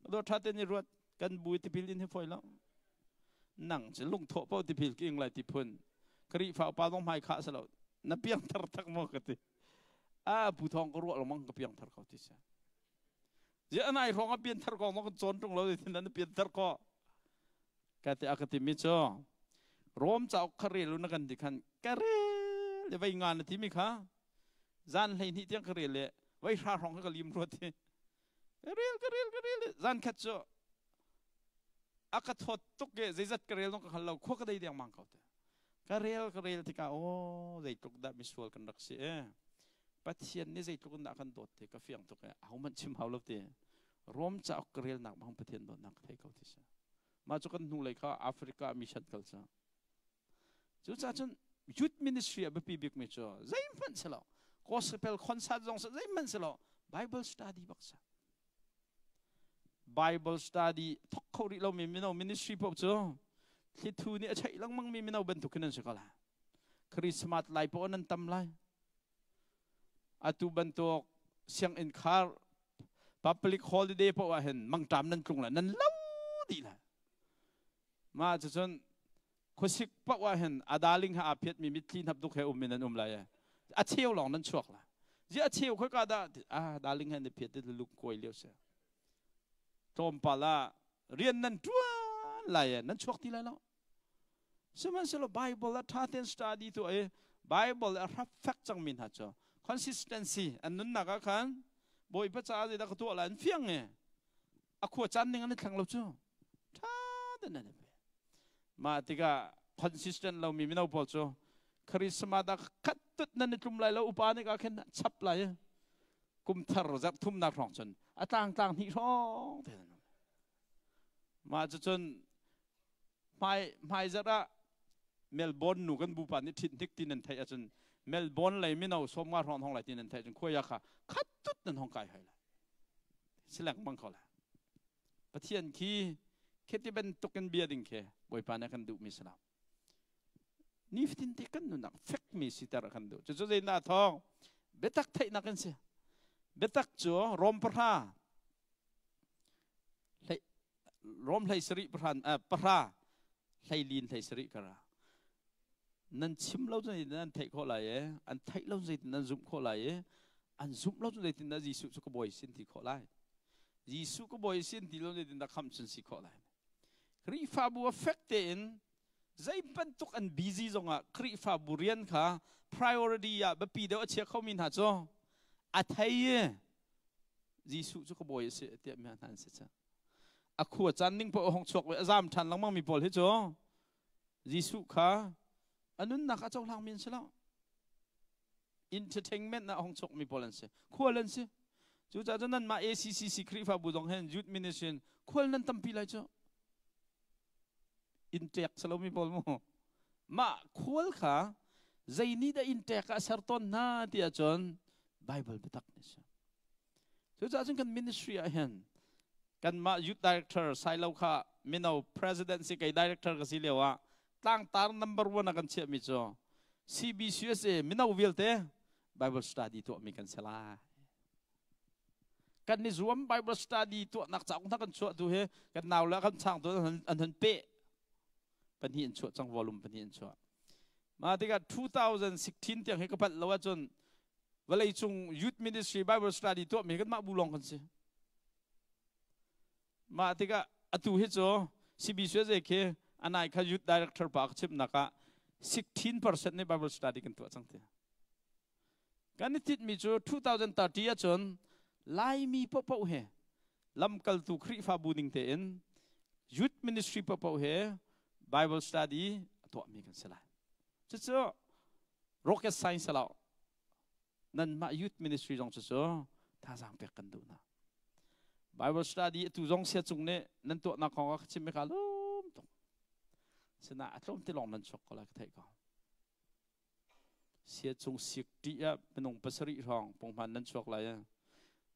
Do tha ten i ruat kan bu tipil in hi foi lo. Nang cu lungthawh paoh tipil ki ing lai ti phun. Khrihfa upa zong hmai khah selo. Na piang thar tak maw ka ti. A pu thong ka ruah lengmang ka piang thar ko ti si. Zia anai hrawng a pian thar ko ma kan cawn tung lo ti nan pian thar ko. Ka ti a ka ti mi cu Rom cauk kha rel u na kan ti khan ka rel le vei nga na ti mi kha zan 12 tiang ka rel le vei hra hrawng kha ka lim ruat hi. Ka rel ka rel ka rel zan khat cu a ka thawt tuk ke zeizat ka rel zong ka hngal lo khua ka dei dengmang ko te ka rel ka rel tikah aw zeitluk dah misual kan rak si e Pathian nih zeitluk in dah kan dawt te ka fiang tuk e ahohmanh chim hau lo te Rom cauk ka relnak bang Pathian dawtnak ka thei ko ti si mah cu kan hnu lei kha Africa mission kal ca cucaah cun youth ministry a biapi bikmi cu zeihmanh si lo gospel concert zong zeihmanh si lo Bible study bak sa Bible study thok kho rih lomi mino ministry paoh cu thlithu nih a cheih lengmang mi mino bantuk khin an si ko lai. Christmas lai paoh nan tam lai. Atu bantuk sianginn khar public holiday paoh ah hin mangṭam nan tlung lai nan lo dih lai. Mah cucun khuasik paoh ah hin a darling ha aa phiatmi mitthli hnapduk he um in an um lai e. A cheu lawng nan chuak lai. Zi a cheu khoi ka dah ah darling he na phiat ti lung kuai lio si. Tlawmpal ah rian nan ṭuan lai e nan chuak ti lai lo. Sihmanhsehlaw Bible a ṭha tein study tu i Bible a hrap fek cangmi hna cu consistency an nunnak ah khan Bawipa caah zeidah ka tuah lai an fiang e. A khua caan ning an i thleng lo cu ṭha tein an i pe. Mah tikah consistent lomi mino pawl cu Christmas ah khat tut nan i tlum lai lo upa nih ka khin chap lai kum thar zarh thumnak hrawng cun a tlang tlang hnih hrawng te mah cu cun hmai hmai zarh ah Melbourne nu kan bupa nih ṭhit hnik ti nan theih ahcun Melbourne lei mino 50 hrawng hong lai ti nan theih cun khuai kha khat tut nan hong kai hoi lai si lengmang ko lai Pathian khi khiti bantuk in bia ding khi Bawipa nih a kan duhmi si lo. Nifatin te kan nunnak fekmi siter a kan duh. Cucu zeidah thawng? Biatak theihnak in si. Biatak cu Rom 10. Rom hlei sarih pahran pahra hlei lin hlei sarih kara nan chim lo cun nan theih khawh lai e an theih lo zeitin nan zumh khawh lai e an zumh lo cun zeitin dah Jesuh cu ka bawi sin ti khawh lai Jesuh ka bawi sin ti lo zeitin dah khamh cun si khawh lai Khrihfabu a fek tein zei bantuk an busy zongah Khrihfabu rian kha priority ah biapi deuh a chia khomi hna cu a thei i Jesuh cu ka bawi a si tiah mi hna an si cang. A khua caan ning paoh a hong chuak ve a zam ṭhan lengmang mi pawl hi cu Jesuh kha a nunnak a cohlang mi an si lo. Entertainment ah a hong chuak mi pawl an si. Khual an si. Cucaah cun nanmah ACCC Khrihfabu zong hin youth ministry in khual nan tampi lai cu. Inn ṭek si lomi pawl mu. Mah khual kha zei nih dah inn ṭek ah a ser tawn hna ti ahcun Bible biatak nih a si. Cucaah cun kan ministry ah hin kanmah youth director Sailo kha mino president si kei director ka si lio ah tlangtar number one a kan chiahmi cu CBCUSA mino vialte Bible study tuahmi kan si lai. Kan i zuam Bible study tuahnak cauk hna kan chuah tu hi kan nau le kan chang tu an hun peh pahnih an chuah cang volume pahnih an chuah. Mah tikah 2016 tiang hi ka palh lo ahcun vawleicung youth ministry Bible study tuahmi kanmah bu lawng kan si. Mah tikah atu hi cu CBCUSA khi anai kha youth director pa ka chimnak ah 16% nih Bible study kan tuah cang ti. Kan i titmi cu 2030 ahcun Laimi paohpaoh he lamkaltu Khrihfabu ning tein youth ministry paohpaoh he Bible study a tuahmi kan si lai. Cucu rocket science lo nanmah youth ministry zong cucu thazaang pek kan duh hna. Bible study atu zong sia cung nih nan tuahnak kong ah ka chim ka lum tuk. Sina a tlawm ti lawng nan chuak ko lai ka theih ko. Sia cung sik ṭih ah minung pasarih hrawng punghman nan chuak lai.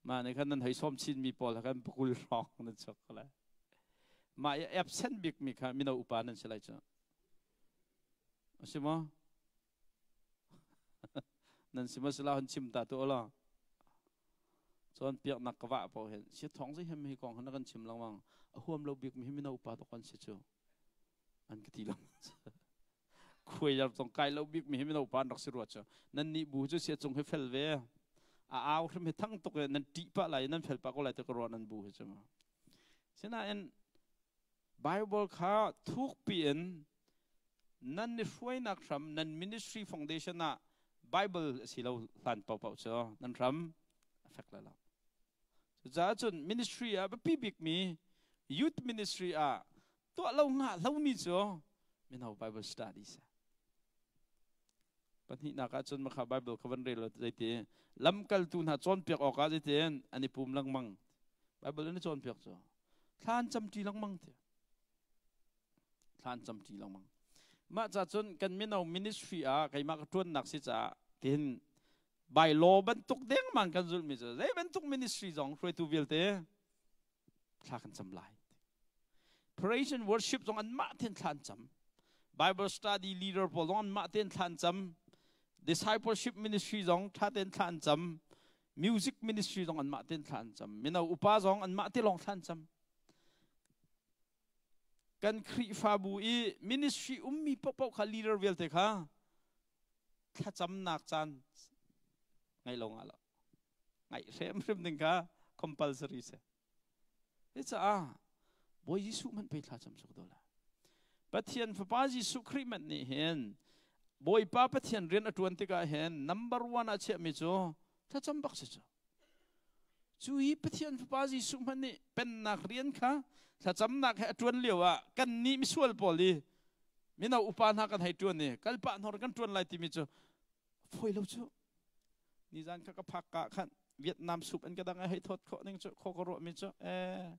Mah nih khan nan hei sawm chinmi pawl khan pakul hrawng nan chuak ko lai. Mah i absent bikmi kha mino upa nan si lai cu. A si maw? Nan si maw sila hun chim ta tu law. Cawnpiaknak ka vah paoh hin sia thawng zei hem hi kong han kan chim lengmang. A huam lo bikmi hi mino upa to kan si cu. An ka ti lo. Khuai yar tong kai lo bik mi hi mino pa an rak si rua cu. Nan nih bu cu sia cung hi fel ve. A au hrim hi thang tuk nan ṭih pah lai nan fel pah ko lai te ka ruah nan bu hi cu. Sinain Bible kha thukpi in nan i hruainak hram nan ministry foundation ah Bible a si lo hlan paohpaoh cu nan hram a fek lai lo. Cucaah cun ministry ah biapi bikmi youth ministry ah tuah lo ngah lomi cu mino Bible study si. Pahnihnak ah cun makha Bible kha van rel zeiti lamkaltu hna cawnpiak awkah zeitin an i pum lengmang. Bible an i cawnpiak cu thla an camṭi lengmang ti. Thla an camṭi lengmang. Mah ca cun kan mino ministry ah keimah ka ṭuannak si caah tihin by law bantuk dengmang kan zulhmi cu zei bantuk ministry zong hruaitu vialte thla kan cam lai. Praise and worship zong anmah ten thla an cam. Bible study leader pawl zong anmah ten thla an cam. Discipleship ministry zong tha ten thla an cam. Music ministry zong anmah ten thla an cam. Mino upa zong anmah te lawng thla an cam. Kan Khrihfabu i ministry ummi paohpaoh kha leader vialte kha thlacamnak caan ngai lo nga lo. Ngaih hrimhrim ding kha compulsory si. Caah Bawi Jesuh hmanh pei thla cam suk do la. Pathian Fapa Jesuh Khrih hmanh nih hin Bawipa Pathian rian a ṭuan tikah hin number one ah chiahmi cu thlacam bak si cu. Cu hi Pathian Fapa Jesuh hmanh nih pennak rian kha thlacamnak he a ṭuan lio ah kannih misual pawl i mino upa hna kan hei ṭuan i kalpah hnor kan ṭuan lai timi cu fawi lo cu. Nizan kha ka phak ka khan Vietnam soup an ka dang hei thawt khawh ning cu khaw ka ruah mi cu eh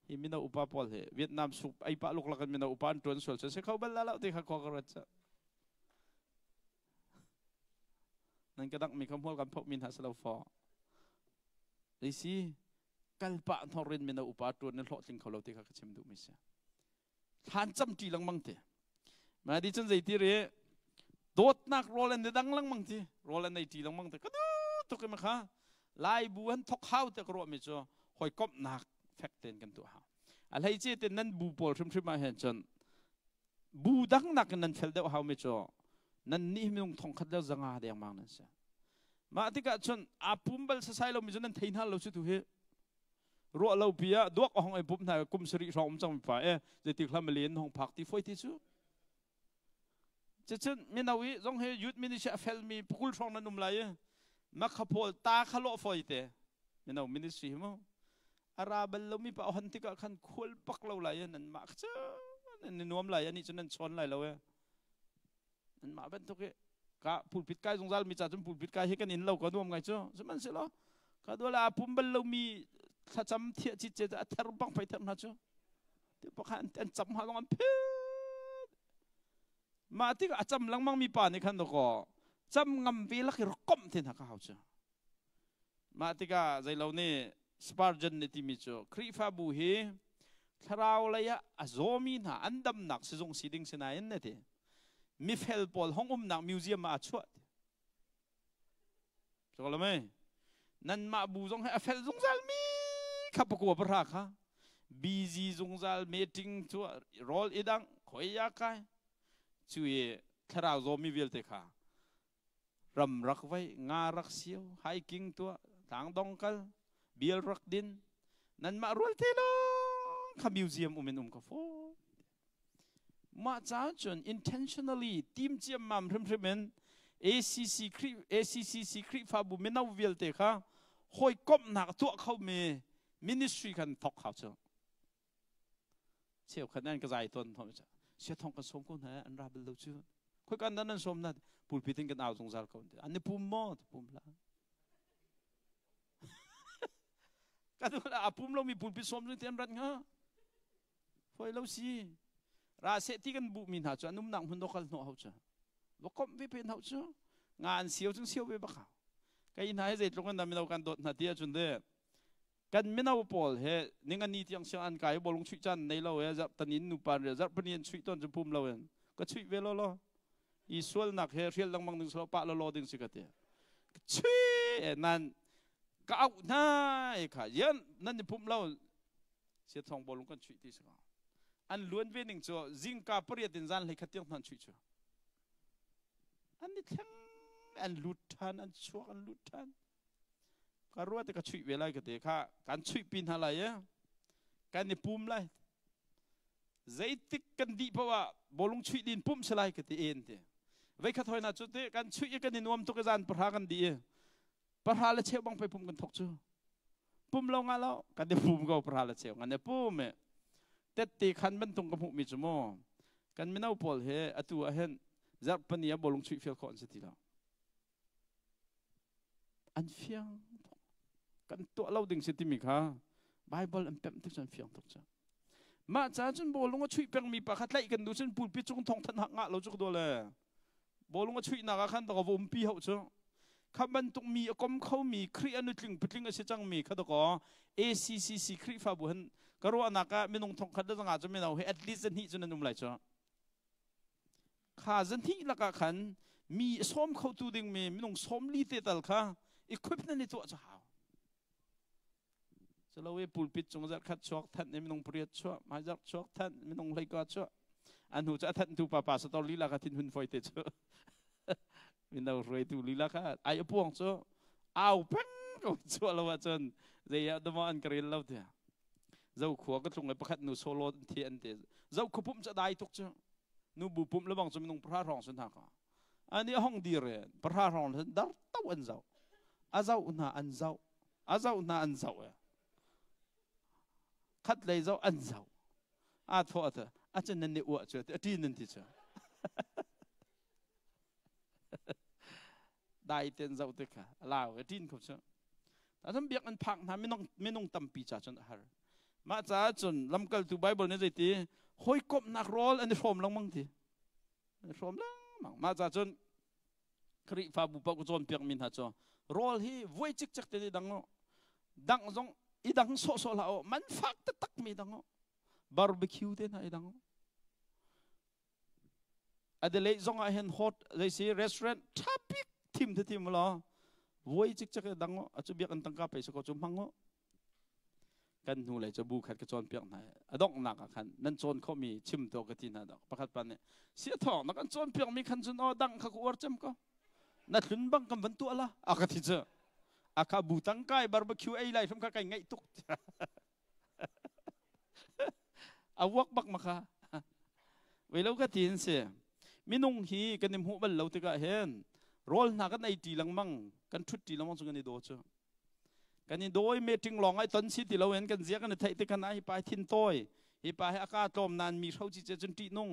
hi mino upa pawl hi Vietnam soup ei pah luklak in mino upa an tuan sual cu si kho bal la lo ti kha khaw ka ruat cu nan ka dang mi kha hmual kan phok min ha salo fo si kal pah thorin mino upa tuan na hlawhtling kho lo ti kha ka chim duh mi si thlan cam ṭi lengmang ti ma di cun zeiti ri dawtnak rawl an dang lengmang ti rawl an ei ṭi lengmang ti ka du tuk i ma kha lai bu an thok hau te ka ruah mi cu hawikomhnak. Fek tein kan tuah hau. A hleice te nan bu pawl hrimhrim ah hin cun bu dang nakin nan fel deuh hau mi cu nan nih minung thong khat le zanga dengmang nan si. Mah tikah cun aa pum bal sasai lomi cu nan thei hna lo cu tu hi. Ruah lo pi ah duak a hong ei pum hna kum sarih hrawng um cang mi pa e zeitik hlam len hong phak ti foi ti cu. Cucun mino i zong hi youth ministry a felmi pukul hrawng nan um lai i makha pawl ta kha lawh foi te mino ministry hi mu a ra bal lomi pa hon tikah khan khual bak lo lai i nan mah kha cu nan nuam lai ani cu nan chawn lai lo e nan mah bantuk i ka pulpit kai zungzal mi ca cun pulpit kai hi kan in lo ka nuam ngai cu sihmanhsehlaw ka duala a pum bal lomi thlacam thiah cit ce a ther bang phei ther hna cu ti pakhat an cam ha long an phet mah tik a cam lengmang mi pa nih khan dakaw cam ngam ve lak i rak komh te hna ka hau cu mah tikah zeilo nih Spurgeon nih timi cu Khrihfabu hi thlarau lei ah a zawmi hna an damnak sizung si ding sinain na ti mifel pawl hong umnak museum ah a chuah ti nanmah bu zong hi a fel zungzal mi kha pakua pahra kha busy zungzal meeting cu rawl i dang khoi ya kai cu i thlarau zawmi vialte kha ram rak vai nga rak sio hiking tuah tlangdong kal bial rak din nanmah rual te lawng kha museum um in um ka fawn mah ca cun intentionally team ciammam hrimhrim in ACC Khrih ACCC Khrihfabu mino vialte kha hawikomhnak tuah khomi ministry kan thok hau cu cheukhat nan ka zai ton thom cha sia thong kan som ko hna an ra bal lo cu khoi kan nan som na pulpit in kan au zungzal ko an ni pum maw pum la kan a pum lo mi pulpit som zu tian rat nga foi lo si ra se ti kan bu mi hna chu an umnak hmun do kal hno ho chu va komh ve pen ho chu nga an siau chung siau ve bak kai hna he zeitluk an mino kan dawt hna ti ahcun de Kan mino pawl he ningani tiang siang an kai bolung chuih caan nei lo e zarh tanin nupa rial zarh pani an chuih ton cu pum lo in ka chuih ve lo lo i sualnak he hrial lengmang ding silo pah lo lo ding si ka ti chui nan ka auh hna e kha yan nan ni pum lo sia thong bolung kan chuih ti si ko an luan ve ning cu zingka pariat in zan hlei khat tiang hnan chuih cu an ni thleng an lut than an chuak an lut than Ka ruat i ka chuih ve lai ka ti kha kan chuih pi hna lai i kan i pum lai. Zeitik kan dih paoh ah bawlung chuih din pumh si lai ka ti en ti. Veikhat hoi na cu ti kan chuih i kan i nuam tuk i zan pahra kan dih i pahra le cheu bang pei pum kan thok cu. Pum lo nga lo kan i pum ko pahra le cheu ngan i pum i tette khan bantung ka hmuh mi cu mu kan mino pawl he atu ah hin zarh pani ah bawlung chuih fial khawh an si ti lo. An fiang tuk. Kan tuah lo ding si timi kha Bible an pemh tik cun fiang tuk cu. Mah ca cun bawlung a chuih pengmi pa kha tlaih kan duh cun pulpit cung thong than hak ngah lo cu ka dua le. Bawlung a chuihnak ah khan ka va umpi hau cu. Kha bantuk mi a kom khomi Khrih a nutling patling a si cangmi kha dakaw ACCC Khrihfabu han ka ruahnak ah minung thong khat le zanga cu mino hi at least zahnih cu nan um lai cu. Kha zahnih lakah khan mi a sawm khotu dingmi minung 40 te tal kha equip nan i tuah cu hau. Culo i pulpit cung zarh khat chuak than i minung pariat chuah, hmai zarh chuak than minung hleikua chuah. A hnu cu a thanhtu pa pastor lila kha thinhun foi te cu. Mino hruaitu lila kha ai a puang cu au peng ko chuah lo ahcun zei ah dama an ka rel lo tiah. Zo khua ka tlung i pakhat nu solo an thi an ti. Zo khua pumh cu a dai tuk cu. Nu bu pumh lebang cu minung pahra hrawng sun hna ka. Ani a hong dir e pahra hrawng sun dar to an zoh. A zoh hna an zoh. A zoh hna an zoh e. Khat lei zoh an zoh. A thaw a a cun nan ni uah cu a ṭin nan ti cu. Dai ten zoh te kha a lau e ṭin kho cu. Tacun biak an phak hna minung minung tampi ca cun a har. Mah caah cun lamkaltu Bible nih zeiti hawikomhnak rawl an i hrawm lengmang ti. An i hrawm lengmang. Mah caah cun Khrihfabu paoh ka cawnpiakmi hna cu rawl hi vuai cikcek te i dang u. Dang zong i dang sawhsawh hlah u. Man fak taktak mi dang u. Barbecue te hna i dang u. Adelaide zong ah hin hot zeisi restaurant tha bik thim te thim law vuai cikcek dang acu biak an tangka pe ko cu hmang u. Kan hnu lei cu bu khat ka cawnpiak hna i a donghnak ah khan nan cawn khawhmi chim tuah ka ti hna dok. Pakhat pa nih sia thawng na kan cawnpiak mi khan cun aw dang kha ka uar cem ko. Na tlun bang kan van tuah la a ka ti cu. A kha bu tang kai barbecue ei lai hrim kha kai ngaih tuk. A vuak bak ma kha. Wei lo ka ti in si. Minung hi kan i hmuh bal lo tikah hin rawl hna kan ei ṭi lengmang, kan ṭhut ṭi lengmang cu kan i daw cu. Kan i dawi meeting lawng ai ton si ti lo in kan zia kan i theih tik khan hi pa hi thin tawi, hi pa hi a ka tlawm nain mi hro ci cun ṭih nung.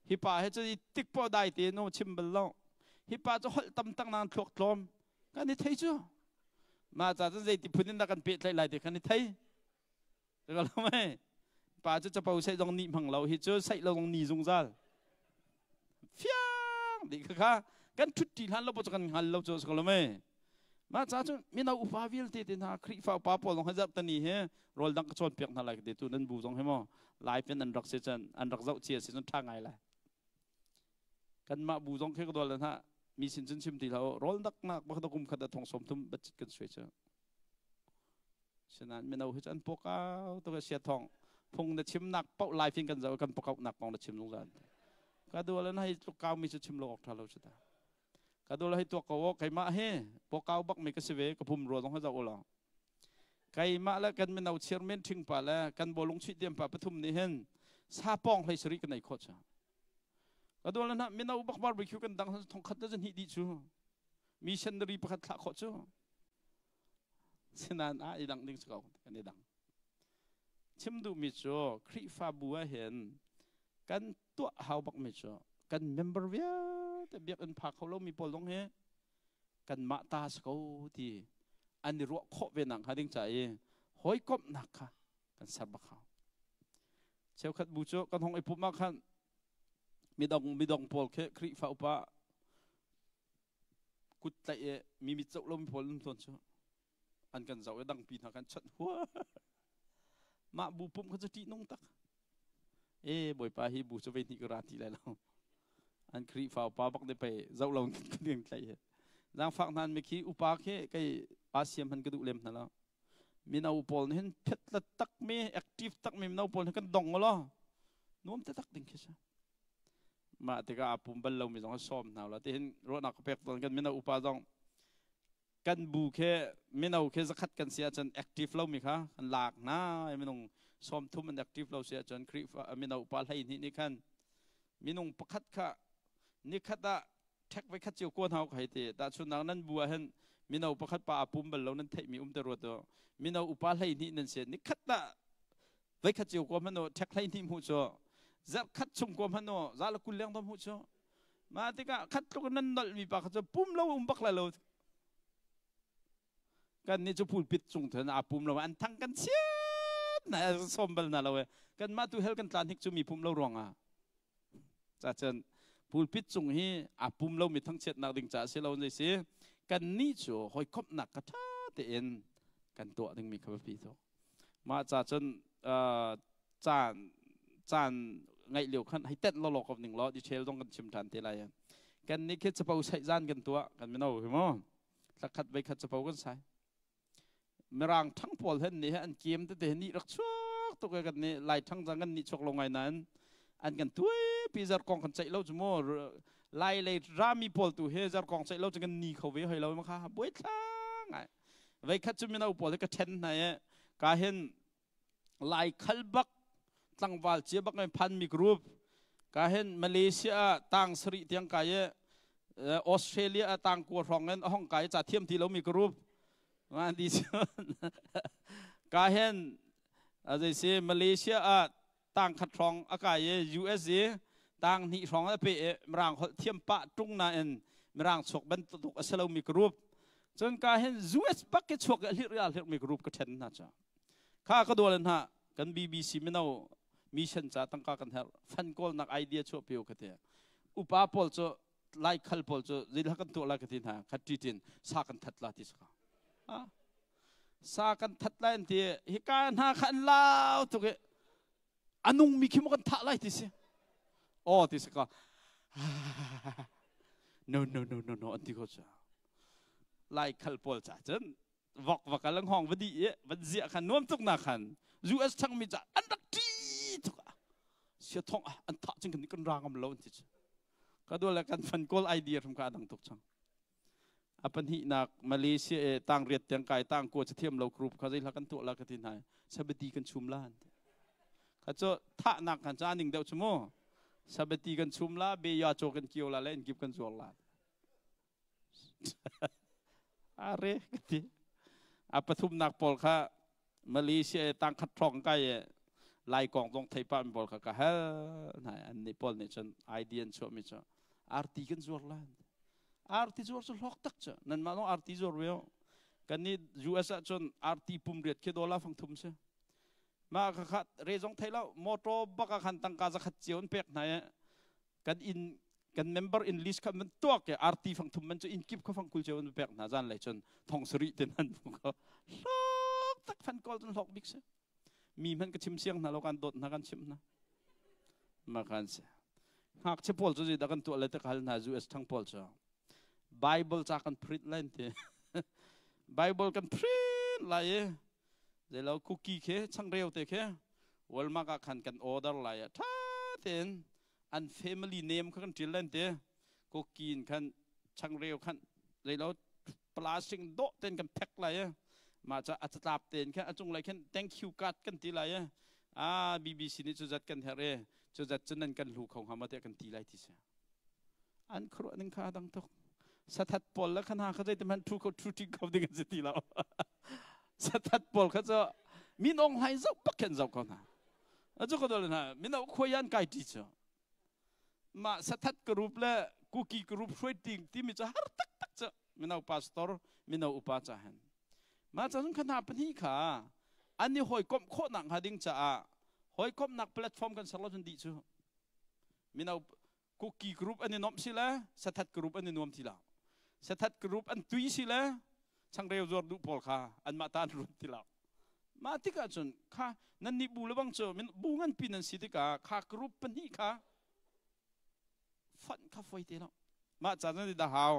Hi pa hi cu tik poh dai te no chim bal lo. Hi pa cu holh tam tak nain thluak tlawm. Kan i thei cu. Mah ca cun zeiti phun in dah kan pehtlaih lai ti kan i thei. Pa cu capo saih zong nih hmang lo hi cu saih lo zong ni zungzal. Fiang dih kha kha kan ṭhut ṭi hlan lo cu kan hngal lo cu a lo mei. Mah ca cu mino upa vialte te hna Khrihfa upa pawl zong hi zarhtani hi rawl dang ka cawnpiak hna lai ka ti tu nan bu zong hi maw live in an rak si cun an rak zoh cia si cun ṭha ngai lai. Kanmah bu zong khi ka dol hna mi sin cun chim ti hlah u rawl daknak bak kum khat ah thong sawm thum bat kan suai cu. Sinain mino hi cu an pawkau tuk i siathawng phung na chimnak paoh live in kan zoh kan pawkaunak kong na chim zungzal. Ka dual in hei tluk kau mi cu chim lo awk ṭha lo cu ta. Ka dual hei tuak ko aw keimah hi pawkau bak mi ka si ve ka pum rua zong hi zoh u law. Keimah le kan mino chairman ṭhing pa le kan bawlung chuih tiam pa pathum nih hin sapawng hlei sarih kan ei khawh cu. Ka dual na mino bak barbecue kan dang thong khat le zahnih dih cu. Missionary pakhat thlah khawh cu. Sinain ah i dang ding si ko kan i dang. Chim duhmi cu Khrihfabu ah hin kan tuah hau bakmi cu kan member vialte biakinn pha kho lomi pawl zong hi kanmah ta si ko ti an i ruah khawh ve nak hnga ding ca i hawikomhnak kha kan ser bak hau. Cheukhat bu cu kan hong i pumh ah khan midong midong pawl khi Khrihfa upa kut tlaih i mi mit zoh lomi pawl um tawn cu an kan zoh i dangpi hna kan chawnh hua. Mah bu pumh kha cu ṭihnung tak. E Bawipa hi bu cu vei hnih ka ra ti lai lo. An Khrihfa upa bak nih pei zoh lo in kan kan tlaih hi. Zaangfak hna mi khi upa khi kei Asia hman ka duh lem hna lo. Mino pawl nih hin phetla tak mi active tak mi mino pawl nih kan dong lo. Nuam te tak ding khi si. Mah tikah aa pum bal lomi zong sawm hna la tihin ruahnak ka pek tawn. Kan mino upa zong kan bu khi mino khi zakhat kan si ahcun active lomi kha kan lak hna. Minung 30 an active lo si ahcun Khrihfa mino upa 12 nih khan minung pakhat kha nikhat ah ṭhek voi khat cio kuan hau ka hei ti. Tahchunhnak, nan bu ah hin mino pakhat pa aa pum bal lo nan theihmi um te ruat u. Mino upa 12 nan si, nikhat ah voikhat cio ko hmanh u, ṭhek 12 hmuh cu zarh khat chung ko hmanh u, za le 20 leng dom hmuh cu. Mah tikah khat tluk nan nolh mi pa kha cu pum lo um bak lai lo. Kan nih cu pulpit cung thun aa pum lo an thang kan chiat na sawm bal na lo e. Kan mah tu hel kan tla hnik cu mi pum lo ruangah. Cacun pulpit cung hi aa pum lo mi thangchiatnak ding caah si lo zei si. Kan nih cu hawikomhnak ka ṭha tein kan tuah dingmi kha biapi tuk. Mah ca cun caan caan ngaih lio khan hei tenh lawlaw ko ning law detail zong kan chim ṭhan te lai. Kan nih khi capo saih zan kan tuah kan mino hi mu. Thlakhat veikhat capo kan sai. Mirang ṭhang pawl hen nih an kem tete nih rak chuak tuk kan nih Lai ṭhang cang kan nih chuak lo ngai nain an kan tuai pi zarkong kan ceih lo cu mu. Lai lei rami pawl tu he zarkong ceih lo cu kan ni kho ve hoi lo ma kha buai thla ngai. Veikhat cu mino pawl hi ka ṭhen hna i ka hin Lai khal bak tlangval cia bak ngai phanmi group ka hin Malaysia ah tang sarih tiang kai i Australia ah tang kua hrawng in a hong kai ca thiam ti lomi group ngan di ka hin azei si Malaysia ah tang khat hrawng a kai i USA tang hnih hrawng a pe i mirang holh thiam pah ṭung nain mirang chuak bantuk a si lomi group. Cun ka hin US bak ke chuak i a hlirh i a hlirhmi group ka ṭhen hna cu kha ka dual hna. Kan BBC mino mission ca tangka kan herh, fan kawlnak idea chuah piu ka ti. Upa pawl cu, Lai khal pawl cu zeilah kan tuah lai ka ti hna. Khat ṭiṭin sa kan that la ti saka sa kan that lai an ti. Hika hna kha an lau tuk i a nungmi khi maw kan thah lai ti si aw ti si ka. No, no, no, no, no an ti ko cu. Lai khal pawl ca cun. Vok va kal hngawng va di i van ziah khan nuam tuk na khan US thang mi ca an rak ṭi tuk ah sia thong ah an thah cing kan kan ra ngam lo an ti cu. Ka dua le kan fan kawl idea hrim kha adang tuk chang. A pahnihnak Malaysia e tang riat tiang kai tang ko thiam lo group kha zeihla kan tuah la ka ti hna. Sabati kan chum la an ti. Kha cu thahnak kan ca ning deuh chu mu. Sabati kan chum la, be ya cho kan kio la le in kip kan zuar la. Are ka ti. A pathumnak pawl kha Malaysia e tang khat thong kai e Lai kong zong thei pa mi pawl kha ka hal hna. An nih pawl nih cun idea an chuah mi cu arti kan zuar la. Arti zuar cu hlawk tak cu. Nan mah zong arti zuar ve kan nih US ah cun arti pum riat khi dollar fang thum si. Mah kha kha re zong thei lo motor bak ah khan tangka zakhat cio an pek hna i kan in kan member in list kha man tuak ke arti fang thum man cu in kip kha fang kul cio an pek hna. Zan lei cun thong sari te nan ko hlok tak fan kol cun hlok bik si. Mi hmanh ka chim siang hna lo, kan dawt hna, kan chim hna. Ma kan si ngakchia pawl cu zeidah kan tuah le te ka hal hna. US thang pawl cu Bible ca kan print lai ti. Bible kan print lai i zeilo cookie khe changreu te khe Walmart ah khan kan order lai a tha tein an family name kha kan ṭil len te. Cookie in khan changreu khan zeilo plastic dawh ten kan phek lai i mah ca a catlap tein khan a cunglei khan thank you card kan ti lai i a BBC nih cu zat kan herh i cu zat cu nan kan hlu kho hnga maw tiah kan ti lai ti si. An khuaruah ning kha dang tuk. Sathat pawl le khan ha kha zei te hmanh thu kho thu ṭing kho ding an si ti lo. Sathat pawl kha cu min ong hlai zoh bak khin zoh ko hna. Acu ko dol hna mino khuayan kai ṭi cu mah sathat group le kuki group hruai ting timi cu har tak tak cu mino pastor mino upa ca hen mah ca cun kha hna pahnih kha an i hawikomh khawhnak hnga ding caah hawikomhnak platform kan ser lo cun dih cu mino kuki group an i nuamh si le sathat group an i nuam ti lo. Sathat group an tui si le changreu zuar duh pawl kha anmah ta an ruat ti lo. Mah tikah cun kha nan nih bu le bang cu bu nganpi nan si tikah kha group pahnih kha fonh kha foi te lo. Mah ca cun dah hau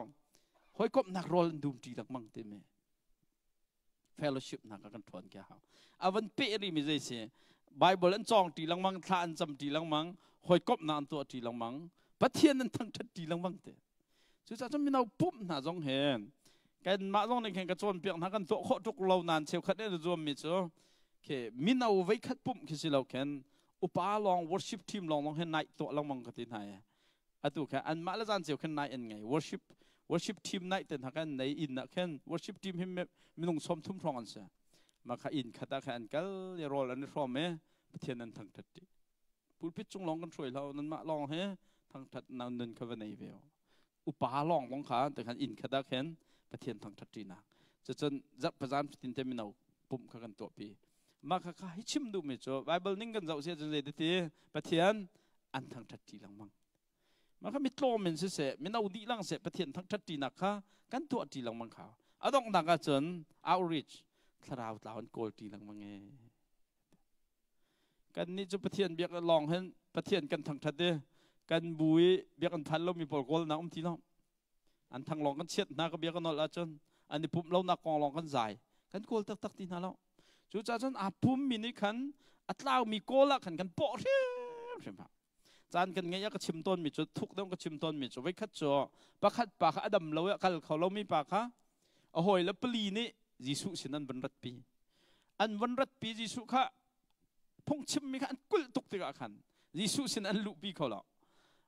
hawikomhnak rawl an dum ṭi lengmang timi fellowship hna kha kan ṭhawn ke hau. Avan pe ri mi zei si? Bible an cawng ṭi lengmang, thla an cam ṭi lengmang, hawikomhnak an tuah ṭi lengmang, Pathian an thangṭhat ṭi lengmang te. Cucaah cun mino pumh hna zong he kanmah zong nih khin ka cawnpiak hna kan tuah khawh tuk lo nain cheukhat nih an zuam mi cu khi mino veikhat pumh khi si lo khin upa lawng worship team lawng lawng he night tuah lengmang ka ti hna i atu kha anmah le zan cio khin night an ngei. Worship team night te hna kan nei inn ah khin worship team hi minung 30 hrawng an si. Mah kha inn khat ah khan an kal i rawl an i hrawm i Pathian an thangṭhat ṭi. Pulpit cung lawng kan hruai hlah, nanmah lawng he thangṭhat nun kha va nei ve. Upa lawng lawng kha te khan inn khat ah khin Pathian thangṭhat ṭinak. Cucun zarh pazan fatin te mino pumh kha kan tuahpi. Mah kha kha hi chim duhmi cu Bible ning kan zoh si ahcun zei ti Pathian an thangṭhat ṭi lengmang. Mah kha mitlawm in siseh, mino dih lang seh, Pathian thangṭhat ṭinak kha kan tuah ṭi lengmang kha. A donghnak ahcun outreach thlarau tlau an kawl ṭi lengmang e. Kannih cu Pathian biak lawng hin Pathian kan thangṭhat i kan bu i biak an phan lomi pawl kawlnak um ti lo. An thang lawng kan chiat hna ka bia ka nolh ahcun an i pumh lonak kong lawng kan zai. Kan kawl taktak ti hna lo. Cucaah cun aa pummi nih khan a tlaumi kawl ah khan kan pawh hrimhrim ha. Caan kan ngeih ah ka chim tawnmi cu thuk deuh ka chim tawnmi cu voikhat cu pakhat pa kha a dam lo i a kal kho lomi pa kha a hawi le pali nih Jesuh sin an van ratpi. An van ratpi. Jesuh kha phungchimmi kha an kulh tuk tikah khan Jesuh sin an luhpi kho lo.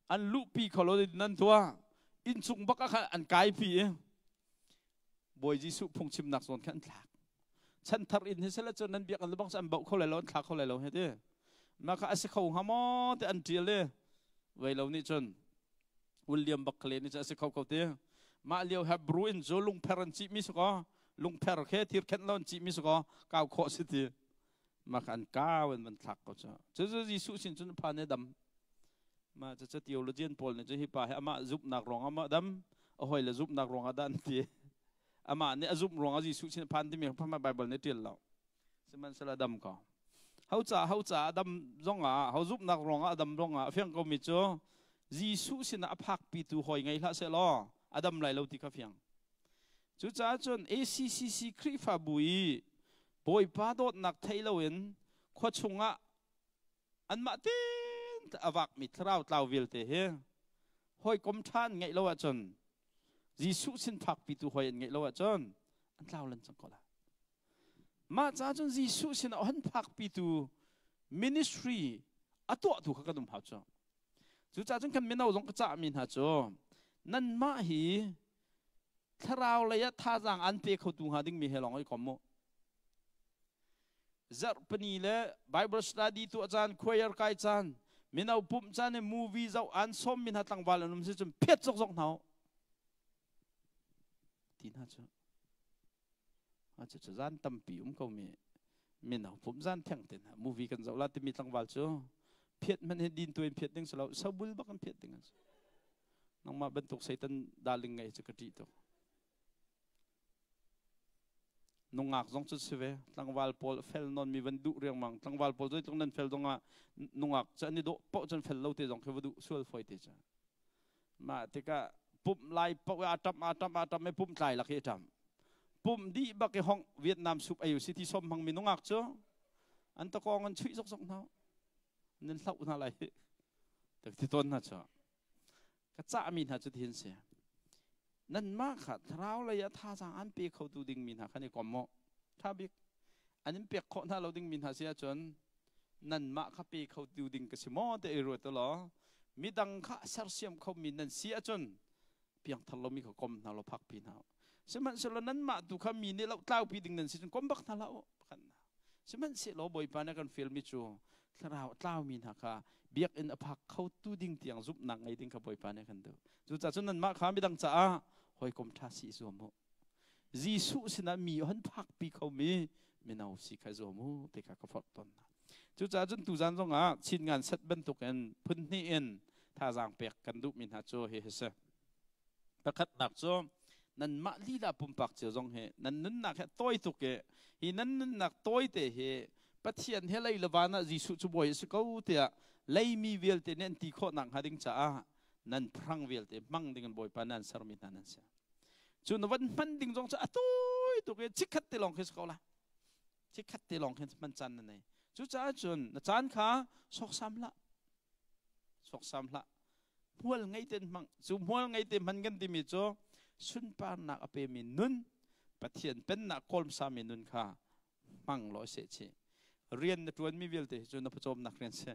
An luhpi kho lo. Nan tuah inncung bak ah khan an kaipi i Bawi Jesuh phungchimnak zawn khan an thlak. Chanthar in hi sela cun nan biak an bang an bauh kho lai lo, an thla kho lai lo he ti. Mah kha a si kho hnga maw ti an ṭial i vei lo nih cun William Buckley nih cun a si kho ko ti. Mah lio Hebrew in cu lungpher an cihmi si kaw lungpher khe thir khenh lo an cihmi si kaw kau khawh si ti. Mah kha an kau in van thlak ko cu. Cu Jesuh sin cun phan i dam. Mah cu theologian pawl nih cun hi pa hi amah zumhnak ruang amah dam, a hawi le zumhnak ruang ah dah an ti. Amah nih a zumh ruang ah Jesuh sin phan timi kha Bible nih ṭial lo. Sihmanhsehlaw dam ko. Ho ca ho ca dam zong ah ho zumhnak ruang ah dam zong ah a fiang komi cu Jesuh sinah a phakpi tu hawi ngei hlah seh law a dam lai lo ti kha fiang. Cucaah cun ACCC Khrihfabu i Bawipa dawtnak thei loin khua chungah anmah tein a vakmi thlarau tlau vialte hi hawikom ṭha an ngeih lo ahcun, Jesuh sin phakpitu hawi an ngeih lo ahcun an tlau lan cang ko lai. Mah caah cun Jesuh sin ah han phakpitu ministry a tuahtu kha kan um hau cu. Cucaah cun kan mino zong ka cahmi hna cu, nanmah hi thlarau lei ah thazaang an pe khotu hnga dingmi he lawng i kom mu. Zarhpini le Bible study tuah caan, choir kai caan, mino pumh caan i movie zoh an sawmmi hna tlangval an um si cun phiat zokzok hna u ti hna cu. Cucu zan tampi um ko mi mino pumh zan theng te hna movie kan zoh la timi tlangval cu phiat hmanh hi din tu in phiat ding si lo, sobul bak in phiat ding an si. Nangmah bantuk Satan darling ngei cu ka ṭih tuk. Nungak zong cu si ve, tlangval pawl fel non mi van duh riangmang. Tlangval pawl zeitluk nan fel zongah nungak cu an i dawh paoh cun fel lo te zong khi va duh sual fawi te cu. Mah tikah pumh lai paoh a ṭam a ṭam a ṭam i pumh tlai lak hi a ṭam. Pumh dih bak i hong Vietnam soup ei usi ti som hmang mi nungak cu an takawng an chuih zokzok hna. Nan hloh hna lai. Tak ti tawn hna cu. Ka cahmi hna cu tihin si. Nanmah kha thlarau lei ah thazaang an pe khotu dingmi hna khan i kom mu. Ṭha bik. An in pek khawh hna lo dingmi hna si ahcun nanmah kha pe khotu ding ka si maw ti i ruat u law, midang kha sersiam khomi nan si ahcun piangthar lomi kha kom hna law phakpi hna u. Sihmanhsehlaw nanmah tu kha mi nih lohtlaupi ding nan si cun kom bak hna hlah u. Pakhat. Sihmanhsehlaw Bawipa nih a kan fialmi cu thlarau a tlaumi hna kha biakinn a phak khotu ding tiang zumhnak ngei ding kha Bawipa nih a kan duh. Cucaah cun nanmah kha midang caah hawikom ṭha si i zuam u. Jesuh sinah mi an phakpi khomi mino si kha zuam u ti kha ka forh tawn hna. Cucaah cun tuzan zongah Chin ngan set bantukin phun hnih in thazaang pek kan duhmi hna cu hihi si. Pakhatnak cu nanmah lila pumpak cio zong hi nan nunnak hi tawi tuk i, hi nan nunnak tawi te hi Pathian he lei le van ah Jesuh cu bawi a si ko tiah leimi vialte nih an ti khawh nakhnga ding caah nan phrang vialte hmang ding in Bawipa nan sermi hna nan si. Cu na van hman ding zong cu a tawi tuk i chikkhat te lawng khi si ko la. Chikkhat te lawng khin hman caan na nei. Cucaah cun na caan kha sawksam hlah. Sawksam hlah. Hmual ngei ten hmang. Cu hmual ngei te hman kan timi cu sunparnak a pemi nun, Pathian pennak kawlmsami nun kha hmang law seh chih. Rian na ṭuanmi vialte hi cu na pawcawmnak rian si.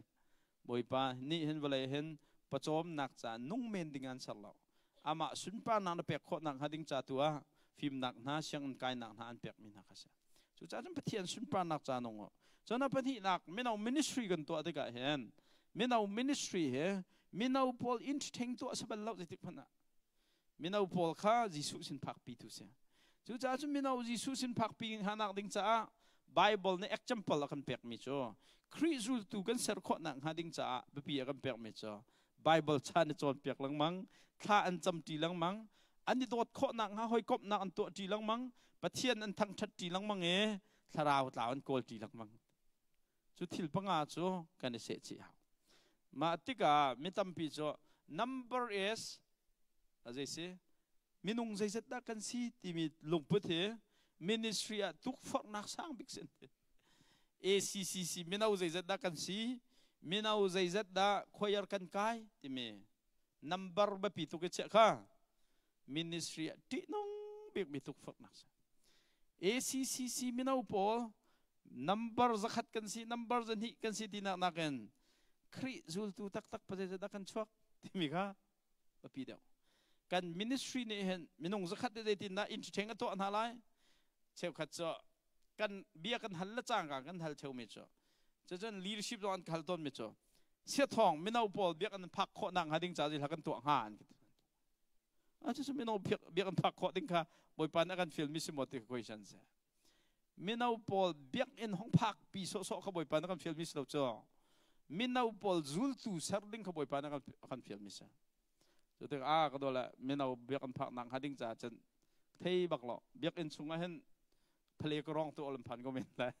Bawipa nih hin vawlei hin pawcawmnak ca nung men ding an ser lo. Amah sunparnak na pek khawhnak hnga ding ca tu ah fimnak hna, sianginn kainak hna an pekmi hna kha si. Cucaah cun Pathian sunparnak ca nung u. Cun a pahnihnak, mino ministry kan tuah tikah hin mino ministry hi mino pawl entertain tuah si bal lo, zeitik hmanh ah. Mino pawl kha Jesuh sin phakpi tu si. Cucaah cun mino Jesuh sin phakpi hnanak ding caah Bible nih example a kan pekmi cu, Khrih zultu kan ser khawhnak hnga ding caah biapi a kan pekmi cu, Bible chan i cawnpiak lengmang, thla an camṭi lengmang, an i dawt khawhnak hnga hawikomhnak an tuahṭi lengmang, Pathian an thangṭhatṭi lengmang i thlarau tlau an kawlṭi lengmang. Cu thil panga cu kan i seh chih hau. Mah tikah mi tampi cu number is zei si, minung zeizat dah kan si timi lungput hi ministry ah tukforhnak sang bik sin. ACCC mino zeizat dah kan si, mino zeizat dah choir kan kai timi number biapi tuk i chiah kha ministry ah ṭihnung bikmi tukforhnak si. ACCC mino pawl number 100 kan si, number 200 kan si tinak nakin Khrih zultu taktak pa zeizat dah kan chuak timi kha biapi deuh. Kan ministry nih hin minung 100 te zeitindah entertain a tuah hna lai? Cheukhat cu kan bia kan hal le cangka kan hal theumi cu, cucun leadership zong an hal tawnmi cu, siathawng mino pawl biak an phak khawh nak hnga ding ca zil kan tuah hnga an ti. A cucu mino biak an phak khawh ding kha Bawipa nih a kan fial mi si maw ti question si. Mino pawl biakinn hong phak pi sawhsawh kha Bawipa nih a kan fial mi si lo cu, mino pawl zultu ser ding kha Bawipa nih a kan fial mi si. Cu tik a ka dole mino biakinn phak nak hnga ding ca cun thei bak lo, biakinn chungah hin phale ka rong tu olam phan ko men lai,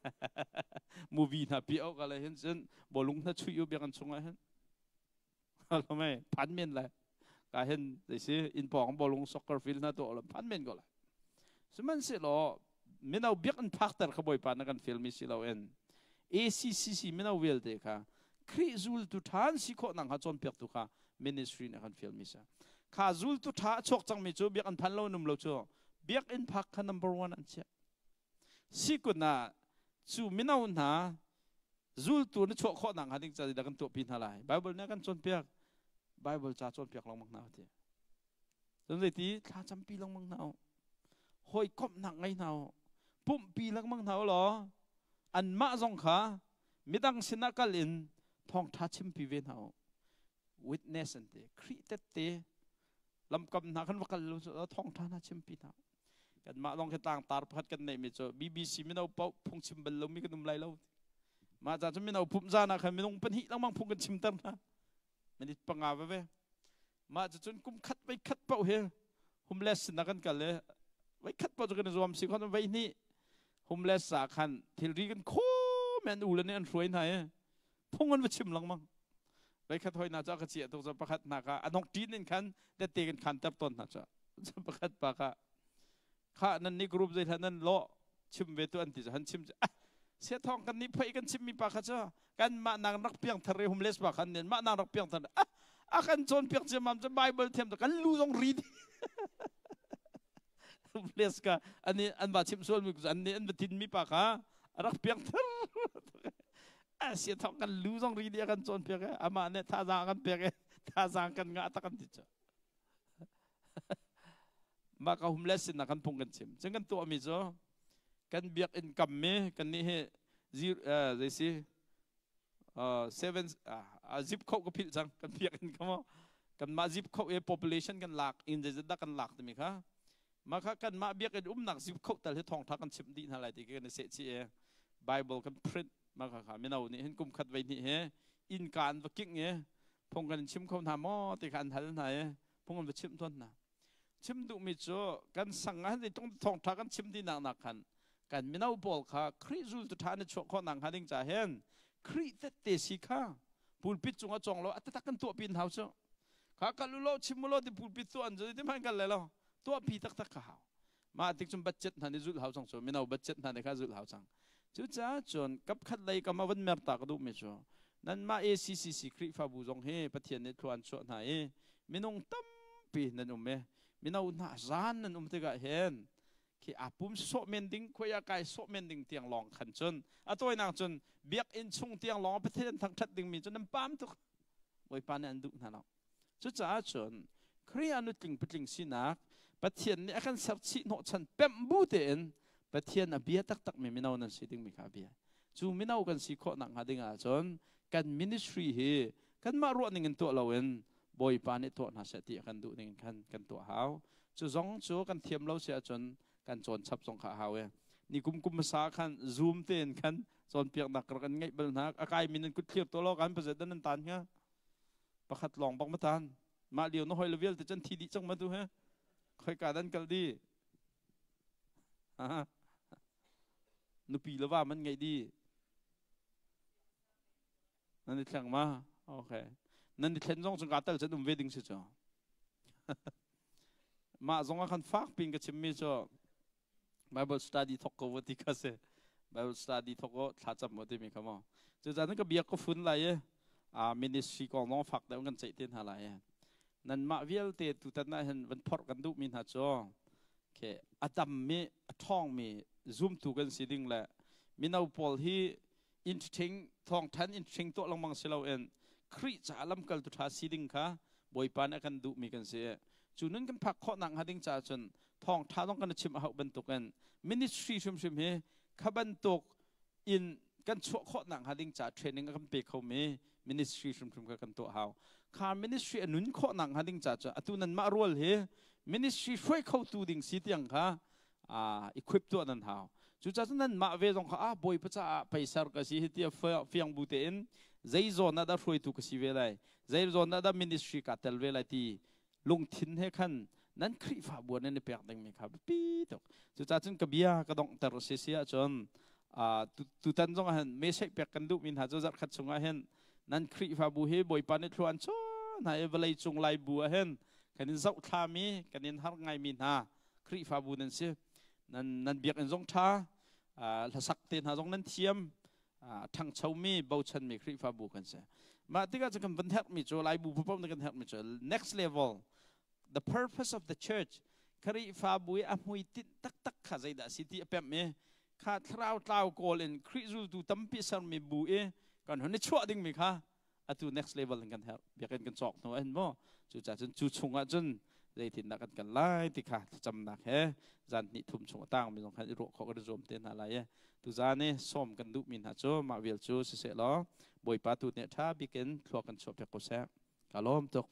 movie hna pi au ka le hin cun bolung hna chui u biakinn chungah hin lo mei phan men lai ka hin zei si in pawng bolung soccer field hna tu olam phan men ko lai. Sihmanhsehlaw mino biakinn phakter kha Bawipa na kan fialmi si loin ACCC mino vialte kha Khrih zultu ṭha an si khawh nakhnga cawnpiaktu kha ministry nih a kan fialmi si. Kha zultu ṭha a chuak cangmi cu biakinn phan lo num lo cu biakinn phak kha number one an chiah. Sikun ah cu mino hna zultu na chuah khawh nakhnga ding ca kan tuahpi hna lai. Bible nih a kan cawnpiak. Bible ca cawnpiak lengmang hna ti. Cun zeiti thla campi lengmang hna u. Hawikomhnak ngei hna u. Pumhpi lengmang hna u law anmah zong kha midang sinah kal in thawngṭha chimpi ve hna u. Witness an ti. Khrih tette lamkam hna khan va kal lu thawngṭha hna chimpi hna u. Kanmah lawng khi tlangtar pakhat kan neihmi cu BBC mino paoh phungchim bal lomi kan um lai lo. Mah ca cu mino pumh zan ah khan minung pahnih lengmang phung kan chimter hna. Minute 5 veve. Mah cucun kum khat voi khat paoh hi homeless sinah kan kal i voi khat paoh cu kan i zuam si khon voi hnih homeless ah khan thilri kan khawm an u le nih an hruai hna i phung an va chim lengmang. Voi khat hoi hna cu a ka ciah tuk cu pakhat hna kha a nok ṭin in khan tette kan khan ter tawn hna cu pakhat pa kha kha nan nih group zei hlah nan lawh chim ve tu an ti cu han chim cu ah sia thawng kan nih phei kan chim mi pa kha cu kan mah nang rak piang thar i homeless pa khan nen mah nang rak piang thar ah a kan cawn piak ciammam cu Bible thiam kan lu zong ri homeless ka ani an ba chim sual mi an nih an va tin mi pa kha rak piang thar a sia thawng kan lu zong ri di a kan cawn piak e amah nih thazaang kan pek e thazaang kan ngah tak kan ti cu mah ka homeless sin kan phung kan chim cun kan tuah mi cu kan biakinn kam mi kan nih hi zei si seven zip kho ka philh cang kan biakinn kam kan mah zip kho e population kan lak in zeizat dah kan lak timi kha mah kha kan mah biakinn umnak zip kho tal hi thawngtha kan chim dih hna lai ti kan i seh chi e Bible kan print mah kha kha mino nih hin kum khat vei hnih he inn ka an va king i phung kan chim kho hna maw ti kha an hal hna i phung an va chimh tawn hna chim duhmi cu kan sang ah tung thawngtha kan chim dinak nak khan kan mino pawl kha Khrih zultu ṭha na chuah khawh nak hnga ding ca hin Khrih tette si kha pulpit cungah cong lo atatak kan tuah pin hau cu kha kal u lo chim u lo ti pulpit tuah an cu ti hman kal le lo tuah pi taktak ka hau mah tik cun budget hna nih zulh hau cang cu mino budget hna nih kha zulh hau cang cucaah cun kapkhat lei kam a van mer ta ka duhmi cu nanmah ACCC Khrihfabu zong hi Pathian nih thlua an chuah hna i minung tampi nan um i mino hna zan nan um tikah hin khi aa pum sawh men ding khoi ah kai sawh men ding tiang lawng khan cun a tawinak cun biakinn chung tiang lawng Pathian thangṭhat dingmi cu nan pam tuk Bawipa nih an duh hna lo Cucaah cun Khrih ah nutling patling sinak Pathian nih a kan serchih hnawhchan pemh bu tein Pathian a bia taktakmi mino nan si dingmi kha a bia. Cu mino kan si khawh nakhnga ding ahcun kan ministry hi kanmah ruah ning in tuah loin Bawipa nih tuah hna seh ti a kan duh ning khan kan tuah hau. Cu zong cu kan thiam lo si ahcun kan cawn chap zong kha a hau e. Ni kum kum hmasa khan Zoom tein khan cawnpiaknak rak kan ngeih bal hna. A kai min in kut thlir tuah law kan pazet nan tan hnga. Pakhat lawng bak matan mah lio na hoi le vialte cun thi dih cang ma tu he khoi ka dan kal di nupi le va man ngeih di nan i thleng ma okay nan i thlen zong chung ka tal cun um ve ding si cu mah zong ah khan fak pin ka chim mi cu Bible study thok ko ti kha si Bible study thok ko thla cam mo timi kha mo cu caan ka biak ka fun lai i a ministry kong zong fak deuh kan ceih te hna lai i nanmah vialte tutan ah hin van phorh kan duhmi hna cu ke a dammi a ṭhawngmi zumtu kan si ding le mino pawl hi interesting thawngthan interesting tuah lengmang si loin Khrih ca lamkaltu ṭha si ding kha Bawipa nih a kan duhmi kan si. Cu nun kan phak khawh nak hnga ding caah cun thawngṭha zong kan chim a hauh bantukin ministry hrimhrim hi kha bantuk in kan chuah khawh nak hnga ding caah training a kan pe khomi ministry hrimhrim kha kan tuah hau. Kha ministry a nun khawh nak hnga ding caah cun atu nanmah rual hi ministry hruai khotu ding si tiang kha equip tuah nan hau. Cucaah cun nanmah ve zong kha ah Bawipa caah peisar ka si hi tiah fiang bu tein zei zawn ah dah hruaitu ka si ve lai, zei zawn ah dah ministry kaa tel ve lai ti lungthin he khan nan Khrihfabu nan i pek dingmi kha biapi tuk. Cucaah cun ka bia ka donghter si si ahcun tutan zong ah hin message pek kan duhmi hna cu zarhkhat chungah hin nan Khrihfabu hi Bawipa nih thlua an chuah hna i vawlei cung Laibu ah hin kan in zohthlami kan in har ngaimi hna Khrihfabu nan si. Nan nan biakinn zong ṭha, hlasak te hna zong nan thiam, ṭhangchomi, bochanmi Khrihfabu kan si. Mah tikah cu kan van herhmi cu Laibu paoh nih kan herhmi cu next level, the purpose of the church, Khrihfabu i a hmuitinh taktak kha zeidah a si ti a pemh i kha thlarau tlau kawl in Khrih zultu tampi sermi bu i kan hun i chuah dingmi kha atu next level in kan herh. Biakinn kan cawk hnu ah hin maw, cucaah cun cu chung ah cun zeitindah kan kal lai ti kha thlacamnak he zan hnih thum chung a tangmi zong khan i ruah khawh kan i zuam te hna lai i tuzan i sawm kan duhmi hna cu mah vial cu siseh law Bawipa tu nih ṭha bik in thlua kan chuah piak ko seh. Ka lawm tuk.